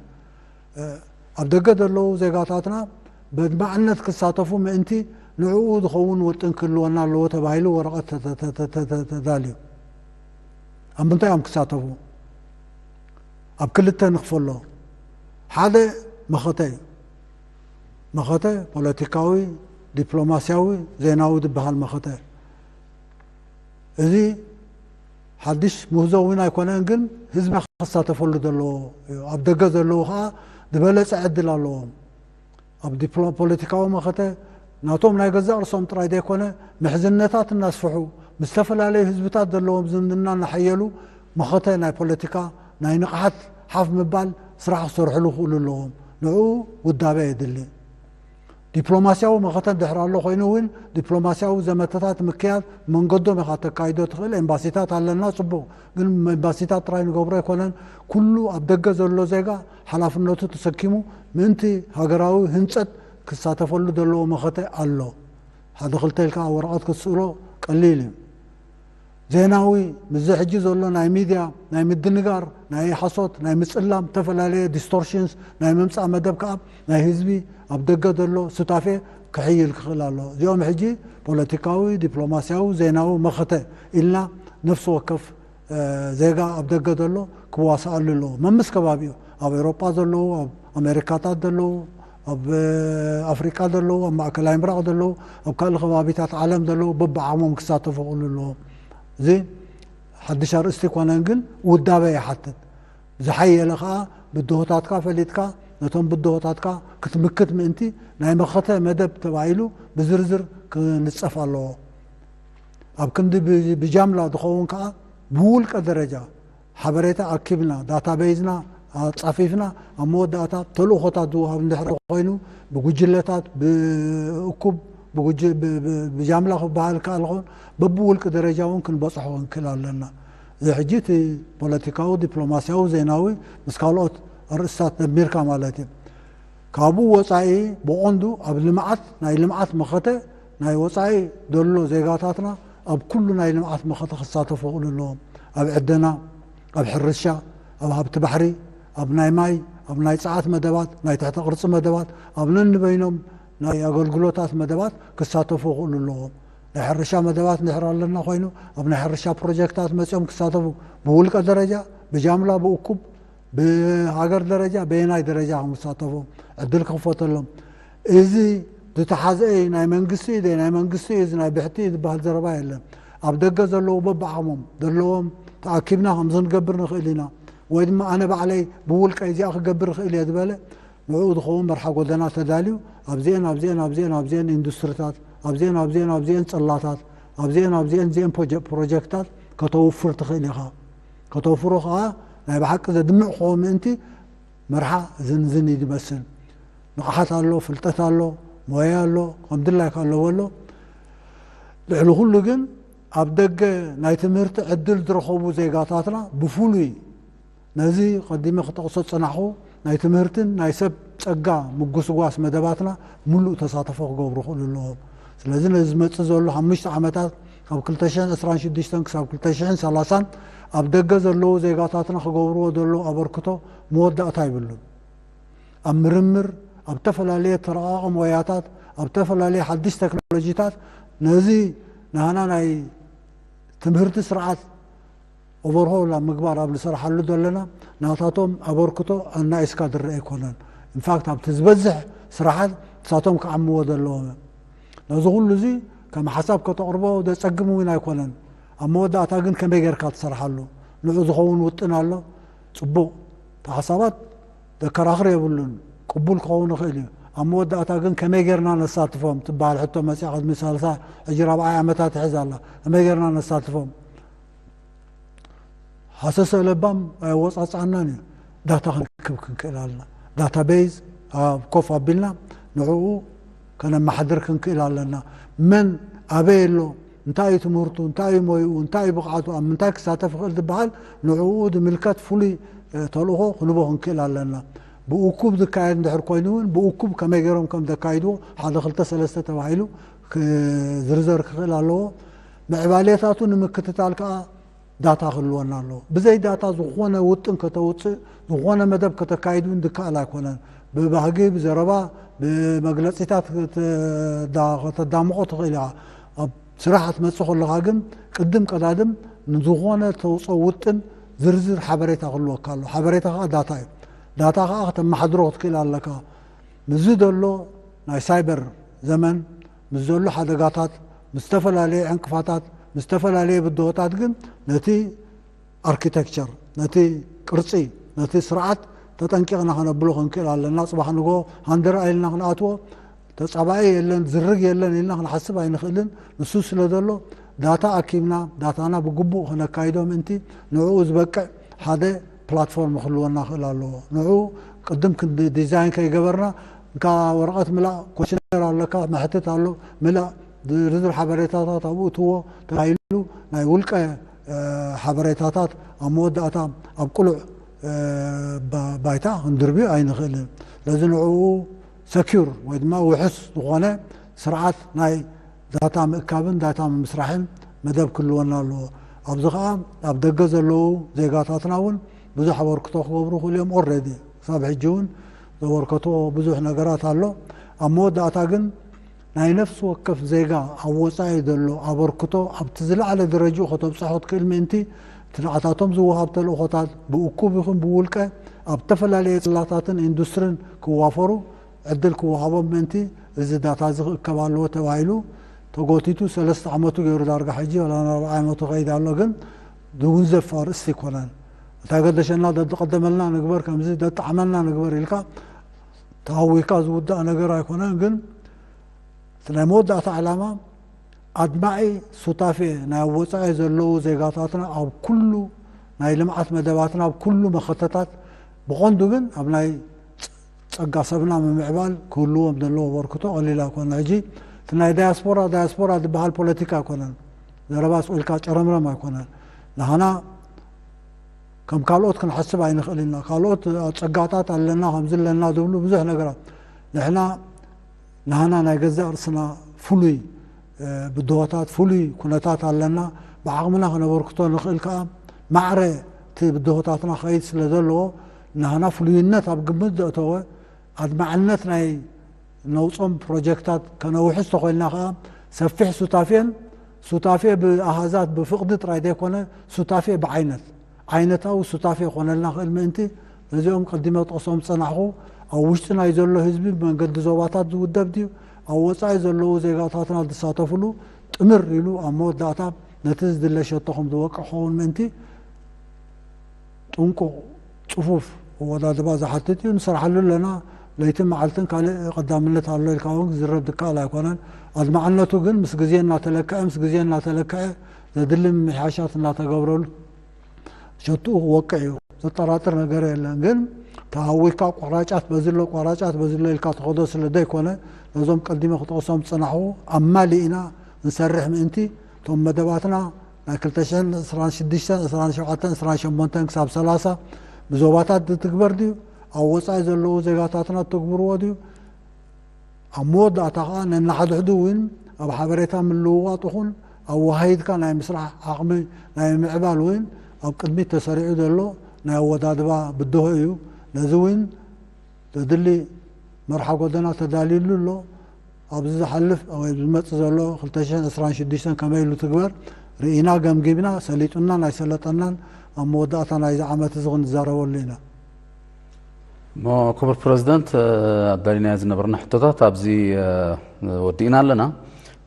ኣብ ደገ ዘለዉ ዜጋታትና በድማዕነት ክሳተፉ ምእንቲ ንዕኡ ዝኸውን ውጥን ክህልወና ኣለዎ ተባሂሉ ወረቐት ተዳልዩ። ኣብ ምንታይ እዮም ክሳተፉ? ኣብ ክልተ ንኽፈሎ። ሓደ መኸተ እዩ። መኸተ ፖለቲካዊ፣ ዲፕሎማስያዊ፣ ዜናዊ ዝበሃል መኸተ። እዚ ሓድሽ ምህዞ እውን ኣይኮነን፣ ግን ህዝቢ ክሳተፈሉ ዘለዎ እዩ። ኣብ ደገ ዘለዉ ከዓ ዝበለፀ ዕድል ኣለዎም። ኣብ ፖለቲካዊ መኸተ ናቶም ናይ ገዛእ ርእሶም ጥራይ ዘይኮነ ምሕዝነታት እናስፍሑ ምስ ዝተፈላለዩ ህዝብታት ዘለዎም ዝምድና እናሓየሉ መኸተ ናይ ፖለቲካ ናይ ንቕሓት ሓፍ ምባል ስራሕ ክሰርሕሉ ክእሉ ኣለዎም። ንዕኡ ውዳበ የድሊ። ዲፕሎማስያዊ መኸተ እንድሕር ኣሎ ኮይኑ እውን ዲፕሎማስያዊ ዘመተታት ምክያድ መንገዶም ኢኻ ተካይዶ ትኽእል። ኤምባሲታት ኣለና፣ ፅቡቕ። ግን ኤምባሲታት ጥራይ ንገብሮ ኣይኮነን። ኩሉ ኣብ ደገ ዘሎ ዜጋ ሓላፍነቱ ተሰኪሙ ምእንቲ ሃገራዊ ህንፀት ክሳተፈሉ ዘለዎ መኸተ ኣሎ። ሓደ ክልተ ኢልካ ኣብ ወረቐት ክትስእሎ ቀሊል እዩ። ዜናዊ ምስዚ ሕጂ ዘሎ ናይ ሚድያ ናይ ምድንጋር ናይ ሓሶት ናይ ምፅላም ዝተፈላለየ ዲስቶርሽንስ ናይ ምምፃእ መደብ ከዓ ናይ ህዝቢ ኣብ ደገ ዘሎ ሱታፌ ክሕይል ክኽእል ኣሎ። እዚኦም ሕጂ ፖለቲካዊ፣ ዲፕሎማስያዊ፣ ዜናዊ መኸተ ኢልና ነፍሲ ወከፍ ዜጋ ኣብ ደገ ዘሎ ክዋስኣሉ ኣለዎ። መምስ ከባቢኡ ኣብ ኤውሮጳ ዘለዉ፣ ኣብ ኣሜሪካታት ዘለዉ፣ ኣብ ኣፍሪቃ ዘለዉ፣ ኣብ ማእከላይ ምብራቕ ዘለዉ፣ ኣብ ካልእ ከባቢታት ዓለም ዘለዉ በብዓቕሞም ክሳተፉ ክእሉ ኣለዎም። እዚ ሓድሽ ኣርእስቲ ኣይኮነን፣ ግን ውዳበ ይሓትት። ዝሓየለ ከዓ ብድሆታትካ ፈሊጥካ ነቶም ብድሆታትካ ክትምክት ምእንቲ ናይ መኸተ መደብ ተባሂሉ ብዝርዝር ክንፀፍ ኣለዎ። ኣብ ክንዲ ብጃምላ ዝኸውን ከዓ ብውልቀ ደረጃ ሓበሬታ ኣኪብና ዳታቤዝና ኣፃፊፍና ኣብ መወዳእታ ተልእኾታት ዝወሃብ እንድሕር ኮይኑ ብጉጅለታት ብእኩብ ብጉጅ ብጃምላ ክበሃል ከኣል ኾን በብውልቂ ደረጃ እውን ክንበፅሖ ክንክእል ኣለና። እዚ ሕጂ እቲ ፖለቲካዊ፣ ዲፕሎማስያዊ፣ ዜናዊ ምስ ካልኦት ኣርእስታት ደሚርካ ማለት እዩ። ካብኡ ወፃኢ ብቐንዱ ኣብ ልምዓት፣ ናይ ልምዓት መኸተ ናይ ወፃኢ ዘሎ ዜጋታትና ኣብ ኩሉ ናይ ልምዓት መኸተ ክሳተፉ ክእሉ ኣለዎም። ኣብ ዕደና፣ ኣብ ሕርሻ፣ ኣብ ሃብቲ ባሕሪ፣ ኣብ ናይ ማይ፣ ኣብ ናይ ፀዓት መደባት፣ ናይ ትሕተ ቅርፂ መደባት፣ ኣብ ነንበይኖም ናይ ኣገልግሎታት መደባት ክሳተፉ ክእሉ ኣለዎም። ናይ ሕርሻ መደባት እንድሕር ኣለና ኮይኑ ኣብ ናይ ሕርሻ ፕሮጀክታት መፂኦም ክሳተፉ፣ ብውልቀ ደረጃ፣ ብጃምላ፣ ብእኩብ፣ ብሃገር ደረጃ፣ በየናይ ደረጃ ከም ክሳተፉ ዕድል ክኽፈተሎም። እዚ ዝተሓዘ ናይ መንግስቲ እዩ፣ ናይ መንግስቲ እዩ፣ እዚ ናይ ብሕቲ እዩ ዝበሃል ዘረባ የለን። ኣብ ደገ ዘለዉ በብዓቕሞም ዘለዎም ተኣኪብና ከምዚ ክንገብር ንኽእል ኢና፣ ወይ ድማ ኣነ ባዕለይ ብውልቀይ እዚኣ ክገብር ይኽእል እየ ዝበለ ንዕኡ ዝኸውን መርሓ ጎደና ተዳልዩ ኣብዚአን ኣብዚአን ኣብዚአን ኣብዚአን ኢንዱስትሪታት ኣብዚአን ኣብዚአን ኣብዚአን ጽላታት ኣብዚአን ኣብዚአን እዚአን ፕሮጀክትታት ከተውፍር ትኽእል ኢኻ። ከተውፍሮ ከዓ ናይ ብሓቂ ዘድምዕ ክኸውን ምእንቲ መርሓ ዝንዝን እዩ ዝመስል። ንቕሓት ኣሎ፣ ፍልጠት ኣሎ፣ ሞያ ኣሎ፣ ከም ድላይካ ኣለዎ ኣሎ። ልዕሊ ኩሉ ግን ኣብ ደገ ናይ ትምህርቲ ዕድል ዝረኸቡ ዜጋታትና ብፍሉይ ነዚ ቀዲመ ክጠቕሶ ዝጸናሕኹ ናይ ትምህርትን ናይ ሰብ ጸጋ ምጉስጓስ መደባትና ምሉእ ተሳትፎ ክገብሩ ክእሉ ኣለዎም። ስለዚ ነዚ ዝመጽእ ዘሎ ሓሙሽተ ዓመታት ካብ ክልተ ሽሕን ዕስራን ሽዱሽተን ክሳብ ክልተ ሽሕን ሰላሳን ኣብ ደገ ዘለዉ ዜጋታትና ክገብርዎ ዘለዉ ኣበርክቶ መወዳእታ ይብሉን። ኣብ ምርምር፣ ኣብ ተፈላለየ ተረቓቐ ሞያታት፣ ኣብ ተፈላለየ ሓድሽ ቴክኖሎጂታት ነዚ ናህና ናይ ትምህርቲ ስርዓት ኦቨርሆል ኣብ ምግባር ኣብ ንሰርሓሉ ዘለና ናታቶም ኣበርክቶ ኣናኢስካ ዝረአ ኣይኮነን። ኢንፋክት ኣብቲ ዝበዝሕ ስራሓት ንሳቶም ክዓምዎ ዘለዎም እዮም። ነዚ ኩሉ እዚ ከም ሓሳብ ከተቕርቦ ዘጸግም እውን ኣይኮነን። ኣብ መወዳእታ ግን ከመይ ጌርካ ትሰርሓሉ ንዑ ዝኸውን ውጥን ኣሎ። ጽቡቕ፣ እቲ ሓሳባት ዘከራኽር የብሉን፣ ቅቡል ክኸውን ይኽእል እዩ። ኣብ መወዳእታ ግን ከመይ ጌርና ነሳትፎም ትበሃል ሕቶ መፅያ ቅድሚ ሰላሳ ሕጂ ራብዓይ ዓመታት ትሕዝ ኣላ። ከመይ ጌርና ነሳትፎም? ሃሰሰ ለባም ኣየወፃፅኣናን እዩ። ዳታ ክንክብ ክንክእል ኣለና። ዳታቤዝ ኣብ ኮፍ ኣቢልና ንዕኡ ከነመሓድር ክንክእል ኣለና። መን ኣበይ ኣሎ፣ እንታይ እዩ ትምህርቱ፣ እንታይ እዩ ሞይኡ፣ እንታይ እዩ ብቕዓቱ፣ ኣብ ምንታይ ክሳተፍ ይኽእል ዝበሃል ንዕኡ ዝምልከት ፍሉይ ተልእኾ ክንቦ ክንክእል ኣለና። ብእኩብ ዝካየድ እንድሕር ኮይኑ እውን ብእኩብ ከመይ ገይሮም ከም ዘካይድዎ ሓደ ክልተ ሰለስተ ተባሂሉ ዝርዘር ክኽእል ኣለዎ። ምዕባሌታቱ ንምክትታል ከዓ ዳታ ክህልወና ኣለዎ። ብዘይ ዳታ ዝኾነ ውጥን ከተውፅእ፣ ዝኾነ መደብ ከተካይድ እውን ዝከኣል ኣይኮነን። ብባህጊ፣ ብዘረባ፣ ብመግለፂታት ከተዳምቖ ትኽእል ኢኻ። ኣብ ስራሕ ክትመፅእ ከለኻ ግን ቅድም ቀዳድም ንዝኾነ ተውፅኦ ውጥን ዝርዝር ሓበሬታ ክህልወካ ኣሎ። ሓበሬታ ከዓ ዳታ እዩ። ዳታ ከዓ ከተመሓድሮ ክትክእል ኣለካ። ምስዚ ዘሎ ናይ ሳይበር ዘመን ምስ ዘሎ ሓደጋታት፣ ምስ ዝተፈላለየ ዕንቅፋታት፣ ምስ ዝተፈላለየ ብድሆታት ግን ነቲ ኣርኪቴክቸር፣ ነቲ ቅርጺ፣ ነቲ ስርዓት ተጠንቂቕና ከነብሎ ክንክእል ኣለና። ጽባሕ ንግሆ ሃንደር ኢልና ክንኣትዎ ተጻባኢ የለን፣ ዝርግ የለን ኢልና ክንሓስብ ኣይንኽእልን። ንሱ ስለ ዘሎ ዳታ ኣኪብና ዳታና ብግቡእ ከነካይዶ ምእንቲ ንዕኡ ዝበቅዕ ሓደ ፕላትፎርም ክህልወና ክእል ኣለዎ። ንዑ ቅድም ዲዛይን ከይገበርና እንካ ወረቐት ምላእ ኮሽነር ኣለካ መሕትት ኣሎ ምላእ ዝርዝር ሓበሬታታት ኣብኡ እትዎ ተባሂሉ ናይ ውልቀ ሓበሬታታት ኣብ መወዳእታ ኣብ ቅሉዕ ባይታ ክንድርብዩ ኣይንኽእልን። ስለዚ ንዕኡ ሰኪር ወይ ድማ ውሑስ ዝኾነ ስርዓት ናይ ዳታ ምእካብን ዳታ ምምስራሕን መደብ ክህልወና ኣለዎ። ኣብዚ ከዓ ኣብ ደገ ዘለዉ ዜጋታትና እውን ብዙሕ ኣበርክቶ ክገብሩ ክእሉ እዮም። ኦልሬዲ ክሳብ ሕጂ እውን ዘበርከትዎ ብዙሕ ነገራት ኣሎ። ኣብ መወዳእታ ግን ናይ ነፍሲ ወከፍ ዜጋ ኣብ ወፃኢ ዘሎ ኣበርክቶ ኣብቲ ዝለዓለ ደረጅኡ ከተብፅሖ ትክእል ምእንቲ እቲ ንዓታቶም ዝወሃብ ተልእኾታት ብእኩብ ይኹን ብውልቀ ኣብ ዝተፈላለየ ጽላታትን ኢንዱስትሪን ክዋፈሩ ዕድል ክወሃቦም ምእንቲ እዚ ዳታ እዚ ክእከብ ኣለዎ ተባሂሉ ተጎቲቱ ሰለስተ ዓመቱ ገይሩ ዳርጋ ሕጂ ወላ ኣርባዓ ዓመቱ ከይድ ኣሎ ግን ዝውንዘፍ ኣርእስቲ ኣይኮነን። እንታይ ገደሸና ደድቀደመልና ንግበር ከምዚ ደጣዕመና ንግበር ኢልካ ተሃዊካ ዝውዳእ ነገር ኣይኮነን። ግን እቲ ናይ መወዳእታ ዕላማ ኣድማዒ ሱታፌ ናይ ወፃኢ ዘለዉ ዜጋታትና ኣብ ኩሉ ናይ ልምዓት መደባትና ኣብ ኩሉ መኸተታት ብቐንዱ ግን ኣብ ናይ ጸጋ ሰብና ምምዕባል ክህልዎም ዘለዎ ኣበርክቶ ቀሊል ኣይኮነ። ሕጂ እቲ ናይ ዳያስፖራ ዳያስፖራ ዝበሃል ፖለቲካ ኣይኮነን። ዘረባ ስቕ ኢልካ ጨረምረም ኣይኮነን። ንሕና ከም ካልኦት ክንሓስብ ኣይንኽእል ኢና። ካልኦት ጸጋታት ኣለና፣ ከምዚ ኣለና ዝብሉ ብዙሕ ነገራት። ንሕና ናህና ናይ ገዛእ ርእስና ፍሉይ ብድሆታት፣ ፍሉይ ኩነታት ኣለና። ብዓቕምና ከነበርክቶ ንኽእል ከኣ ማዕረ እቲ ብድሆታትና ክኸይድ ስለ ዘለዎ፣ ናህና ፍሉይነት ኣብ ግምት ዘእተወ ኣድማዕነት ናይ ነውጾም ፕሮጀክታት ከነውሕስ ተኾይልና ከኣ ሰፊሕ ሱታፌን፣ ሱታፌ ብኣሃዛት ብፍቕዲ ጥራይ ዘይኮነ ሱታፌ ብዓይነት፣ ዓይነታዊ ሱታፌ ክኾነልና ክእል ምእንቲ ነዚኦም ቀዲመ ጠቕሶም ዝጸናሕኹ ኣብ ውሽጢ ናይ ዘሎ ህዝቢ ብመንገዲ ዞባታት ዝውደብ ድዩ ኣብ ወጻኢ ዘለዉ ዜጋታትና ዝሳተፍሉ ጥምር ኢሉ ኣብ መወዳእታ ነቲ ዝድለ ሸቶ ከም ዝወቅዕ ክኸውን ምእንቲ ጥንቁቕ፣ ጽፉፍ ኣወዳድባ ዝሓትት እዩ። ንሰርሓሉ ኣለና። ለይትን መዓልትን ካልእ ቀዳምነት ኣሎ ኢልካ እውን ክዝረብ ዝከኣል ኣይኮነን። ኣድማዕነቱ ግን ምስ ግዜ እናተለክዐ፣ ምስ ግዜ እናተለክዐ ዘድሊ ምምሕያሻት እናተገብረሉ ሸትኡ ክወቅዕ እዩ። ዘጠራጥር ነገር የለን። ግን ተሃዊካ ቆራጫት በዚ ኣሎ፣ ቆራጫት በዚ ኣሎ ኢልካ ትኸዶ ስለ ዘይኮነ፣ ነዞም ቀዲመ ክጠቕሶም ዝጸናሕኩ ኣማሊእና ንሰርሕ ምእንቲ እቶም መደባትና ናይ ክልተ ሽሕን ዕስራን ሽዱሽተን፣ ዕስራን ሸውዓተን፣ ዕስራን ሸሞንተን ክሳብ ሰላሳ ብዞባታት ዝትግበር ድዩ? ኣብ ወጻኢ ዘለዉ ዜጋታትና እትግብርዎ ድዩ? ኣብ መወዳእታ ከኣ ነናሓድሕዱ እውን ኣብ ሓበሬታ ምልውዋጥ ይኹን ኣወሃሂድካ ናይ ምስራሕ ዓቕሚ ናይ ምምዕባል እውን ኣብ ቅድሚት ተሰሪዑ ዘሎ ናይ ኣወዳድባ ብድሆ እዩ። ነዚ እውን ዘድሊ መርሓ ጎደና ተዳልዩሉ ኣሎ። ኣብዚ ዝሓልፍ ወይ ዝመጽእ ዘሎ ክልተ ሽሕን ዕስራን ሽዱሽተን ከመይ ኢሉ ትግበር ርኢና ገምጊምና ሰሊጡናን ኣይሰለጠናን ኣብ መወዳእታ ናይዚ ዓመት እዚ ክንዛረበሉ ኢና። እሞ ክቡር ፕረዚደንት፣ ኣዳሊናዮ ዝነበርና ሕቶታት ኣብዚ ወዲእና ኣለና።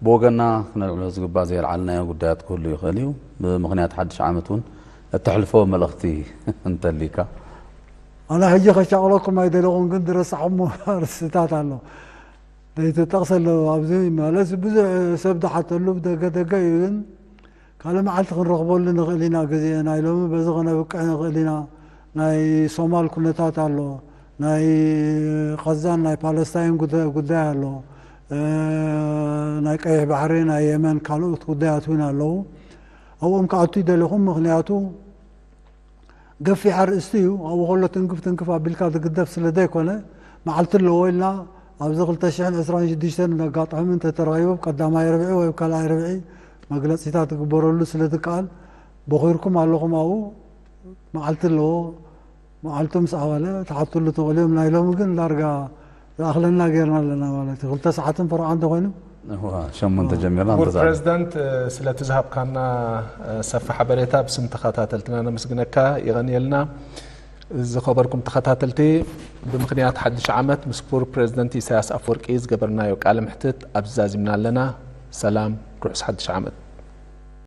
ብወገንና ክነልዕሎ ዝግባእ ዘየልዓልናዮ ጉዳያት ክህሉ ይኽእል እዩ። ብምኽንያት ሓድሽ ዓመት እውን እተሕልፎ መልእኽቲ እንተሊካ? ኣነ ሕጂ ከሻቕለኩም ኣይደለኹን፣ ግን ዝረሳዕኹሞ ኣርእስትታት ኣሎ። ዘይተጠቕሰ ኣለዎ ኣብዚ ማለት ብዙሕ ሰብ ዝሓተሉ ደገ ደገ እዩ፣ ግን ካልእ መዓልቲ ክንረኽበሉ ንኽእል ኢና። ግዜ ናይ ሎሚ በዚ ከነብቅዕ ንኽእል ኢና። ናይ ሶማል ኩነታት ኣሎ፣ ናይ ቐዛን ናይ ፓለስታይን ጉዳይ ኣሎ፣ ናይ ቀይሕ ባሕሪ፣ ናይ የመን ካልኦት ጉዳያት እውን ኣለዉ። ኣብኦም ክኣቱ ይደለኹም፣ ምኽንያቱ ገፊሕ ኣርእስቲ እዩ። ኣብኡ ከሎ ትንክፍ ትንክፍ ኣቢልካ ዝግደፍ ስለ ዘይኮነ መዓልቲ ኣለዎ ኢልና ኣብዚ ክልተ ሽሕን ዕስራን ሽዱሽተን ኣጋጣሚ እንተተረኺቡ ኣብ ቀዳማይ ርብዒ ወይ ኣብ ካልኣይ ርብዒ መግለጺታት ክግበረሉ ስለ ዝከኣል ቦኺርኩም ኣለኹም ኣብኡ መዓልቲ ኣለዎ። መዓልቱ ምስ ኣኸለ ትሓትሉ ትኽእሉ እዮም። ናይ ሎሚ ግን ዳርጋ ዝኣኽለና ጌርና ኣለና ማለት እዩ። ክልተ ሰዓትን ፈረቓ እንተኾይኑ ሸሞንተ ጀሚርና ክቡር ፕረዚደንት ስለቲ ዝሃብካና ሰፊ ሓበሬታ ብስም ተኸታተልትና ነመስግነካ። የቐንየልና። ዝኸበርኩም ተኸታተልቲ ብምኽንያት ሓድሽ ዓመት ምስ ክቡር ፕረዚደንት ኢሳያስ ኣፈወርቂ ዝገበርናዮ ቃለ ምሕትት ኣብዚ ዛዚምና ኣለና። ሰላም፣ ርሑስ ሓድሽ ዓመት።